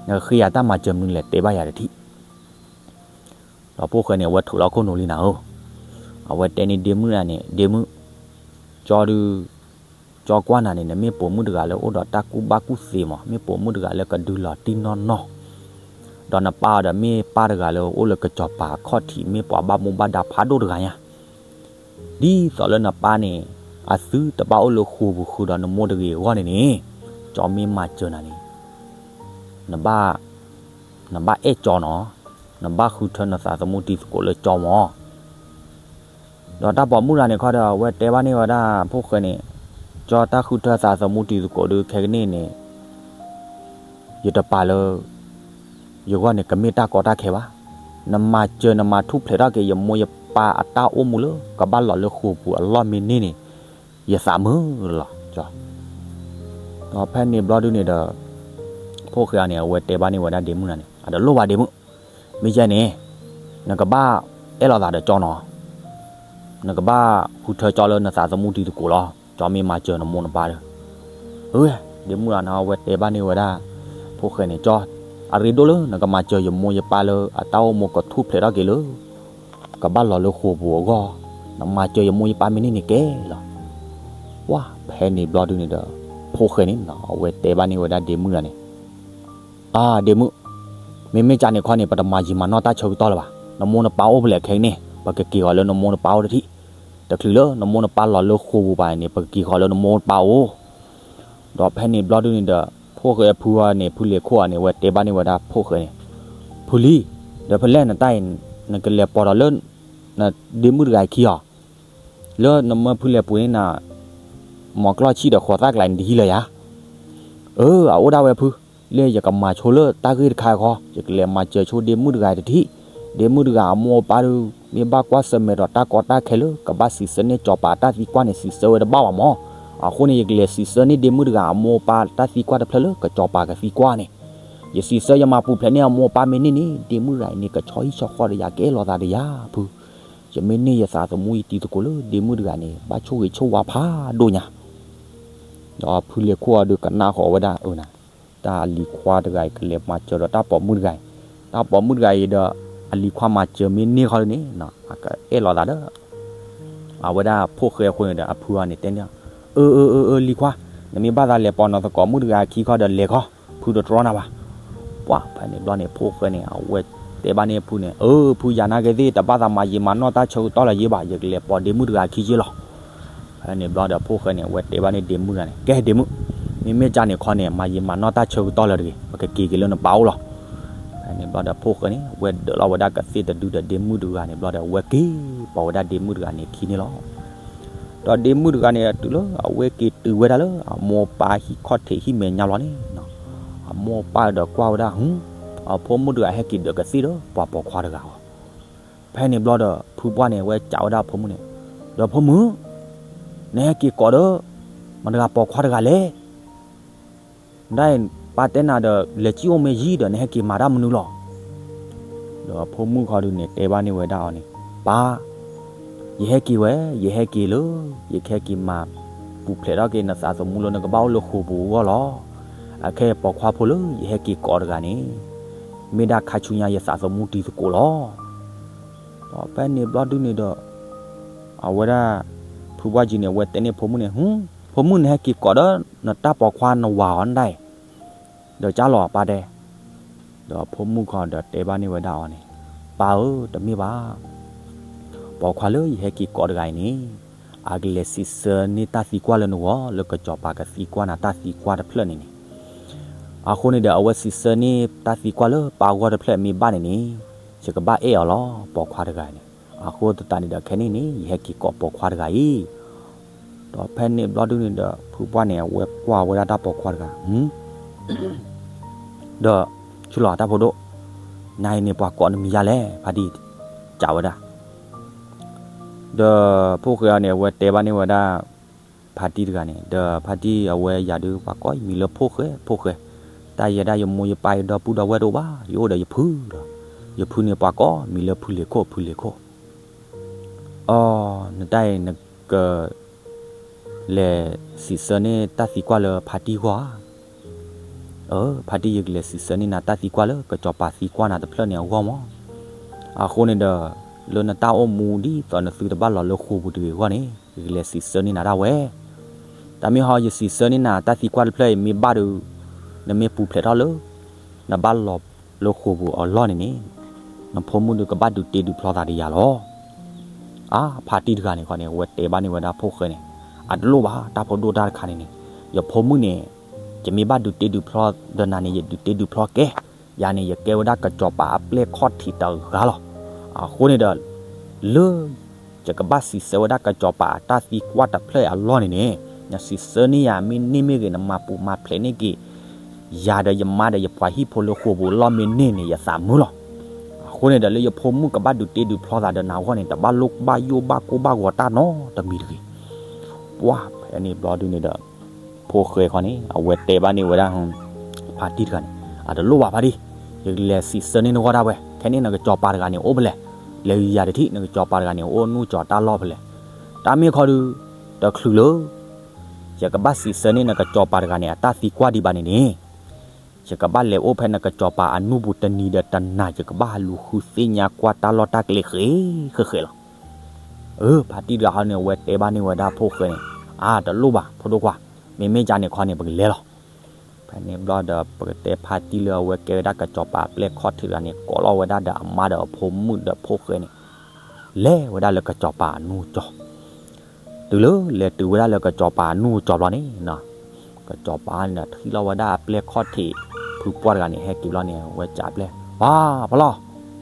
နကဃ့ယၤတၢ်မၤစၢၤမနုၤလဲၣ် တဲဘၣ်ယၤတထံၣ်. ဒီးဖိၣ်ဃဲန့ၣ် အဝဲထုးလီၤခိၣ်နူာ်လံနၤဧၢ, အဝဲတဲန့ၢ်ဒ့မုၣ်တဂၤန့ၣ်, ဒ့မုၣ်, ကၠီဒု ကၠီကွၢ်နၤန့ၣ် နမ့ၢ်ပိာ်မုၣ်တဂၤလၢအိၣ်ဒီးတၢ်ကူၣ်ဘၣ်ကူၣ်သ့မး, မ့ၢ်ပိာ်မုၣ်တဂၤလၢကဒုလီၤတံၢ်နီၢ်နီၢ်, ဒီးနပၢ်အီၤဒီးမ့ၢ်ပၢ်တဂၤလၢအိၣ်လၢကၠီၤပၤအခီၣ်ထံး မ့ၢ်ပှၤဘၣ်မူဘၣ်ဒါဖးဒိၣ်တဂၤညါ, ဒ်သိးလၢနပၢ်န့ၣ် အသုတဘၣ်အိၣ်လၢဃိာ်ပူၤဃုာ်ဒီးနမိၢ်တဂ့ၤအဂီၢ်န့ၣ်န့ၣ်, ကၠီမ့ၢ်မၤစၢၤနၤန့ၣ် နဘၣ်အဲၣ်ကၠီနီၤ, နဘၣ်ဃုထၢနသးသမူတံၤသကိးလၢကၠီမး. ဒီးတၢ်ပိာ်မုၣ်တဂၤန့ၣ်ခီဒီး အဝဲတဲဘၣ်န့ၢ်ဝဲဒၣ်ဖိၣ်ဃဲန့ၣ်, ကၠီတၢ်ဃုထၢသးသမူတံၤသကိးဒုခဲကနံၣ်န့ၣ် ယတပာ်လၢ ယဂီၢ်န့ၣ် ကမ့ၢ်တၢ်ကီတၢ်ခဲဘၣ်. နမၤစၢၤနမၤထူၣ်ဖျဲးထီၣ်က့ၤ ယမိၢ်ယပၢ်အတၢ်အိၣ်မူလၢ ကဘၣ်လီၤလၢဃိာ်ပူၤအလီၢ်မ့ၢ်န့ၢ်န့ၣ် ယသးမုာ်လီၤ. ဒီးဖဲန့ၣ်ဘျီဒုန့ၣ်ဒီး ဖိၣ်ဃဲအံၤန့ၣ် အဝဲတဲဘၣ်န့ၢ်ဝဲဒၣ်ဒ့မုၣ်တဂၤန့ၣ် အတလိၣ်ဘၣ်ဒ့မုၣ်, မ့ၢ်ယဲန့ၣ် နကဘၣ်အဲၣ်လီၤသးဒီးကၠီနီၤ, နကဘၣ်ဃုထၢကၠီလၢနသးသမူတံၤသကိးလီၤ. ကၠီမ့ၢ်မၤစၢၤနမိၢ်နပၢ်ဒီး အဝဲ ဒ့မုၣ်တဂၤန့ၣ် အဝဲတဲဘၣ်န့ၢ်ဝဲဒၣ် ဖိၣ်ဃဲန့ၣ်, ကၠီ, အရ့ဒိၣ်လၢနကမၤစၢၤယမိၢ်ယပၢ်လၢအတၢ်အိၣ်မူကထူၣ်ဖျဲးထီၣ်က့ၤလၢ ကဘၣ်လီၤလၢဃိာ်ပူၤအဂီၢ်, နမၤစၢၤယမိၢ်ယပၢ်မ့ၢ်န့ၢ်န့ၣ်ကဲလီၤ. ပှၢ်ဖဲန့ၣ်ဘျီဒုန့ၣ်ဒီး ဖိၣ်ဃဲန့ၣ် အဝဲတဲဘၣ်န့ၢ်ဝဲဒၣ်ဒ့မုၣ်တဂၤန့ၣ်, အါ ဒ့မုၣ်, မ့မ့ၢ်ကန့ၣ်ခီန့ၣ် ပတမၤယံာ်မၤနီၢ်တၢ်ဆၢကတီၢ်လၢၤဘၣ်. နမိၢ်နပၢ်အိၣ်ဖဲလဲၣ်ခဲကနံၣ်န့ၣ် ပကက့ၤဃီၤလၢနမိၢ်နပၢ်အိၣ်တထံၣ်, တချုးလၢနမိၢ်နပၢ်လီၤလၢဃိာ်ပူၤဘၣ်န့ၣ် ပကက့ၤဃီၤလၢနမိၢ်နပၢ်အိၣ်. ဒီးဖဲန့ၣ်ဘျီဒုန့ၣ်ဒီး ဖိၣ်ဃဲအဖုန့ၣ် ဖုလံၤခိၣ်အံၤန့ၣ် အဝဲတဲဘၣ်န့ၢ်ဝဲဒၣ်ဖိၣ်ဃဲန့ၣ်, ဖုလံၤ, ဒီးဖဲလဲၣ်နတၢ်အံၤ နကလဲၤပိာ်ဒီးလၢ ဒ့မုၣ်တဂၤအခံအီၤ, လၢနမၢဖုလဲၤပှ့ၤန့ၢ်နၤ မီၤကျီၢ်ဆံၣ်ဒီးဃိးသၣ်ကျါန့ၣ် တဟံးလၢၤယၤ. အၢ အအိၣ်ဒၣ်ဝဲဖု, လၢယကမၤဆိလၢတၢ်ဂ့ၢ်တခါဃီ, ယကလဲၤမၤစၢၤဆိဒ့မုၣ်တဂၤတထံၣ်, ဒ့မုၣ်တဂၤအမိၢ်အပၢ်ဒုး မ့ၢ်ဘၣ်ကွၢ်ဆၢၣ်မဲာ်ဒီးတၢ်ကီတၢ်ခဲလၢ ကဘၣ်စံးဆၢန့ၢ်ကၠီၤပၤတၢ်သံကွၢ်န့ၣ် စံးဆၢဝဲတဘၣ်ဘၣ်မး. အဃိန့ၣ် ယကလဲၤစံးဆၢန့ၢ်ဒ့မုၣ်တဂၤအမိၢ်အပၢ်တၢ်သံကွၢ်တဖျၢၣ်လၢ ကၠီၤပၤကသံကွၢ်န့ၣ်, ယစံးဆၢယမၤပူၤဖျဲးန့ၢ်အမိၢ်အပၢ်မ့ၢ်န့ၢ်န့ၣ် ဒ့မုၣ်တဂၤအံၤန့ၣ် ကဆီဟံၣ်ဆီဃီဒီးယၤ ကအဲၣ်လိာ်သးဒီးယၤဖု, ယမ့ၢ်န့ၢ်ယသးသမူယတံၤသကိးလၢဒ့မုၣ်တဂၤန့ၣ် ဘၣ်ဆိၣ်ဂ့ၤဆိၣ်ဝါဖးဒိၣ်ညါ. ဒီးဖုလံၤခိၣ်အံၤဒုးကနၣ်ဃီၤဝဲဒၣ်အၢ တၢ်အလံၤခွါတဂၤအံၤ ကလဲၤမၤစၢၤဒီးတၢ်ပိာ်မုၣ်တဂၤအံၤ, တၢ်ပိာ်မုၣ်တဂၤအံၤဒီး အလံၤခွါမၤစၢၤမ့ၢ်န့ၢ်ခီဒုန့ၣ် အကအဲၣ်လိာ်သးဒီး အဝဲဒၣ်ဖိၣ်ဃဲအဃိန့ၣ်ဒီး အဖုအံၤန့ၣ်တဲန့ၢ်, အၢ အၢ အၢ အၢ လံၤခွါ, နမ့ၢ်ဘၣ်သးလဲၤပိာ်နီၢ်သကိးမုၣ်တဂၤအခံခီဒီးလဲၤခီ, ဖုတတြီနၤဘၣ်. ပှၢ်ဖဲန့ၣ်ဘျီန့ၣ် ဖိၣ်ဃဲန့ၣ် အဝဲတဲဘၣ်န့ၢ်ဖုန့ၣ်, အၢ ဖုယၤနာ်က့သ့ၣ် တဘၣ်သးမၤယံာ်မၤနီၢ်တၢ်ဆၢကတီၢ်လၢၤယ့ဘၣ်, ယကလဲၤပိာ်ဒ့မုၣ်တဂၤအခံက့လီၤ. ဖဲန့ၣ်ဘျီဒီးဖိၣ်ဃဲန့ၣ် အဝဲတဲဘၣ်န့ၢ်ဒ့မုၣ်တဂၤန့ၣ်, ကဲဒ့မုၣ်, မ့မ့ၢ်ကန့ၣ်ခီန့ၣ် မၤယံာ်မၤနီၢ်တၢ်ဆၢကတီၢ်လၢၤတဂ့ၤ, ပကက့ၤက့ၤလၢနပၢ်အိၣ်လီၤ. ဖဲန့ၣ်ဘျီဒီးဖိၣ်ဃဲန့ၣ် အဝဲဒၢးလီၤဝဲဒၣ်ကသ့ၣ်တဒုဒီးဒ့မုၣ်တဂၤန့ၣ်ဘျီဒီး အဝဲက့ၤပိာ်ဝဲဒၣ်ဒ့မုၣ်တဂၤန့ၣ်အခံန့ၣ်လီၤ. ဒီးဒ့မုၣ်တဂၤန့ၣ် တုၤလၢအဝဲက့ၤတုၤဝဲဒၣ်လၢအမိၢ်အပၢ်ဟံၣ်ခီၣ်ထံးဟံၣ်မဲာ်ညါဘျီန့ၣ်, အမိၢ်အပၢ်ဒီးကွၢ်ဝဲဒၣ်, အဖိမုၣ်တဂၤဟဲက့ၤဒၢးကသ့ၣ်ဒီးပှၤပိာ်ခွါတဂၤအီၤ. ဖဲန့ၣ်ဘျီဒီး ဖုပှၢ်န့ၣ် အဝဲစံးဝဲဒၣ်အဖိမုၣ်န့ၣ်, ဒီးဖိမုၣ်, နဟဲက့ၤကိးဒီး မတၤတဂၤပိာ်ခွါတဂၤလဲၣ်. ဒ်အံၤ ပၢ်တဲနၤဒီး လဲၤစံၣ်အိၣ်မ့ၢ်ယံၤဒီး နဟဲက့ၤမၤတၢ်မနုၤလီၤ. ဒီးဖိမုၣ်ခီဒုန့ၣ်တဲဘၣ်န့ၢ်ဝဲဒၣ်အီၤန့ၣ်, ပၢ်, ယဟဲက့ၤဝဲ, ယဟဲက့ၤလၢ ယကဟဲက့ၤမၤပူၤဖျဲးထီၣ်က့ၤနသးသမူလၢနကဘၣ်အိၣ်လၢဃိာ်ပူၤအဂီၢ်လီၤ. အခဲအံၤပိာ်ခွါဖိလၢယဟဲက့ၤကိးတဂၤန့ၣ် မ့ၢ်ဒၣ်ခါဆူညါယသးသမူတံၤသကိးလီၤ. ဒီးဖဲန့ၣ်ဘျီဒုန့ၣ်ဒီး အဝဲဒၣ် ဖုပှၢ်ကံန့ၣ် အဝဲတဲန့ၢ်ဖိမုၣ်န့ၣ်, ဖိမုၣ် နဟဲက့ၤကိးဒီးနတၢ်ပိာ်ခွါနဝၤအီၤဒၣ်အံၤ, ဒီးကၢ်လီၤပၢ်တဲ. ဒီးဖိမုၣ်ခီဒီးတဲဘၣ်န့ၢ်ဝဲဒၣ်အီၤန့ၣ်, ပၢ်ဧၢ တမ့ၢ်ဘၣ်, ပိာ်ခွါလၢယဟဲက့ၤကိးတဂၤအံၤန့ၣ် အကလဲၤစံးဆၢန့ၢ်တၢ်သံကွၢ်လၢနဂီၢ် လၢကစီၤပၤကသံကွၢ်နၤတၢ်သံကွၢ်တဖျၢၣ်န့ၣ်န့ၣ်, အဃိန့ၣ်ဒီး အဝဲစံးဆၢန့ၢ်တၢ်သံကွၢ်လၢပၢ်အဂီၢ်တဖျၢၣ်မ့ၢ်ဘၣ်န့ၣ်န့ၣ်, ယကဘၣ်အဲၣ်အီၤလီၤ ပိာ်ခွါတဂၤန့ၣ်. အဃိသတးန့ၣ်ဒီးခဲန့ၣ်န့ၣ် ယဟဲက့ၤကိးပိာ်ခွါတဂၤအံၤ ဒီးဖဲန့ၣ်ဘျီဒုန့ၣ်ဒီး ဖုပှၢ်န့ၣ် အဝဲကွၢ်ဝဲဒၣ်တၢ်ပိာ်ခွါတဂၤ, ဒီးဆူလီၤတၢ်ဖိဒိၣ်, နၤအံၤန့ၣ်ပှၤကိးနမံၤယါလဲၣ် ဖါတံၢ်, ကးဝဲဒၣ် ဒီးဖိၣ်ဃဲအံၤန့ၣ် အဝဲတဲဘၣ်န့ၢ်ဝဲဒၣ် ဖါတံၢ်တဂၤန့ၣ် ဒီးဖါတံၢ်အဝဲယၤဒုး ပှၤကိးယမံၤလၢဖိၣ်ဃဲ ဖိၣ်ဃဲ, တၢ်ယဲဒၣ်ယမိၢ်ယပၢ်ယဒီပုၢ်ဒီဝဲၢ်တအိၣ်ဘၣ်, ယအိၣ်ဒီးယဖုလီၤ, ယဖုန့ၣ်ပှၤကိးမံၤလၢဖုလ့ၤခိၣ် ဖုလ့ၤခိၣ်, အီ နတၢ်အံၤနက လဲၤစံးဆၢန့ၢ်တၢ်သံကွၢ်လၢဖါတံၢ်အဂီၢ်ဧါ, အၢ ဖါတံၢ် ယကလဲၤစံးဆၢန့ၢ်နၤတၢ်သံကွၢ်လၢကစီၤပၤသံကွၢ်နၤတဖျၢၣ်န့ၣ်အဂီၢ်မး, အဃိန့ၣ်ဒီး လၢနတၢ်အိၣ်မူဒ်သိးနသုတဘၣ်လီၤလၢဃိာ်ပူၤတဂ့ၤအဂီၢ်န့ၣ် ယကလဲၤစံးဆၢန့ၢ်နၤဒၣ်ဝဲ, တၢ်မ့ၢ်ဟီယစံးဆၢန့ၢ်နၤတၢ်သံကွၢ်တဖျၢၣ်အံၤမ့ၢ်ဘၣ်ဒီး နမ့ၢ်ပူၤဖျဲးထီၣ်လၢ နဘၣ်လီၤလၢဃိာ်ပူၤအလီၢ်န့ၣ်န့ၣ် နဖိမုၣ်ဒုးကဘၣ်ဒုးတ့ဒုးဖျီသးဒီးယၤလီၤ, အါ ဖါတံၢ်တဂၤန့ၣ်ခီန့ၣ် အဝဲတဲဘၣ်န့ၢ်ဝဲဒၣ်ဖိၣ်ဃဲန့ၣ်, အတလိၣ်ဘၣ် တၢ်ဖိဒိၣ်တၢ်တခါန့ၣ်န့ၣ်, ယဖိမုၣ်န့ၣ် ယမ့ၢ်ဘၣ်ဒုးတ့ဒုးဖျီဒီးနၤန့ၣ် ယဒုးတ့ဒုးဖျီကဲ, ယၤန့ၣ် ယကဲဝဲဒၣ်ကစီၤပၤအပျဲၢ်ခီၣ်ထံးတဂၤလီၤ, အဃိန့ၣ်ဒီး လၢ ယကဘၣ်စံးဆၢဝဲဒၣ်ကစီၤပၤအတၢ်သံကွၢ်တဖျၢၣ်အလီၢ်န့ၣ်န့ၣ်, နစံးဆၢန့ၢ်ယၤမ့ၢ်န့ၢ်မ့ၢ်ဂ့ၤ နမၤပူၤမၤဖျဲးန့ၢ်က့ၤ ယၤဒီးယမါဒီးယပှၤဟံၣ်ဖိလၢဃိာ်ပူၤအလီၢ်မ့ၢ်န့ၢ်န့ၣ် ယသးမုာ်လီၤ, အဃိန့ၣ်ဒီးလၢယဖိမုၣ်ကဘၣ်ဒုးတ့ဒုးဖျီသးဒီးနၤအဂီၢ်န့ၣ် တဘၣ်လိၣ်ဘၣ်ယိၣ်ဘၣ်ကိၢ်ဘၣ်ဂီၤတၢ်နီတမံၤတဂ့ၤ, ပှၢ်ဖဲန့ၣ်ဘျီဒုန့ၣ်ဒီး ဖိၣ်ဃဲခီန့ၣ် အဝဲတဲဘၣ်န့ၢ်ဝဲဒၣ် ဖါတံၢ်တဂၤန့ၣ်, အတလိၣ်ဘၣ်ဖါတံၢ်, ယကလဲၤစံးဆၢန့ၢ်နဂီၢ်ဒၣ်ဝဲ, ခဲန့ၣ်နကစီၤပၤတဂၤန့ၣ် အိၣ်ဖဲလဲၣ်, လဲၤယၤတထံၣ် နကစီၤပၤတဂၤန့ၣ် အိၣ်နူၢ်ကၠီၤတၢ်လီၢ်ဖဲလဲၣ်, တၢ်မ့ၢ်ခီဒု တချုးလၢ ယကဘၣ်စံးဆၢန့ၢ်နကစီၤပၤတဂၤန့ၣ် အတၢ်သံကွၢ်ဒံးဘၣ်န့ၣ်န့ၣ်, ယကဘၣ်လဲၤအိၣ်ဖဲနကစီၤပၤအနူၢ်ပူၤတနံၤဒီးတနၤ ယကဘၣ်ဟးလူၤဃုသ့ၣ်ညါကွၢ်တၢ်လီၢ်တၢ်ကျဲဃဲဃဲဃဲလီၤ. အၢ ဖါတံၢ်တဂၤဟီန့ၣ် အဝဲတဲဘၣ်န့ၢ်ဝဲဒၣ်ဖိၣ်ဃဲန့ၣ်, အါ တလိၣ်ဘၣ် ဖိဒိၣ်ခွါ, မ့မ့ၢ်ကန့ၣ်ခီန့ၣ် ပကလဲၤလီၤ. ဖဲန့ၣ်ဘျီဒီး ပကတဲဖါတံၢ်လၢအဝဲကဲဝဲဒၣ်ကစီၤပၤအပျဲၢ်ခီၣ်ထံးတဂၤန့ၣ် ကိးလီၤဝဲဒၣ်ဒီးအမါဒီးအဖိမုၣ်ဒီးဖိၣ်ဃဲန့ၣ် လဲၤဝဲဒၣ်လၢကစီၤပၤအနူၢ်ကၠီၤ တုၤလၢလဲၤတုၤဝဲဒၣ်လၢကစီၤပၤအနူၢ်ကၠီၤဘျီန့ၣ်, ကစီၤပၤန့ၣ်ထံၣ်လီၤဝဲဒၣ်အပျဲၢ်ခီၣ်ထံး ဖုပှၢ်တဂၤန့ၣ် ဟဲက့ၤဘျီန့ၣ် အဝဲကးပျဲၢ်, ပှၤဖီလီၤ,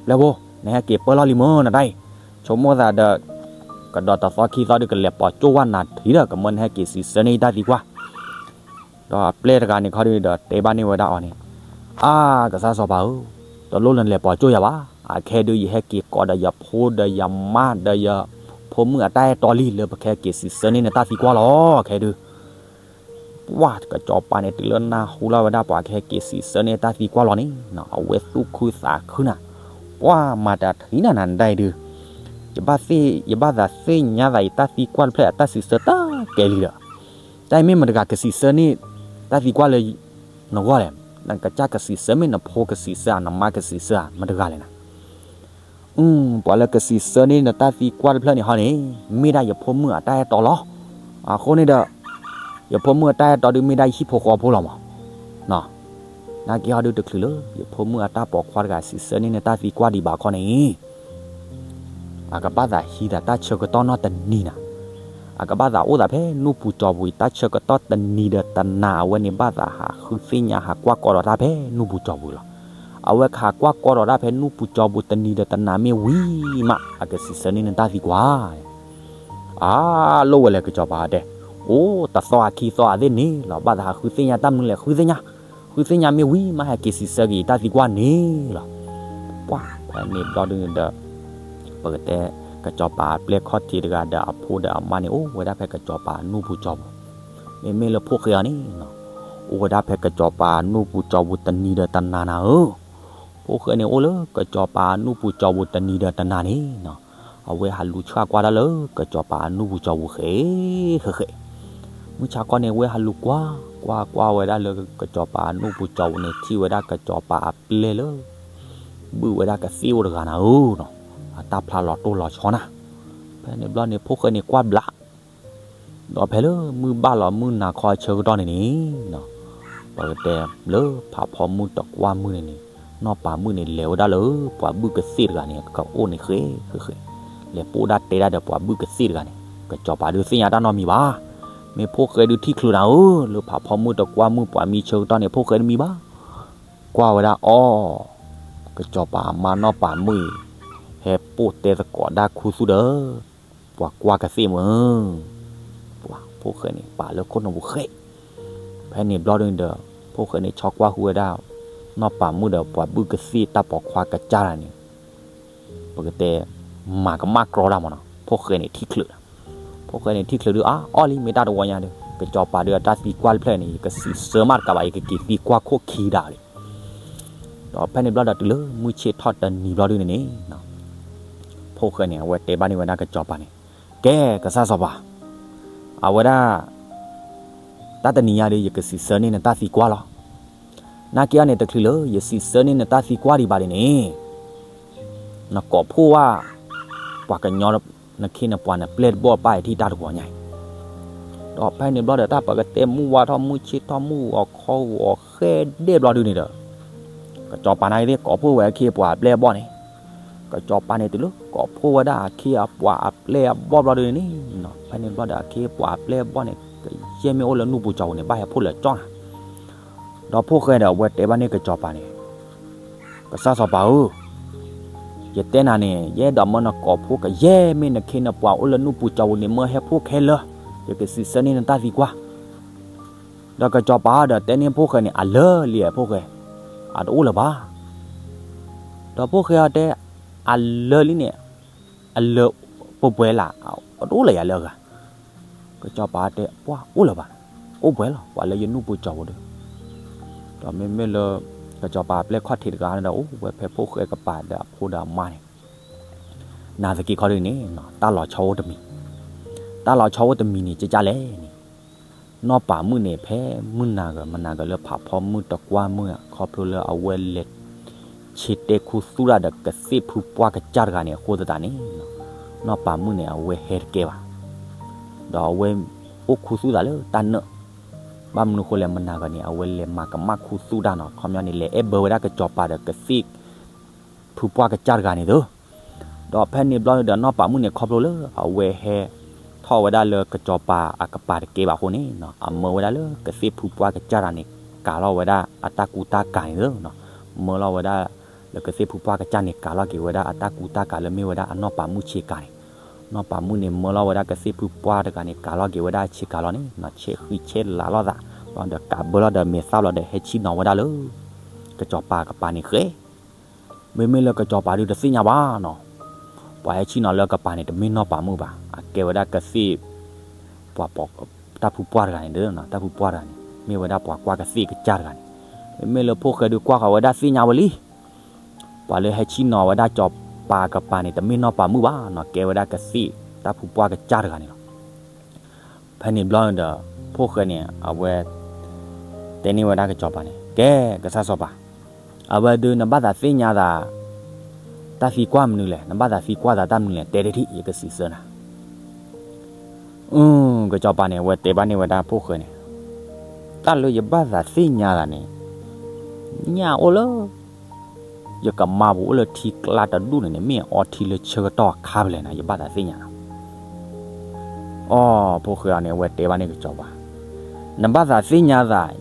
ပျဲၢ်ဖိ, နဟဲက့ၤပၢလီၤလံမ့ၢ်နတၢ်အံၤ, ဆိကမိၣ်သးဒီး ကဒီးတသီခံသီဒီး ကလဲၤပိာ်ကၠိဝဲနၤထံးဒီး ကမၢနဟဲက့ၤစံးဆၢန့ၢ်ယတၢ်သံကွၢ် ဒီးအပျဲၢ်တဂၤန့ၣ်ခီဒုဒီး တဲဘၣ်န့ၢ်ဝဲဒၣ်အီၤန့ၣ်, အါ ကစၢ်စီၤပၤဧၢ, တလိၣ်လၢနလဲၤပိာ်ကၠိယၤဘၣ်. အခဲဒု ယဟဲက့ၤကိးဒီးယဖိဒီးယမါဒီးယဖိမုၣ်အတၢ်အဲၣ်တီလံ လၢပကဟဲက့ၤစံးဆၢန့ၢ်နတၢ်သံကွၢ်လီၤ. ခဲဒု ပှၢ်ကစီၤပၤန့ၣ် တုၤလၢနၢ်ဟူလီၤဝဲဒၣ်ပှၤကဟဲက့ၤစံးဆၢန့ၢ်တၢ်သံကွၢ်လီၤန့ၣ် အဝဲသူၣ်ခုသးခုနၤ, ပှၢ်မၤတၢ်ထံၣ်နၤနၤနတၢ်အံၤဒု ယဘၣ်သ့ၣ် ယဘၣ်သးသ့ၣ်ညါသး ယတၢ်သံကွၢ်တဖျၢၣ်အတၢ်စံးဆၢတကဲလံဒီး, တၢ်အံၤမ့ၢ်မတဂၤကစံးဆၢန့ၢ် တၢ်သံကွၢ်လၢ နဂီၢ်လဲၣ်, နကစၢ်ကစံးဆၢမ့ၢ်နဖိကစံးဆၢဧါ နမါကစံးဆၢဧါ မတဂၤလဲၣ်နၤ. ပှၤလၢကစံးဆၢန့ၢ်နတၢ်သံကွၢ်တဖျၢၣ်န့ၣ်ဟီန့ၣ် မ့ၢ်ဒၣ်ယဖိမုၣ်အတၢ်အဲၣ်တီလီၤ. အဃိန့ၣ်ဒီး ယဖိမုၣ်အတၢ်အဲၣ်တီဒု မ့ၢ်ဒၣ်ယဟံၣ်ဖိဃီဖိလီၤမး. နာ်က့ဟီဒုတချုးလၢ ယဖိမုၣ်အတၢ်ပိာ်ခွါတဂၤ စံးဆၢန့ၢ်နတၢ်သံကွၢ်ဒံးဘၣ်ခီန့ၣ် အကဘၣ်သးဟံးသးတၢ်ဆၢကတီၢ်နီတနံၤနၤ, အကဘၣ်သးအိၣ်သးဖဲနူၢ်ပူၤကၠီၤပူၤအံၤ တၢ်ဆၢကတီၢ်တနံၤဒီးတနၤ အဝဲန့ၣ်ဘၣ်သးဟးဃုသ့ၣ်ညါ ဟးကွၢ်ကီဒီးတၢ်ဖဲနူၢ်ပူၤကၠီၤပူၤလီၤ. အဝဲကဟးကွၢ်ကီဒီးတၢ်ဖဲနူၢ်ပူၤကၠီၤပူၤတနံၤဒီးတနၤမ့ၢ်ဝံၤမး အကစံးဆၢန့ၢ်နတၢ်သံကွၢ် အါ လိၣ်ဝဲလဲၣ်ကစီၤပၤတဲ, အိၣ် တသီအခံသီအသ့ၣ်န့ၣ်လီၤ ဘၣ်သးဟးဃုသ့ၣ်ညါတၢ်မနုၤလဲၣ် ဃုသ့ၣ်ညါ, ဃုသ့ၣ်ညါမ့ၢ်ဝံၤမး ဟဲက့ၤစံးဆၢက့ၤယတၢ်သံကွၢ်န့ၣ်လီၤ. ပှၢ်ဖဲန့ၣ်ဘျီဒုန့ၣ်ဒီး ပကတဲ ကစီၤပၤအပျဲၢ်ခီၣ်ထံးတဂၤဒီးအဖိဒီးအမါန့ၣ် အိၣ်ဝဲဒၣ်ဖဲကစီၤပၤအနူၢ်ပူၤကၠီၤပူၤ, မ့မ့ၢ်လၢဖိၣ်ဃဲအီၤန့ၣ် အိၣ်ဝဲဒၣ်ဖဲကစီၤပၤအနူၢ်ပူၤကၠီၤပူၤတနံၤဒီးတနၤနၤဧၢ, ဖိၣ်ဃဲန့ၣ် အိၣ်လၢကစီၤပၤအနူၢ်ပူၤကၠီၤပူၤတနံၤဒီးတနၤန့ၣ် အဝဲဟးလူၤဆှၣ်ကွၢ်ဒၣ်လၢကစီၤပၤအနူၢ်ပူၤကၠီၤပူၤဃဲ ဃဲဃဲ, မုၢ်ဆါခီန့ၣ် အဝဲဟးလူၤကွၢ် ကွၢ်ကွၢ်ဝဲဒၣ်လၢ ကစီၤပၤအနူၢ်ပူၤကၠီၤပူၤန့ၣ် ထံၣ်ဝဲဒၣ်ကစီၤပၤအပျဲၢ်လၢ ဘုၣ်ဝဲဒၣ်ကသ့ၣ်အိၣ်တဂၤနၤဧၢ, အတၢ်ဖျါလီၤတိၢ်လီၤဆီနၤ, ဖဲန့ၣ်ဘျီန့ၣ် ဖိၣ်ဃဲန့ၣ်ကွၢ်ဘျး ဒီးဖဲလၢမုၢ်ဘၣ်လီၤမုၢ်နၤခီအဆၢကတီၢ်န့ၣ်န့ၣ် ပကတဲလၢဖးဖီမုၢ်တကွၢ်မုၢ်န့ၣ်န့ၣ် နီၢ်ပၤမုၣ်န့ၣ် လဲၤဝဲဒၣ်လၢပှၤဘုၣ်ကသ့ၣ်တဂၤန့ၣ် ကအိၣ်န့ၣ်ဃဲဃဲဃဲ, လဲၤပိာ်ဒၣ်တဲဒၣ်ဒီးပှၤဘုၣ်ကသ့ၣ်တဂၤန့ၣ် ကစီၤပၤဒုးသ့ၣ်ညါတၢ်နီတမံၤဘၣ်, မ့ၢ်ဖိၣ်ဃဲဒုးထံၣ်ချုးနၤဧၢ, လၢဖးဖီမုၢ်တကွၢ်မုၢ်ပှၤမံဆၢကတီၢ်န့ၣ် ဖိၣ်ဃဲတမံၤဘၣ်, ကွၢ်ဝဲဒၣ်အီၤ ကစီၤပၤအမါနီၢ်ပၤမုၣ်အံၤ ဟဲပိာ်တဲသကိးဒၣ်ခူသူၣ်ဒီး ပှၤကွၢ်ကသ့ၣ်မုၢ်, ပှၤ ဖိၣ်ဃဲန့ၣ် ပာ်လၢခိၣ်နူာ်ပူၤဃဲး. ဖဲန့ၣ်ဘျီဒုန့ၣ်ဒီး ဖိၣ်ဃဲန့ၣ် ဆီကွၢ်ဟူဝဲဒၣ် နီၢ်ပၤမုၣ်ဒီးပှၤဘုၣ်ကသ့ၣ်တၢ်ပိာ်ခွါကစၢ်တဂၤန့ၣ် ပကတဲ မၤကမၣ်ကြီတၢ်မးနီၤ. ဖိၣ်ဃဲန့ၣ်ထံၣ်ချုးဒီး ဖိၣ်ဃဲန့ၣ်ထံၣ်ချုးဒု အါ အီၣ်လံ မ့ၢ်တၢ်တဝီညါဒီး ကစီၤပၤဒုအတၢ်သံကွၢ်တဖျၢၣ်န့ၣ် ယကစံးဆၢမးတကးဘၣ် ယကက့ၤသံကွၢ်ခိၣ်ခံဒၣ်လံ. ဒီးဖဲန့ၣ်ဘျီဒီးတုၤလၢမုၢ်ဆ့ၣ်ထီၣ်တနံၤဘျီဒုန့ၣ်န့ၣ် ဖိၣ်ဃဲန့ၣ် အဝဲတဲဘၣ်န့ၢ်ဝဲဒၣ်ကစီၤပၤန့ၣ်, ကဲ ကစၢ်စီၤပၤ, အဝဲဒၣ် တၢ်တနံၤညါဒီး ယကစံးဆၢန့ၢ်နတၢ်သံကွၢ်လီၤ. နာ်က့အီၤန့ၣ် တချုးလၢယစံးဆၢန့ၢ်နတၢ်သံကွၢ်ဒံးဘၣ်ဒ်န့ၣ် နကိးဖှိၣ်ဝဲ ပှၤကညီ နခ့နပှၤနပျဲၢ်တဘီၣ်ပၢ်အံၤထံၣ်တၢ်တဝီညါအံၤ. ဒီးဖဲန့ၣ်ဘျီဒီး တၢ်ပကတဲမုၢ်ဝါထီၣ် မုၢ်ဆ့ၣ်ထီၣ် မုၢ်အီၤခီဂီၤဃဲဒဲးဘျီဒုန့ၣ်ဒီး ကစီၤပၤနာ်က့သ့ၣ် ကိးဖှိၣ်ဝဲအခ့အပှၤအပျဲၢ်အဘီၣ်န့ၣ်, ကစီၤပၤန့ၣ် တုၤလၢကိးဖှိၣ်ဝဲဒၣ်အခ့အပှၤအပျဲၢ်အဘီၣ်ဘျီဒုန့ၣ်န့ၣ် ဖဲန့ၣ်ဘျီဒီး အခ့အပှၤအပျဲၢ်အဘီၣ်န့ၣ် ကယဲၢ်မ့ၢ်အိၣ်လၢနူၢ်ပူၤကၠီၤပူၤန့ၣ် ဘၣ်ဟဲဖှိၣ်လၢကၠီနၤ. ဒီးဖိၣ်ဃဲဒီး အဝဲတဲဘၣ်န့ၢ်ကစီၤပၤန့ၣ်, ကစၢ်စီၤပၤဧၢ, ယတဲနၤန့ၣ် ယအဲၣ်ဒိးမၢနကိးဖှိၣ်ကယဲၢ်မ့ၢ်နခ့နပှၤအိၣ်လၢနူၢ်ပူၤကၠီၤပူၤန့ၣ် မၢဟဲဖှိၣ်ခဲလၢာ်, ယကစံးဆၢန့ၢ်နတၢ်သံကွၢ်. ဒီးကစီၤပၤဒီးတဲန့ၢ်ဖိၣ်ဃဲန့ၣ် အလၢာ်လံ ဖိၣ်ဃဲ, အတအိၣ်လၢၤဘၣ်. ဒီးဖိၣ်ဃဲအီၤတဲ အလၢာ်လံန့ၣ် အလၢာ်ပှဲၤပှဲၤလၢ်, အတအိၣ်လၢၤယၤလၢအဂၤ. ကစီၤပၤတဲ ပှၤအိၣ်လၢၤဘၣ်, အိၣ်ပှဲၤလီၤ ပှၤလၢယနူၢ်ပူၤကၠီၤပူၤဒီး ဒီးမ့မ့ၢ်လၢ ကစီၤပၤအပျဲၢ်ခီၣ်ထံးတဂၤန့ၣ်ဒီး အိၣ်ဝဲဖဲဖိၣ်ဃဲကပၤဒီးအဖိဒီးအမါန့ၣ် နာ်သက့ခီဒုန့ၣ် တၢ်လီၤဆီအိၣ်တမံၤ, တၢ်လီၤဆီအိၣ်တမံၤန့ၣ် ကကၢ်လဲၣ်န့ၣ်, နီၢ်ပၤမုၣ်န့ၣ် ဖဲမုၢ်နၤဂၤ မုၢ်နၤဂၤလၢဖးဖီမုၢ်တကွၢ်မုၢ် ခီဖျိလၢအဝဲလဲၤ ဆ့တဲခူသူၣ်တၢ်ဒီးကသ့ၣ်ဖုပှၢ်ကစၢ်တဂၤန့ၣ် အဃိသတးန့ၣ် နီၢ်ပၤမုၣ်န့ၣ် အဝဲဟဲတကဲဘၣ်. ဒီးအဝဲအိၣ်ခူသူၣ်သးလၢတၢ်နၢၣ်, ဘၣ်မနုၤဃိလဲၣ် မုၢ်နၤဂၤန့ၣ် အဝဲလဲၤမၤကမၣ်ခူသူၣ်တၢ်နီၤ ခီပညီန့ၣ် လဲၤအဲၣ်ဘၢဝဲဒၣ်ကစီၤပၤဒီးကသ့ၣ် ဖုပှၢ်ကစၢ်တဂၤန့ၣ်သု. ဒီးဖဲန့ၣ်ဘျီန့ၣ်ဒီး နီၢ်ပၤမုၣ်န့ၣ် ခီဖျိလၢအဝဲဟဲထီၣ်ဝဲဒၣ်လၢကစီၤပၤအကပၤတကဲဘၣ်အဃိန့ၣ် အမၢဝဲဒၣ်လၢကသ့ၣ်ဖုပှၢ်ကစၢ်တဂၤန့ၣ် ကၤလီၤဝဲဒၣ်အတၢ်ကူတၢ်ကၤန့ၣ်သု. မၢလီၤဝဲဒၣ်လၢကသ့ၣ်ဖုပှၢ်ကစၢ်န့ၣ် ကၤလီၤက့ၤဝဲဒၣ်အတၢ်ကူတၢ်ကၤလၢမ့ၢ်ဝဲဒၣ်အနီၢ်ပၤမုၣ်ဆ့ကၤန့ၣ်, နီၢ်ပၤမုၣ်န့ၣ် မၢလီၤဝဲဒၣ်ကသ့ၣ်ဖုပှၢ်တဂၤန့ၣ် ကၤလီၤက့ၤဝဲဒၣ်ဆ့ကၤလီၤန့ၣ် ဆဲးဃံးဆဲးလၤလိာ်သး ဒီးကးဘၢလီၤဒီးမဲာ်သၣ်လီၤဒီး ဟဲဆ့ၣ်နီၤဝဲဒၣ်လၢ ကစီၤပၤကပၤန့ၣ်ဃဲ မ့မ့ၢ်လၢကစီၤပၤဒုတသ့ၣ်ညါဘၣ်နီၤ, ပှၤဟဲဆ့ၣ်နီၤလၢကပၤန့ၣ် တမ့ၢ်နီၢ်ပၤမုၣ်ဘၣ်, အကဲဝဲဒၣ်ကသ့ၣ် ပှၤ တၢ်ဖုပှၢ်တဂၤန့ၣ်ဒီး တၢ်ဖုပှၢ်တဂၤန့ၣ် မ့ၢ်ဝဲဒၣ်ပှၤကွၢ်ကသ့ၣ်ကစၢ်တဂၤန့ၣ်, မ့မ့ၢ်လၢဖိၣ်ဃဲဒုကွၢ်ဃီၤဝဲဒၣ်သ့ၣ်ညါဝဲလံ ပှၤလၢဟဲဆ့ၣ်နီၤဝဲဒၣ်စီၤပၤကပၤန့ၣ် တမ့ၢ်နီၢ်ပၤမုၣ်ဘၣ်နီၤ, ကဲဝဲဒၣ်ကသ့ၣ်တၢ်ဖုပှၢ်ကစၢ်တဂၤန့ၣ်လီၤ. ဖဲန့ၣ်ဘျီန့ၣ်ဒီး ဖိၣ်ဃဲန့ၣ် အဝဲ တဲန့ၢ်ဝဲဒၣ်ကစီၤပၤန့ၣ် ကဲ ကစၢ်စီၤပၤ, အဝဲဒုးနဘၣ်သးသ့ၣ်ညါသး တၢ်သံကွၢ်မနုၤလဲၣ်, နဘၣ်သးသံကွၢ်သးတၢ်မနုၤလဲၣ် တဲတထံၣ် ယကစံးဆၢနၤ. အု ကစီၤပၤန့ၣ် အဝဲတဲဘၣ်န့ၢ်ဝဲဒၣ်ဖိၣ်ဃဲန့ၣ်, တၢ်လၢယဘၣ်သးသ့ၣ်ညါသးန့ၣ် ညၣ်အိၣ်လၢ ယကမါပူၤအိၣ်လၢထံကျါတဒူၣ်န့ၣ်န့ၣ် မ့ၢ်အအီထံလၢဆၢကတီၢ်အခါဖဲလဲၣ်နၤ ယဘၣ်သးသ့ၣ်ညါနၤ. အီ ဖိၣ်ဃဲအီၤန့ၣ် အဝဲတဲဘၣ်န့ၣ်ကစီၤပၤ, နဘၣ်သးသ့ၣ်ညါသး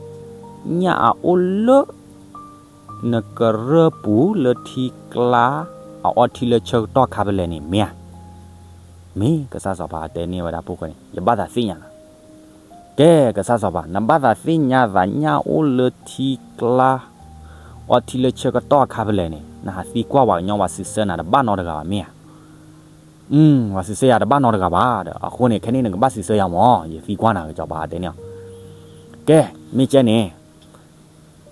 ညၣ်အအိၣ်လၢ နကရၢၢ်ပူၤလၢထံကျါ အအီထံလၢဆၢကတီၢ်အခါဖဲလဲၣ်န့ၣ် မ့ၢ်ဧါ. မ့ၢ် ကစၢ်စီၤပၤတဲန့ၢ်ဝဲဒၣ်ဖိၣ်ဃဲန့ၣ် ယဘၣ်သးသ့ၣ်ညါနၤ. ကဲ ကစၢ်စီၤပၤ နဘၣ်သးသ့ၣ်ညါသး ညၣ်အိၣ်လၢထံကျါ အီထံလၢဆၢကတီၢ်အခါဖဲလဲၣ်န့ၣ် နဟးသံကွၢ်ပှၤကညီ ပှၤစံးဆၢနၤတဘၣ်နီတဂၤဘၣ် မ့ၢ်ဧါ. အု ပှၤစံးဆၢယၤတဘၣ်နီတဂၤဘၣ်ဒီး အဃိန့ၣ် ခဲန့ၣ်နကဘၣ်စံးဆၢယၤမး ယသံကွၢ်နၤ ကစီၤပၤတဲန့ၢ်အီၤ. ကဲ မ့ၢ်ကဲန့ၣ်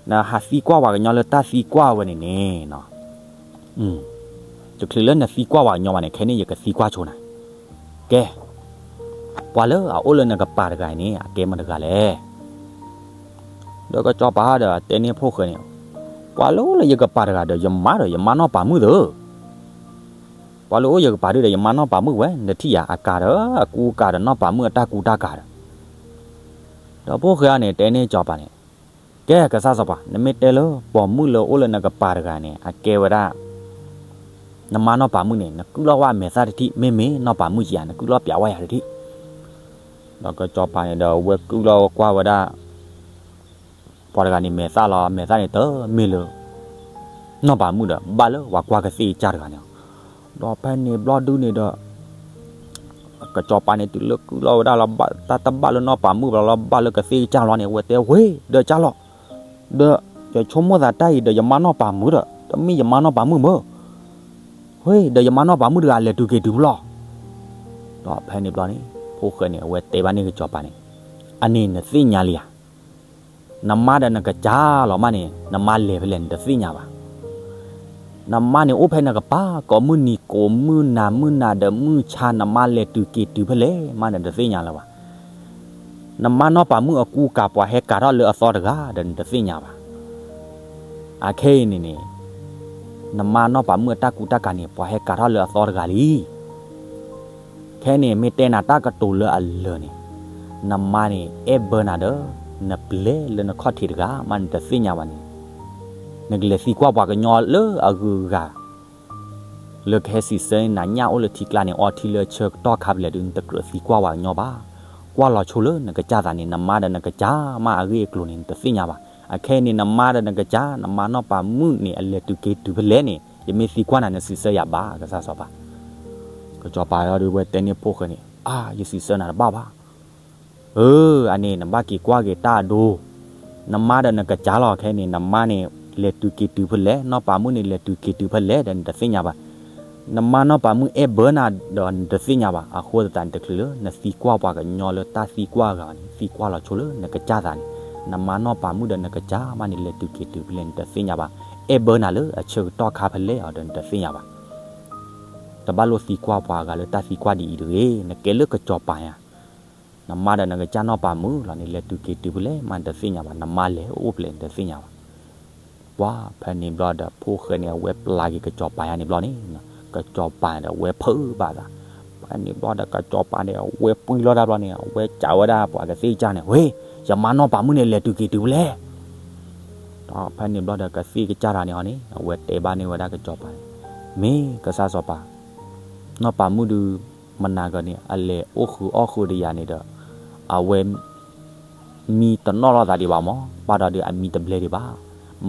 နဟးသံကွၢ်ပှၤကညီလၢတၢ်သံကွၢ်ဝဲန့ၣ်န့ၣ် တချုးလၢနသံကွၢ်ပှၤကညီဘၣ်န့ၣ် ခဲန့ၣ်ယကသံကွၢ်ဆိနၤ. ကဲ ပှၤလၢအအိၣ်လၢနကပၤတဂၤန့ၣ် အကဲမတၤတဂၤလဲၣ်. ဒီးကစီၤပၤဒီးတဲန့ၢ်ဖိၣ်ဃဲန့ၣ်, ပှၤလၢအိၣ်လၢယကပၤတဂၤဒီး ယမါဒီး ယမါနီၢ်ပၤမုၣ်သၢ ပှၤလၢအိၣ်ယကပၤဒုဒီး ယမါနီၢ်ပၤမုၣ်ဝဲ နထံၣ်ယၤအကၤဒီး အကူအကၤဒီးနီၢ်ပၤမုၣ်အတၢ်ကူတၢ်ကၤဒီး ဒီးဖိၣ်ဃဲအံၤန့ၣ် တဲန့ၢ်စီၤပၤန့ၣ်, ကဲ ကစၢ်စီၤပၤ နမ့ၢ်တဲလၢပိာ်မုၣ်လၢအိၣ်လၢနကပၤတဂၤန့ၣ် အကဲဝဲဒၣ် နမါနီၢ်ပၤမုၣ်န့ၣ် နကုၢ်လီၤဝဲအမဲာ်သၣ်တထံၣ် မ့မ့ၢ်နီၢ်ပၤမုၣ်ကံဧါ နကုၢ်လီၤပျးဝဲယၤတထံၣ်. ဒီးကစီၤပၤန့ၣ်ဒီး အဝဲကုၢ်လီၤကွၢ်ဝဲဒၣ် ပှၤတဂၤန့ၣ်မဲာ်သၣ်လီၤ အမဲာ်သၣ်န့ၣ်တမ့ၢ်လၢ နီၢ်ပၤမုၣ်ဒီး ဘၣ်လၢပှၤကွၢ်ကသ့ၣ်ကစၢ်တဂၤန့ၣ်လီၤ. ဒီးဖဲန့ၣ်ဘျီဒုန့ၣ်ဒီး ကစီၤပၤန့ၣ်တုၤလၢကုၢ်လီၤဝဲဒၣ်လီၤ တၢ်တဘၣ်လၢနီၢ်ပၤမုၣ်ဘၣ်လီၤ ဘၣ်လၢကသ့ၣ်ကစၢ်လီၤန့ၣ် အဝဲတဲဝဲ ဒီးကၢ်လီၤ, ဒီးယဆိကမိၣ်သးတၢ်အံၤဒီးယမါနီၢ်ပၤမုၣ်ဒီး တမ့ၢ်ယမါနီၢ်ပၤမုၣ်မၢ်, ဝဲဒီးယမါနီၢ်ပၤမုၣ်တဂၤလဲၤတုၤက့ၤတုၤဖဲလဲၣ်. ဒီးဖဲန့ၣ်ဘျီန့ၣ် ဖိၣ်ဃဲန့ၣ် အဝဲတဲဘၣ်န့ၢ်ကစီၤပၤန့ၣ်, အန့ၣ်နသ့ၣ်ညါလံဧါ, နမါဒီးနကစၢ်လီၤမးန့ၣ် နမါလဲၤဖဲလဲၣ်နတသ့ၣ်ညါဘၣ်. နမါန့ၣ်အိၣ်ဖဲနကပၤ ကိးမုၢ်နံၤကိးမုၢ်နၤ မုၢ်နၤဒီးမုၢ်ဆါ နမါလဲၤတုၤက့ၤတုၤဖဲလဲၣ်မးနတသ့ၣ်ညါလၢၤဘၣ်. နမါနီၢ်ပၤမုၣ်အကူအကၤ ပှၤဟဲကၤထီၣ်လၢအသီတဂၤဒီးနတသ့ၣ်ညါဘၣ်. အခဲအံၤန့ၣ်န့ၣ် နမါနီၢ်ပၤမုၣ်အတၢ်ကူတၢ်ကၤန့ၣ် ပှၤဟဲကၤထီၣ်လၢအသီတဂၤလံ. ခဲအံၤန့ၣ် မ့ၢ်တဲနၤတၢ်ကတိၤလၢအလၢာ်န့ၣ်, နမါန့ၣ် အဲၣ်ဘၢနၤဒီး နပျဲၢ်လၢနခီၣ်ထံးတဂၤမးနတသ့ၣ်ညါဘၣ်န့ၣ်, နကလဲၤသံကွၢ်ပှၤကညီလၢအဂုၤအဂၤ လၢကဟဲစံးဆၢနၤ ညၣ်အိၣ်လၢထံကျါန့ၣ် အီထံလၢဆၢကတီၢ်ခါဖဲလဲၣ်ဒီး နတကြၢးသံကွၢ်ပှၤကညီဘၣ်. ကွၢ်လီၤဆိလၢနကစၢ်သးန့ၣ် နမါဒီးနကစၢ်မးအဂ့ၢ်အကျိၤန့ၣ် နတသ့ၣ်ညါဘၣ်. အခဲအံၤန့ၣ် နမါဒီးနကစၢ် နမါနီၢ်ပၤမုၣ်န့ၣ် အလဲၤတုၤက့ၤတုၤဖဲလဲၣ်န့ၣ် ယမ့ၢ်သံကွၢ်နၤ နစံးဆၢယၤဘၣ် ကစၢ်စီၤပၤ. ကစီၤပၤဒီးဝဲတဲန့ၢ်ဖိၣ်ဃဲန့ၣ်, အါ ယစံးဆၢနၤတဘၣ်ဘၣ်. အၢ အန့ၣ် နဘၣ်က့ၤကွၢ်က့ၤတၢ်အဒိ, နမါဒီးနကစၢ်လီၤ ခဲအံၤန့ၣ် နမါန့ၣ် လဲၤတုၤက့ၤတုၤဖဲလဲၣ် နီၢ်ပၤမုၣ်န့ၣ် လဲၤတုၤက့ၤတုၤဖဲလဲၣ်ဒီး နတသ့ၣ်ညါဘၣ်. နမါနီၢ်ပၤမုၣ်အဲၣ်ဘၢနၤဒီးနတသ့ၣ်ညါဘၣ်. အဃိသတးန့ၣ် တချုးလၢနသံကွၢ်ပှၤကညီလၢတၢ်သံကွၢ်အဂၤန့ၣ် သံကွၢ်လီၤဆိလၢနကစၢ်သးန့ၣ်, နမါနီၢ်ပၤမုၣ်ဒီးနကစၢ်မးန့ၣ် လဲၤတုၤက့ၤတုၤဖဲလဲၣ် နတသ့ၣ်ညါဘၣ်. အဲၣ်ဘၢနၤလၢအဆၢကတီၢ်ခါဖဲလဲၣ်အီၤဒီး နတသ့ၣ်ညါဘၣ်. တဘၣ်လိၣ်သံကွၢ်ပှၤအဂၤလၢတၢ်သံကွၢ်ဒ်အံၤတဂ့ၤ. နကဲလၢကစီၤပၤညါ နမါဒီးနကစၢ်နီၢ်ပၤမုၣ်လီၤန့ၣ် လဲၤတုၤက့ၤတုၤဖဲလဲၣ်မး နတသ့ၣ်ညါဘၣ်. နမါလဲၤအိၣ်ဖဲလဲၣ် နတသ့ၣ်ညါဘၣ်. ပှၤဖဲန့ၣ်ဘျီဒီး ဖိၣ်ဃဲန့ၣ် အဝဲပျၢ်က့ၤကစီၤပၤညါန့ၣ်ဘျီန့ၣ်, ကစီၤပၤန့ၣ်ဒီး အဝဲဖုးဘၣ်သး. ဖဲန့ၣ်ဘျီဒီး ကစီၤပၤန့ၣ် အဝဲပှံၢ်လီၤတၢ်ဘျီန့ၣ် အဝဲစံးဝဲဒၣ်ပှၤကသ့ၣ်ကစၢ်န့ၣ်, ဝဲ ယမါနီၢ်ပၤမုၣ်န့ၣ် လဲၤတုၤက့ၤတုၤဖဲလဲၣ်. ဒီးဖဲန့ၣ်ဘျီဒီး ကသ့ၣ်ကစၢ်တဂၤန့ၣ်အီၤန့ၣ် အဝဲတဲဘၣ်န့ၢ်ဝဲဒၣ်ကစီၤပၤန့ၣ်, မ့ၢ်ကစၢ်စီၤပၤ နီၢ်ပၤမုၣ်ဒုး မနၤဂၤန့ၣ် အလဲၤအိၣ်ဃုာ်အီၣ်ဃုာ်ဒီးယၤန့ၣ်ဒီး အဝဲ မံတနီၣ်လိာ်သးဒံးဘၣ်မး, ဘၣ်ဒီးဒုးအမံတဘျဲဒံးဘၣ်.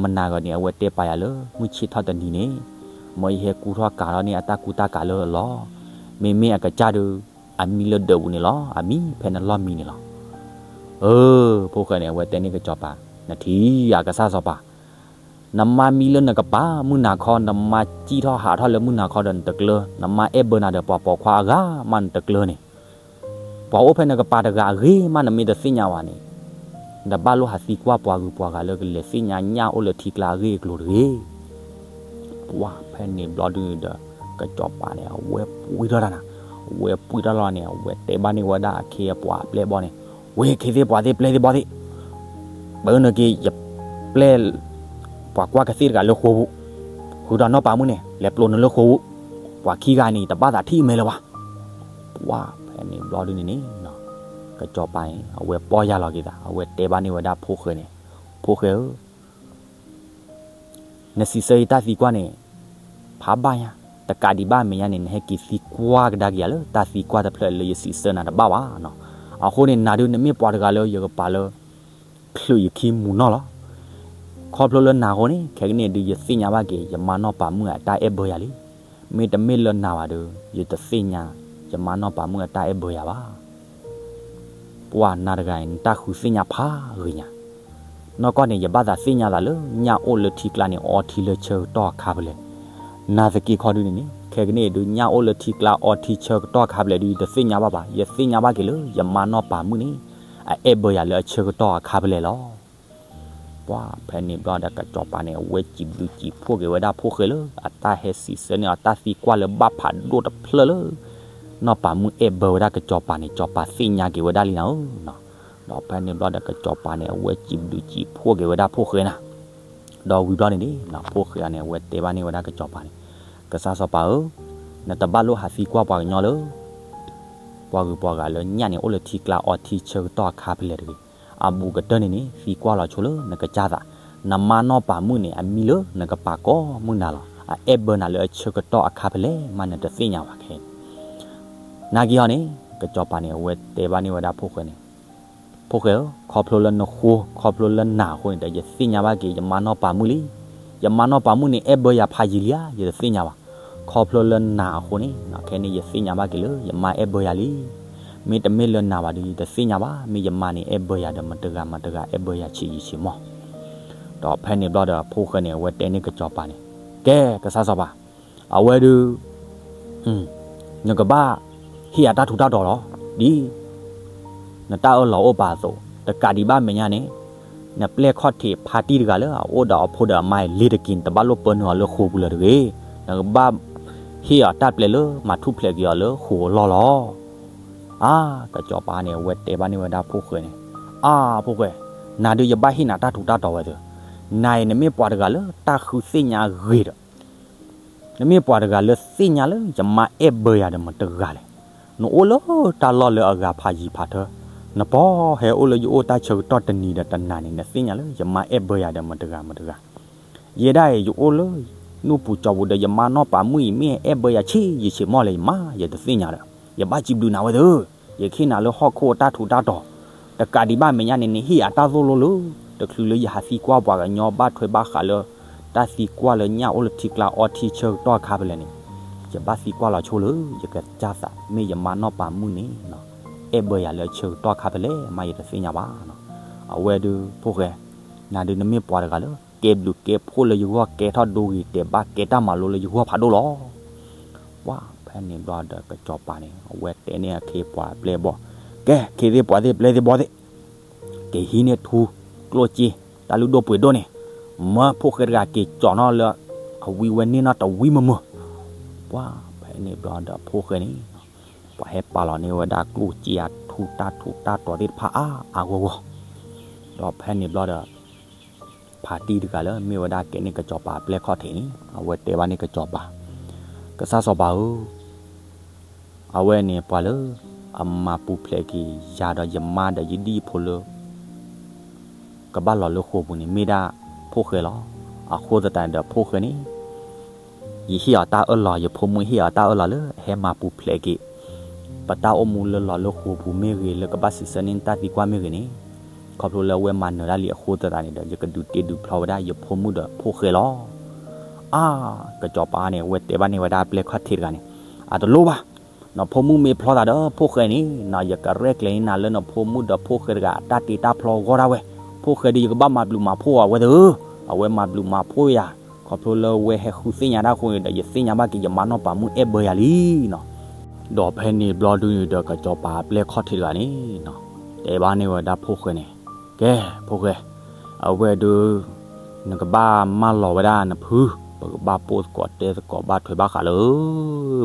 မနၤဂၤန့ၣ် အဝဲတဲပာ်ယၤလၢ မုၢ်ဆ့ၣ်ထီၣ်တနံၤန့ၣ် မ်ယဟဲကူထီၣ်ကၤထီၣ်န့ၢ်အတၢ်ကူတၢ်ကၤလၢအလီၢ်, မ့မ့ၢ်အကစၢ်ဒုး အမံလၢဒၢးပူၤန့ၣ်လီၤ, အမံဖဲနလီၢ်မံန့ၣ်လီၤ. အၢ ဖိၣ်ဃဲန့ၣ် အဝဲတဲန့ၢ်ကစီၤပၤ, နထံၣ်ဧါ ကစၢ်စီၤပၤ, နမါမံလၢနကပၤ မုၢ်နၤခီ, နမါစံၣ်ထီၣ်ဟးထီၣ်လၢမုၢ်နၤခီဒီးနတကျၢၤ, နမါအဲၣ်ဘၢနၤဒီးပှၤပိာ်ခွါအဂၤမးနတကျၢၤန့ၣ်, ပှၤအိၣ်ဖဲနကပၤတဂၤအဂ့ၢ်မး နမ့ၢ်တသ့ၣ်ညါဘၣ်န့ၣ်, နတဘၣ်လိၣ်ဟးသံကွၢ်ပှၤဂုၤပှၤဂၤလၢကလဲၤသ့ၣ်ညါညၣ်အိၣ်လၢထံကျါအဂ့ၢ်အကျိၤတဂ့ၤ. ပှၤဖဲန့ၣ်ဘျီဒုးဒီး ကစီၤပၤန့ၣ် အဝဲပှံၢ်ထီၣ်တၢ်နၤ, အဝဲပှံၢ်ထီၣ်လီၤန့ၣ် အဝဲတဲဘၣ်န့ၢ်ဝဲဒၣ်အခ့အပှၤအပျဲၢ်ဘီန့ၣ်, ဝ့ၢ်ခ့သ့ၣ်ပှၤသ့ၣ်ပျဲၢ်သ့ၣ်ဘီသ့ၣ်, ပၢနုာ်က့ၤ ယပျဲၢ် ပှၤကွၢ်ကသ့ၣ်တဂၤလၢဃိာ်ပူၤ, ဃုာ်ဒီးနီၢ်ပၤမုၣ်န့ၣ် လဲၤပျိးနုာ်လၢဃိာ်ပူၤ, ပှၤခံဂၤန့ၣ် တဘၣ်သးထံၣ်မဲာ်လၢၤဘၣ်. ပှၤဖဲန့ၣ်ဘျီဒုးန့ၣ်န့ၣ် ကစီၤပၤန့ၣ် အဝဲပီၢ်ယၢ်လီၤက့ၤသး, အဝဲတဲဘၣ်န့ၢ်ဝဲဒၣ်ဖိၣ်ဃဲန့ၣ်, ဖိၣ်ဃဲဧၢ နစံးဆၢယတၢ်သံကွၢ်န့ၣ် ဖးဘၣ်ညါ, တကးဒံးဘၣ်အမဲာ်ညါန့ၣ် နဟဲက့ၤသံကွၢ်ကဒါက့ၤယၤလၢ တၢ်သံကွၢ်တဖျၢၣ်လၢယစံးဆၢနၤတဘၣ်ဘၣ်နီၤ. အဃိန့ၣ် နၤဒုးနမ့ၢ်ပှၤတဂၤလၢယကပာ်လၢ ချုးယခံမူၤနီၢ်လီၤ. ခီဖျိလၢနၤအဃိန့ၣ် ခဲကနံၣ်အံၤဒုး ယသ့ၣ်ညါဘၣ်က့ၤ ယမါနီၢ်ပၤမုၣ်အတၢ်အဲၣ်ဘၢယၤလံ. မ့တမ့ၢ်လၢနၤဘၣ်ဒီး ယတသ့ၣ်ညါ ယမါနီၢ်ပၤမုၣ်အတၢ်အဲၣ်ဘၢယၤဘၣ်. ပှၤနၤတဂၤအံၤ နတၢ်ဃုသ့ၣ်ညါဖးဂ့ၤညါ. နီၢ်ကီၢ်န့ၣ် ယဘၣ်သးသ့ၣ်ညါသးလၢ ညၣ်အိၣ်လၢထံကျါန့ၣ် အီထံလၢဆၢကတီၢ်အခါဖဲလဲၣ်. နၤသက့ခီဒုးန့ၣ်န့ၣ် ခဲကနံၣ်အံၤဒုး ညၣ်အိၣ်လၢထံကျါအီထံဆၢကတီၢ်အခါဖဲလဲၣ်ဒုး ယတသ့ၣ်ညါဘၣ်ဘၣ်. ယသ့ၣ်ညါဘၣ်က့ၤလၢ ယမါနီၢ်ပၤမုၣ်န့ၣ် အအဲၣ်ဘၢယၤလၢအဆၢကတီၢ်အခါဖဲလဲၣ်လီၤ. ပှၤဖဲန့ၣ်ဘျီဒီး ကစီၤပၤန့ၣ် အဝဲစံးဘျုးစံးဖှိၣ်က့ၤဝဲဒၣ်ဖိၣ်ဃဲလၢ အတၢ်ဟဲစံးဆၢန့ၢ်အီၤတၢ်သံကွၢ်လၢဘၣ်ဖးဒိၣ်တဖျၢၣ်လၢ နီၢ်ပၤမုၣ်အဲၣ်ဘၢဝဲဒၣ်ကစီၤပၤန့ၣ် ကစီၤပၤသ့ၣ်ညါက့ၤဝဲဒၣ်လံနၤဧၢ. ဒီးဖဲန့ၣ်ဘျီဒီး ကစီၤပၤန့ၣ် အဝဲစံးဘျုးစံးဖှိၣ်က့ၤဝဲဒၣ်ဖိၣ်ဃဲနၤ. ဒီးဝံၤဘျီန့ၣ်န့ၣ် ဖိၣ်ဃဲအံၤန့ၣ် အဝဲတဲဘၣ်န့ၢ်ဝဲဒၣ်ကစီၤပၤန့ၣ်, ကစၢ်စီၤပၤဧၢ, နတဘၣ်လိၣ်ဟးသံကွၢ်ပှၤကညီလၢ ပှၤဂုၤပှၤဂၤလၢညၣ်န့ၣ် အိၣ်လၢထံကျါအီထံဆၢကတီၢ်အခါဖဲလဲၣ်တဂ့ၤ. အဘူးကတၢၢ်န့ၣ်န့ၣ် သံကွၢ်လီၤဆိလၢနကစၢ်သး, နမါနီၢ်ပၤမုၣ်န့ၣ် အမံလၢနကပၤကိးမုၢ်နၤလီၤ. အအဲၣ်ဘၢနၤလၢအဆၢကတီၢ်အခါဖဲလဲၣ်မး နတသ့ၣ်ညါဘၣ်ခဲ နာ်က့ၤအီၤန့ၣ် ကစီၤပၤန့ၣ် အဝဲတဲဘၣ်န့ၢ်ဝဲဒၣ်ဖိၣ်ဃဲန့ၣ်, ဖိၣ်ဃဲဧၢ, ခီဖျိလၢနဃိ, ခီဖျိလၢနၤအဃိန့ၣ်ဒီး ယသ့ၣ်ညါဘၣ်က့ၤ ယမါနီၢ်ပၤမုၣ်လံ. ယမါနီၢ်ပၤမုၣ်န့ၣ် အဲၣ်ဘၢယၤဖးယံာ်လံဧါ, ယတသ့ၣ်ညါဘၣ်. ခီဖျိလၢနၤအဃိန့ၣ် ခဲန့ၣ်ယသ့ၣ်ညါဘၣ်က့ၤလၢယမါအဲၣ်ဘၢယၤလံ. မ့တမ့ၢ်လၢနၤဘၣ်ဒီး ယတသ့ၣ်ညါဘၣ်. မ့ၢ်ယမါန့ၣ် အဲၣ်ဘၢယၤဒီးမတဂၤမတဂၤ အဲၣ်ဘၢယၤဆံးယံာ်ဆံးမီၢ်. ဒီးဖဲန့ၣ်ဘျီဒီး ဖိၣ်ဃဲန့ၣ် အဝဲတဲန့ၢ်ကစီၤပၤန့ၣ်, ကဲ ကစၢ်စီၤပၤ, အဝဲဒုး နကဘၣ်ဟ့ၣ်အတၢ်ထူးတၢ်တီၤလီၤ. ဒ်နတၢ်အၢၣ်လီၤအိၣ်ပာ်အသိး, တကးဒံးဘၣ်မဲာ်ညါန့ၣ်, နပျဲၢ်ခီၣ်ထံးဖါတံၢ်တဂၤလၢအအိၣ်ဒီးအဖိဒီးအမါအံၤလ့ၤတက့ၤန့ၣ် တဘၣ်လိၣ်ပၢနုာ်အီၤလၢဃိာ်ပူၤလၢၤတဂ့ၤ. နကဘၣ်ဟ့ၣ်အီၤတၢ်ပျဲလၢမၤထူၣ်ဖျဲးက့ၤအီၤလၢဃိာ်အလီၢ်လီၤ. အါ, ကစီၤပၤန့ၣ် အဝဲတဲဘၣ်န့ၢ်ဝဲဒၣ်ဖိၣ်ဃဲန့ၣ်, အါ, ဖိၣ်ဃဲ, နၤဒုးယဘၣ်ဟ့ၣ်နၤတၢ်ထူးတၢ်တီၤဝဲသ့, နၤအံၤနမ့ၢ်ပှၤတဂၤလၢတၢ်ဃုသ့ၣ်ညါဂ့ၤဒီး နမ့ၢ်ပှၤတဂၤလၢသ့ၣ်ညါလၢယမါအဲၣ်ဘၢယၤဒီးမတဂၤလဲၣ်. နအိၣ်လၢတၢ်လီၢ်လၢအဂၤဖးယံၤဖးထၢ, နပီၢ်ဟဲအိၣ်လၢယအိၣ်တၢ်ဆၢကတီၢ်တနံၤဒီးတနၤန့ၣ် နသ့ၣ်ညါလၢယမါအဲၣ်ဘၢယၤဒီးမတဂၤမတဂၤ. ယဲဒၣ်အံၤ ယအိၣ်လၢနူၢ်ပူၤကၠီပူၤဒီး ယမါနီၢ်ပၤမုၣ်အံၤမ့ၢ်အဲၣ်ဘၢယၤဆံးယံာ်ဆံးမီၢ်လဲၣ် ယမါ ယတသ့ၣ်ညါဒီး ယဘၣ်စံးဘျုးနၤဝဲသ့, ယကဟ့ၣ်နၤလၢဟီၣ်ခိၣ်အတၢ်ထူးတၢ်တီၤ, တကးဒံးဘၣ်မဲာ်ညါန့ၣ် နဟ့ၣ်အတၢ်သိၣ်လိလၢ တချုးလၢယဟးသံကွၢ်ပှၤကညီဘၣ်ထွဲဘၣ်ဃးလၢ တၢ်သံကွၢ်လၢညၣ်အိၣ်လၢထံကျါအီထံဆၢကတီၢ်အခါဖဲလဲၣ်န့ၣ်, ယဘၣ်သံကွၢ်လီၤဆိလၢ ယကစၢ်သး မ့ၢ်ယမါနီၢ်ပၤမုၣ်န့ၣ် အဲၣ်ဘၢယၤလၢအဆၢကတီၢ်အခါဖဲလဲၣ် မါ ယတသ့ၣ်ညါဘၣ်. အဝဲဒုးဖိၣ်ဃဲ, နၤဒုးနမ့ၢ်ပှၤတဂၤလၢ ကဲဘျုးကဲဖှိၣ်လၢယဂီၢ် ကဲထီၣ်ဒိဂ့ၤတဲာ်ဘၣ်ကဲတၢ်မၤလိလၢယဂီၢ်ဖးဒိၣ်လီၤ. ပှၤဖဲန့ၣ်ဘျီဒီးကစီၤပၤန့ၣ် အဝဲတဲန့ၢ်အခ့အပှၤအပျဲၢ်အဘီၣ်, ကဲ ခ့သ့ၣ်ပှၤသ့ၣ်ပျဲၢ်သ့ၣ်ဘီၣ်သ့ၣ်, ကဟံးန့ၢ်ထူကျိၣ်စ့ တၢ်လုၢ်ဒိၣ်ပှ့ၤဒိၣ်န့ၣ်, မၢဖိၣ်ဃဲတဂၤက့ၤကၠီၤနီၣ်လၢ အဝံဝဲန့ၢ်နီၣ်တဝံမုာ်မုာ်. ပှၤဖဲန့ၣ်ဘျီဒီးဖိၣ်ဃဲန့ၣ် ပှၤဟဲပာ်လီၤန့ၢ်ဝဲဒၣ်ကျိၣ်စ့အထူတၢ်ထူးတၢ်တီၤသ့ၣ်တဖၣ်အါအါဂီၢ်ဂီၢ်. ဒီးဖဲန့ၣ်ဘျီဒီး ဖါတံၢ်တဂၤလၢမ့ၢ်ဝဲဒၣ်ကဲန့ၢ်ကစီၤပၤအပျဲၢ်ခီၣ်ထံးန့ၣ် အဝဲတဲဘၣ်န့ၢ်ကစီၤပၤ, ကစၢ်စီၤပၤဧၢ, အဝဲန့ၣ်ပှၤလၢ အမၤပူၤဖျဲးက့ၤယၤဒီးယမါဒီးယဒံၣ်ယဖိလၢ ကဘၣ်လီၤလၢဃိာ်ပူၤန့ၣ် မ့ၢ်ဒၣ်ဖိၣ်ဃဲလီၤ. အဃိသတးန့ၣ်ဒီးဖိၣ်ဃဲန့ၣ် ယဟ့ၣ်အီၤတၢ်အၢၣ်လီၤ ယဖိမုၣ်ဟ့ၣ်အီၤတၢ်အၢၣ်လီၤလၢ ဟဲမၤပူၤဖျဲးက့ၤ ပတၢ်အိၣ်မူလၢလီၤလၢဃိာ်ပူၤမ့ၢ်ဂ့ၤ လၢကဘၣ်စံးဆၢန့ၢ်တၢ်သံကွၢ်မ့ၢ်ဂ့ၤန့ၣ်, ခီဖျိလၢအဝဲမၤနၢၤတၢ်လံအဃိသတးန့ၣ်ဒီး ယကဒုးတ့ဒုးဖျီဝဲဒၣ်ယဖိမုၣ်ဒီးဖိၣ်ဃဲလီၤ. အါ, ကစီၤပၤန့ၣ် အဝဲတဲဘၣ်န့ၢ်ဝဲဒၣ်ပျဲၢ်ခီၣ်ထံးတဂၤန့ၣ်, အတလိၣ်ဘၣ်, နဖိမုၣ်မ့ၢ်ဖျီသးဒီးဖိၣ်ဃဲန့ၣ် နယကရဲၣ်ကျဲၤန့ၢ်နၤလၢနဖိမုၣ်ဒီးဖိၣ်ဃဲတဂၤအတၢ်တ့တၢ်ဖျီအဂီၢ်ဒၣ်ဝဲ, ဖိၣ်ဃဲဒီးယကဘၣ်မၤဘျုးမၤဖှိၣ်အီၤဝဲသ့, အဝဲမၤဘျုးမၤဖှိၣ်ယၤ, ခီဖျိလၢအဝဲဟဲဃုသ့ၣ်ညါတၢ်အဃိန့ၣ်ဒီး ယသ့ၣ်ညါဘၣ်က့ၤယမါနီၢ်ပၤမုၣ်အဲၣ်ဘၢယၤလံနီၤ. ဒီးဖဲန့ၣ်ဘျီဒုးန့ၣ်ဒီးကစီၤပၤအပျဲၢ်ခီၣ်ထံးတဂၤန့ၣ်နီၤ, တဲဘၣ်န့ၢ်ဝဲဒၣ်ဖိၣ်ဃဲန့ၣ်, ကဲ ဖိၣ်ဃဲ, အဝဲဒုး နကဘၣ်မၢလီၤဝဲဒၣ်နဖု, ပကဘၣ်ပိာ်သကိးတဲသကိးဘၣ်ထွဲဘၣ်ဃးလၢ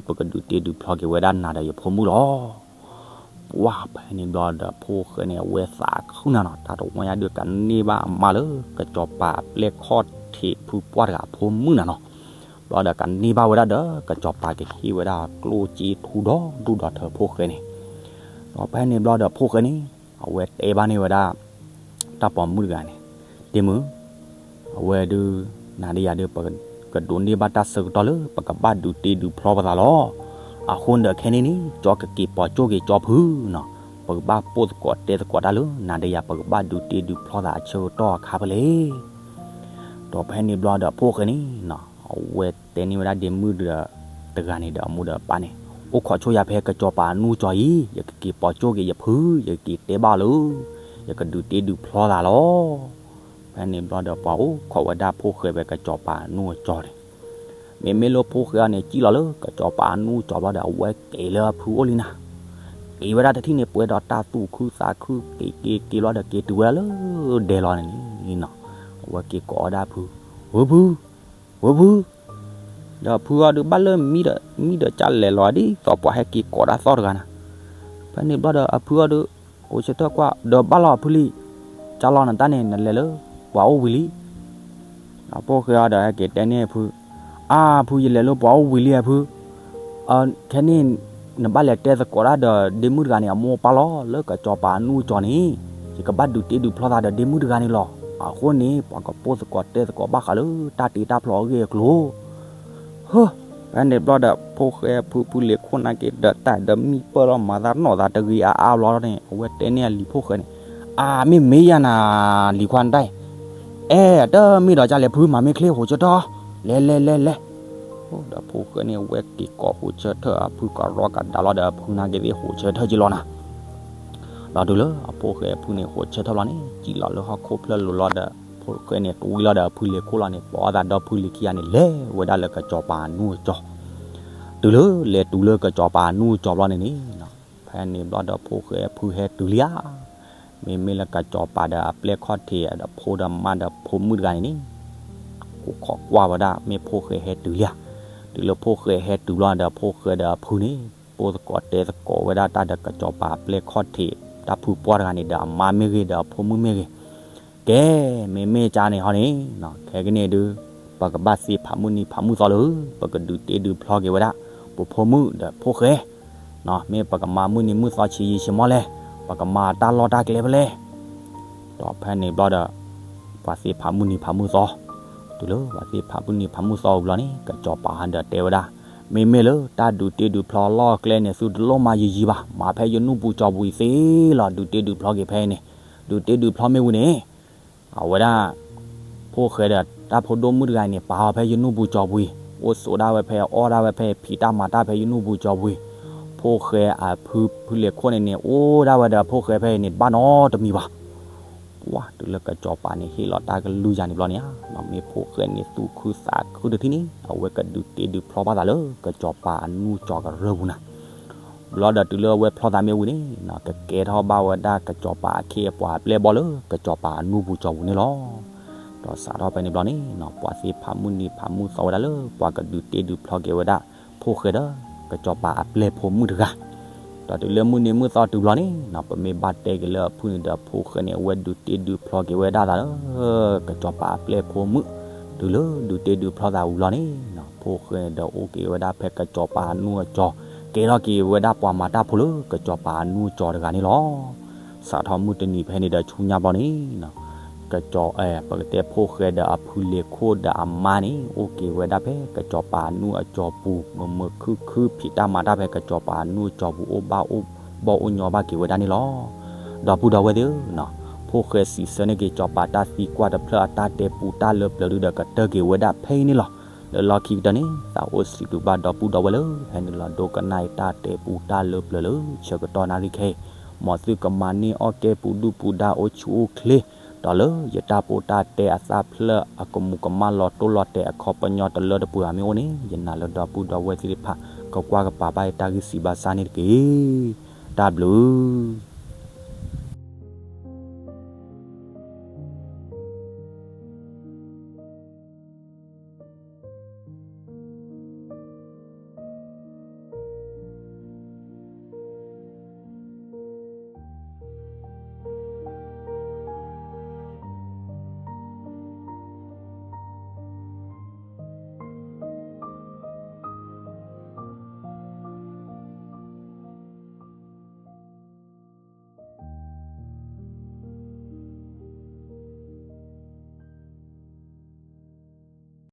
ပကဒုးတ့ဒုးဖျီက့ၤဝဲဒၣ်နၤဒီးယဖိမုၣ်လီၤ. ပှၤဖဲန့ၣ်ဘျီဒီးဖိၣ်ဃဲန့ၣ် အဝဲသးခုနီၤနီၤ, တၢ်တဝီညါဒုးကန့ၢ်ဘၣ်အမါလၢ ကစီၤပၤအပျဲၢ်ခီၣ်ထံးဖုပှၢ်တဂၤအဖိမုၣ်နီၤနီၤ, ဘျီဒီးကန့ၢ်ဘၣ်ဝဲဒၣ်ဒီး ကစီၤပၤကဟ့ၣ်ဝဲဒၣ်ကျိၣ်စ့ထူဒီဒူၣ်ဒီထၢဖိၣ်ဃဲန့ၣ်, ဒီးဖဲန့ၣ်ဘျီဒီးဖိၣ်ဃဲန့ၣ် အဝဲတဲဘၣ်န့ၢ်ဝဲဒၣ် တၢ်ပိာ်မုၣ်တဂၤန့ၣ်, ဒ့မုၣ်, အဝဲဒုး နၤဒီးယၤဒုး ပကဒိးန့ၢ်ဘၣ်တၢ်ဆၢကတီၢ်လၢ ပကဘၣ်ဒုးတ့ဒုးဖျီပသးလီၤ. အဃိန့ၣ်ဒီးခဲန့ၣ်န့ၣ် ကၠီကက့ၤပိာ်ကၠိက့ၤကၠီဖုနီၤ, ပကဘၣ်ပိာ်သကိးတဲသကိးတၢ်လၢ နၤဒီးယၤ ပကဘၣ်ဒုးတ့ဒုးဖျီသးအဆၢကတီၢ်အခါဖဲလဲၣ်. ဒီးဖဲန့ၣ်ဘျီဒီးဖိၣ်ဃဲန့ၣ်နီၤ အဝဲတဲန့ၢ်ဝဲဒၣ်ဒ့မုၣ်ဒီး တဂၤန့ၣ်ဒီးအမိၢ်ဒီးပၢ်န့ၣ်, အိၣ်ခိးဆိယၤဖဲကစီၤပၤအနူၢ်ကၠီအံၤ, ယကက့ၤပိာ်ကၠိက့ၤယဖု, ယကက့ၤတဲဘၣ်အီၤလၢ ယကဒုးတ့ဒုးဖျီသးလီၤ. ဖဲန့ၣ်ဘျီဒီးပှၤအိၣ်ခိးဝဲဒၣ်ဖိၣ်ဃဲဖဲကစီၤပၤအနူၢ်အကၠီန့ၣ်, မ့မ့ၢ်လၢဖိၣ်ဃဲအံၤန့ၣ် စံၣ်လီၤလၢကစီၤပၤအနူၢ်အကၠီဘျီဒီး အဝဲက့ၤလၢအဖုအိၣ်လံနၤ, က့ၤဝဲဒၣ်တထံၣ်န့ၣ် ပှဲၤဒီးတၢ်သူၣ်ခုသးခု က့ၤက့ၤက့ၤဘျီဒီး က့ၤတုၤဝဲဒၣ်လၢဒဲလီၤန့ၣ်နီၤ, အဝဲက့ၤကိးဝဲဒၣ်အဖု, ဝဲဖု, ဝဲဖု, ဒီးအဖုအီၤဒုးဘၣ်လၢမံဒီး မံဒီးကၢ်လဲၤလီၤဒ်သိးပှၤဟဲက့ၤကိးတၢ်သီၣ်တဂၤနၤ, ဖဲန့ၣ်ဘျီဒီးအဖုအီၤဒုး အိၣ်ဆၢထၢၣ်ကွၢ် ဒီးဘၣ်လီၤအဖုလံ, ကၢ်လီၤနတၢ်န့ၣ် နလဲၤလၢပှၤအိၣ်ဝံၤလံ. ဒီးဖိၣ်ဃဲအီၤဒီးဟဲက့ၤတဲန့ၢ်အဖု, အါဖု ယလဲၤလၢပှၤအိၣ်ဝံၤလံအဖု, ခဲန့ၣ် နဘၣ်လဲၤတဲသကိးတၢ်ဒီးဒ့မုၣ်တဂၤန့ၣ် အမိၢ်အပၢ်လီၤ, လၢကစီၤပၤအနူၢ်အကၠီန့ၣ် ယကဘၣ်ဒုးတ့ဒုးဖျီသးဒီးဒ့မုၣ်တဂၤန့ၣ်လီၤ. အဃိန့ၣ် ပှၤကပိာ်သကိးတဲသကိးဘၣ်ဃးလၢတၢ်တ့တၢ်ဖျီအဂ့ၢ်အကျိၤ ဟၢ, ဖဲန့ၣ်ဘျီဒီးဖိၣ်ဃဲဖုဖုလ့ၤခိၣ်နၢ်က့ၤဒီးတၢ်ဒီးမံပၢၢ်လီၤ မၤသးနီၣ်သးတဂ့ၤအါအါဘျီန့ၣ် အဝဲတဲန့ၢ်အလံၤဖိၣ်ဃဲန့ၣ်, အါ မ့ၢ်မ့ၢ်ယၤနၤ လံၤခွါနတၢ်အံၤ, အဲၣ် တမ့ၢ်ဒီးကၢ်လဲၤဖု မၤမ့ၢ်ချ့ ဟိးဆၢထၢၣ်, လဲၤလဲၤလဲၤလဲၤ ဒီးဖိၣ်ဃဲန့ၣ်ဝဲက့ၤကိးဟူးဆၢထၢၣ်အဖုကရီကဒါလီၤဒီး အဖုနာ်က့သ့ၣ်ဟူးဆၢထၢၣ်က့ၤလီၤနၤ. ဒီးတုၤလၢအဖိၣ်ဃဲအဖုန့ၣ်ဟူးဆၢထၢၣ်ဘျီန့ၣ် စံၣ်လီၤလၢဟီၣ်ခိၣ်ဖျၢၣ်လိၤလီၤဒီး ဖိၣ်ဃဲန့ၣ်တဝံလီၤဒီးအဖုလ့ၤခိၣ်လီၤန့ၣ် ပိာ်အသးဒီဖုလ့ၤခံဂၤန့ၣ် လဲၤဝဲဒၣ်လၢကစီၤပၤအနူအကၠီၤ. တုၤလၢလဲၤတုၤလၢကစီၤပၤအနူအကၠီၤဘျီန့ၣ်န့ၣ် ဖဲန့ၣ်ဘျီဒီးဖိၣ်ဃဲအဖုဟဲတုၤလံဧါ. မ့မ့ၢ်လၢကစီၤပၤဒီးအပျဲၢ်ခီၣ်ထံးဒီးဖိဒီးမါဒီးဖိမုၣ်တဂၤန့ၣ်န့ၣ် ကိးခိးကွၢ်ဝဲဒၣ် မ့ၢ်ဖိၣ်ဃဲဟဲတုၤလံဧါ. တုၤလၢဖိၣ်ဃဲဟဲတုၤလီၤဒီးဖိၣ်ဃဲဒီးအဖုန့ၣ် ပိၢ်သကိးတဲသကိးဝဲဒၣ်တၢ်ဒီးကစီၤပၤအပျဲၢ်ခီၣ်ထံး တၢ်ဖုပှၢ်တဂၤန့ၣ်ဒီးအမါမ့ၢ်ဂ့ၤဒီးအဖိမုၣ်မ့ၢ်ဂ့ၤ, ကဲ, မ့မ့ၢ်ကၠါန့ၣ်ဟီန့ၣ် ခဲကနံၣ်ဒုး ပကဘၣ်သ့ဖးမုၢ်နံၤဖးမုၢ်သီလၢ ပကဒုးတ့ဒုးဖျီက့ၤဝဲဒၣ် ပဖိမုၣ်ဒီးဖိၣ်ဃဲ မ့ၢ်ပကမၤမုၢ်နံၤမုၢ်သီဆံးယံာ်ဆံးမီၢ်လဲၣ်, ပကမၤတၢ်လီၢ်တၢ်ကျဲဖဲလဲၣ်. ဒီးဖဲန့ၣ်ဘျီဒီး ပှၤသ့ဖးမုၢ်နံၤဖးမုၢ်သီ, တုၤလၢပှၤသ့ဖးမုၢ်နံၤဖးမုၢ်သီဝံၤဘျီန့ၣ် ကစီၤပၤဟဲဒီးတဲဝဲဒၣ်, မ့မ့ၢ်လၢတၢ်ဒုးတ့ဒုးဖျီလီၢ်ကျဲန့ၣ် သုတလိၣ်မၤယံာ်ယံာ်ဘၣ်, မၤဖဲယနူၢ်ပူၤကၠီၤပူၤအံၤသ့လီၤ, ဒုးတ့ဒုးဖျီက့ၤဖဲအံၤန့ၣ်, ဒုးတ့ဒုးဖျီမ့ၢ်ဝံၤန့ၣ် အဝဲဒၣ် ဖိၣ်ဃဲဒီးတၢ်ဖိဒိၣ်မုၣ်တဂၤအံၤန့ၣ် ပာ်အီၤဖဲယနူၢ်ပူၤကၠီၤပူၤအံၤ, အိၣ်ဆိးဒၣ်ဝဲဖဲအံၤ အီၣ်ဒၣ်ဝဲဖဲအံၤ ဖံးတၢ်မၤတၢ်ဖဲယနူၢ်ပူၤကၠီၤပူၤအံၤ, ဖိၣ်ဃဲအဖုဖုလ့ၤခိၣ်န့ၣ်န့ၣ် အိၣ်ဒၣ်ဝဲဒီးဖိၣ်ဃဲဖဲအံၤန့ၣ် တဘၣ်နီတမံၤဘၣ်. ပှၢ် တုၤလၢကစီၤပၤန့ၣ်ဟ့ၣ်လီၤတၢ်ကလုၢ်ယၤန့ၣ်ဘျီန့ၣ်ဧါ, မ့ၢ်ဖိၣ်ဃဲန့ၣ်သူၣ်ခုသးခုတထံၣ်န့ၣ် အဝဲကဒုးတ့ဒုးဖျီဘၣ်သးလၢကစီၤပၤအနူၢ်ကၠီၤကရၢၢ်ပူၤနၤ. ဘျီဒီးတုၤလၢအဝဲဖျီသးမ့ၢ်ဝံၤန့ၣ် ကကဲထီၣ်ဘၣ်ဝဲဒၣ်ကစီၤပၤအခ့အပှၤအပျဲၢ်အဘီၣ်လၢကစီၤပၤအနူၢ်ပူၤကၠီၤပူၤန့ၣ်လီၤ. ဒီးစးထီၣ်ဖဲန့ၣ်ဘျီန့ၣ် ပှၤသ့ဖးမုၢ်နံၤဖးမုၢ်သီဝဲဒၣ်လၢ ပှၤကဒုးတ့ဒုးဖျီက့ၤဝဲဒၣ် ဖိၣ်ဃဲဒီးကစီၤပၤအပျဲၢ်ဖိမုၣ်တဂၤ ဒီးတုၤလၢမုၢ်နံၤမုၢ်သီတုၤဘျီန့ၣ် ပမ့ၢ်ဘၣ်တဲက့ၤလၢအဖုၣ်န့ၣ်ဒီး ဖိၣ်ဃဲန့ၣ် အဝဲဒုးတ့ဒုးဖျီက့ၤဝဲဒၣ်သးလၢ ကစီၤပၤအပျဲၢ်ဖိမုၣ်, တုၤလၢဒုးတ့ဒုးဖျီသးဝံၤလီၤန့ၣ် ဖိၣ်ဃဲန့ၣ်ဒီးအိၣ်က့ၤဝဲဒၣ်ဖဲကစီၤပၤအနူၢ်အကၠီၤ, ကဲထီၣ်က့ၤဝဲဒၣ်ပှၤမၤတၢ်ဖိလၢကစီၤပၤအနူၢ်အကၠီၤတဂၤန့ၣ်လီၤ. စးထီၣ်မုၢ်တနံၤဖဲန့ၣ်ဒီးဆူညါဘျီန့ၣ် ကစီၤအဲ ပကတဲဖိၣ်ဃဲဒီးအဖုလ့ၤခိၣ်ဒီးအမါန့ၣ် အိၣ်က့ၤဝဲဒၣ်ဖဲကစီၤပၤအနူၢ်အကၠီၤပူၤ မုာ်မုာ်ခုၣ်ခုၣ် ဖံးတၢ်မၤတၢ်ဖဲကစီၤပၤအနူၢ်အကၠီၤပူၤ အိၣ်ဘၣ်အိၣ်ဘီၣ်အိၣ်ညီဘၣ်က့ၤဝဲဒၣ်န့ၣ်လီၤ. ဒီပုၢ်ဒီဝဲၢ်သ့ၣ်ဧၢ, ဖိၣ်ဃဲစံးဆၢန့ၢ်က့ၤစီၤပၤတၢ်သံကွၢ်တဖျၢၣ်အတၢ်တဲပူတၢ်လၢပျၢၤဒုဒီးကတၢၢ်က့ၤဝဲဒၣ်ဖဲအံၤန့ၣ်လီၤ. လၢလီၢ်ခံကတၢၢ်န့ၣ် သးအိၣ်စံးဘျုးဘၣ်ဒီပုၢ်ဒီဝဲၢ်လၢ ဟဲနုာ်လီၤဒိကနၣ်အံၤတၢ်တဲပူတၢ်လၢပျၢၤလၢဆၢကတီၢ်နၣ်ရံၣ်ခဲအံၤ, မ်သုကမၤန့ၢ်အီၣ်ကဲပူၤဒုၣ်ပူၤဒါအိၣ်ဆူၣ်အိၣ်ချ့ ဒီးလၢယတၢ်ပူတၢ်တဲအသၣ်ဖျၢၣ်အကမူးကမၣ်လီၤတိၢ်လီၤတဲာ်အခီပညီတလၢတပှဲၤမ့ၢ်အိၣ်န့ၣ် ယနာ်လၢဒီပုၢ်ဒီဝဲၢ်သ့ၣ်တဖၣ် ကကွၢ်ကပၤဘၣ်ယတၢ်ဂံၢ်စံးဘၣ်စၢ်န့ၣ်တက့ၢ်. တၢ်ဘျုး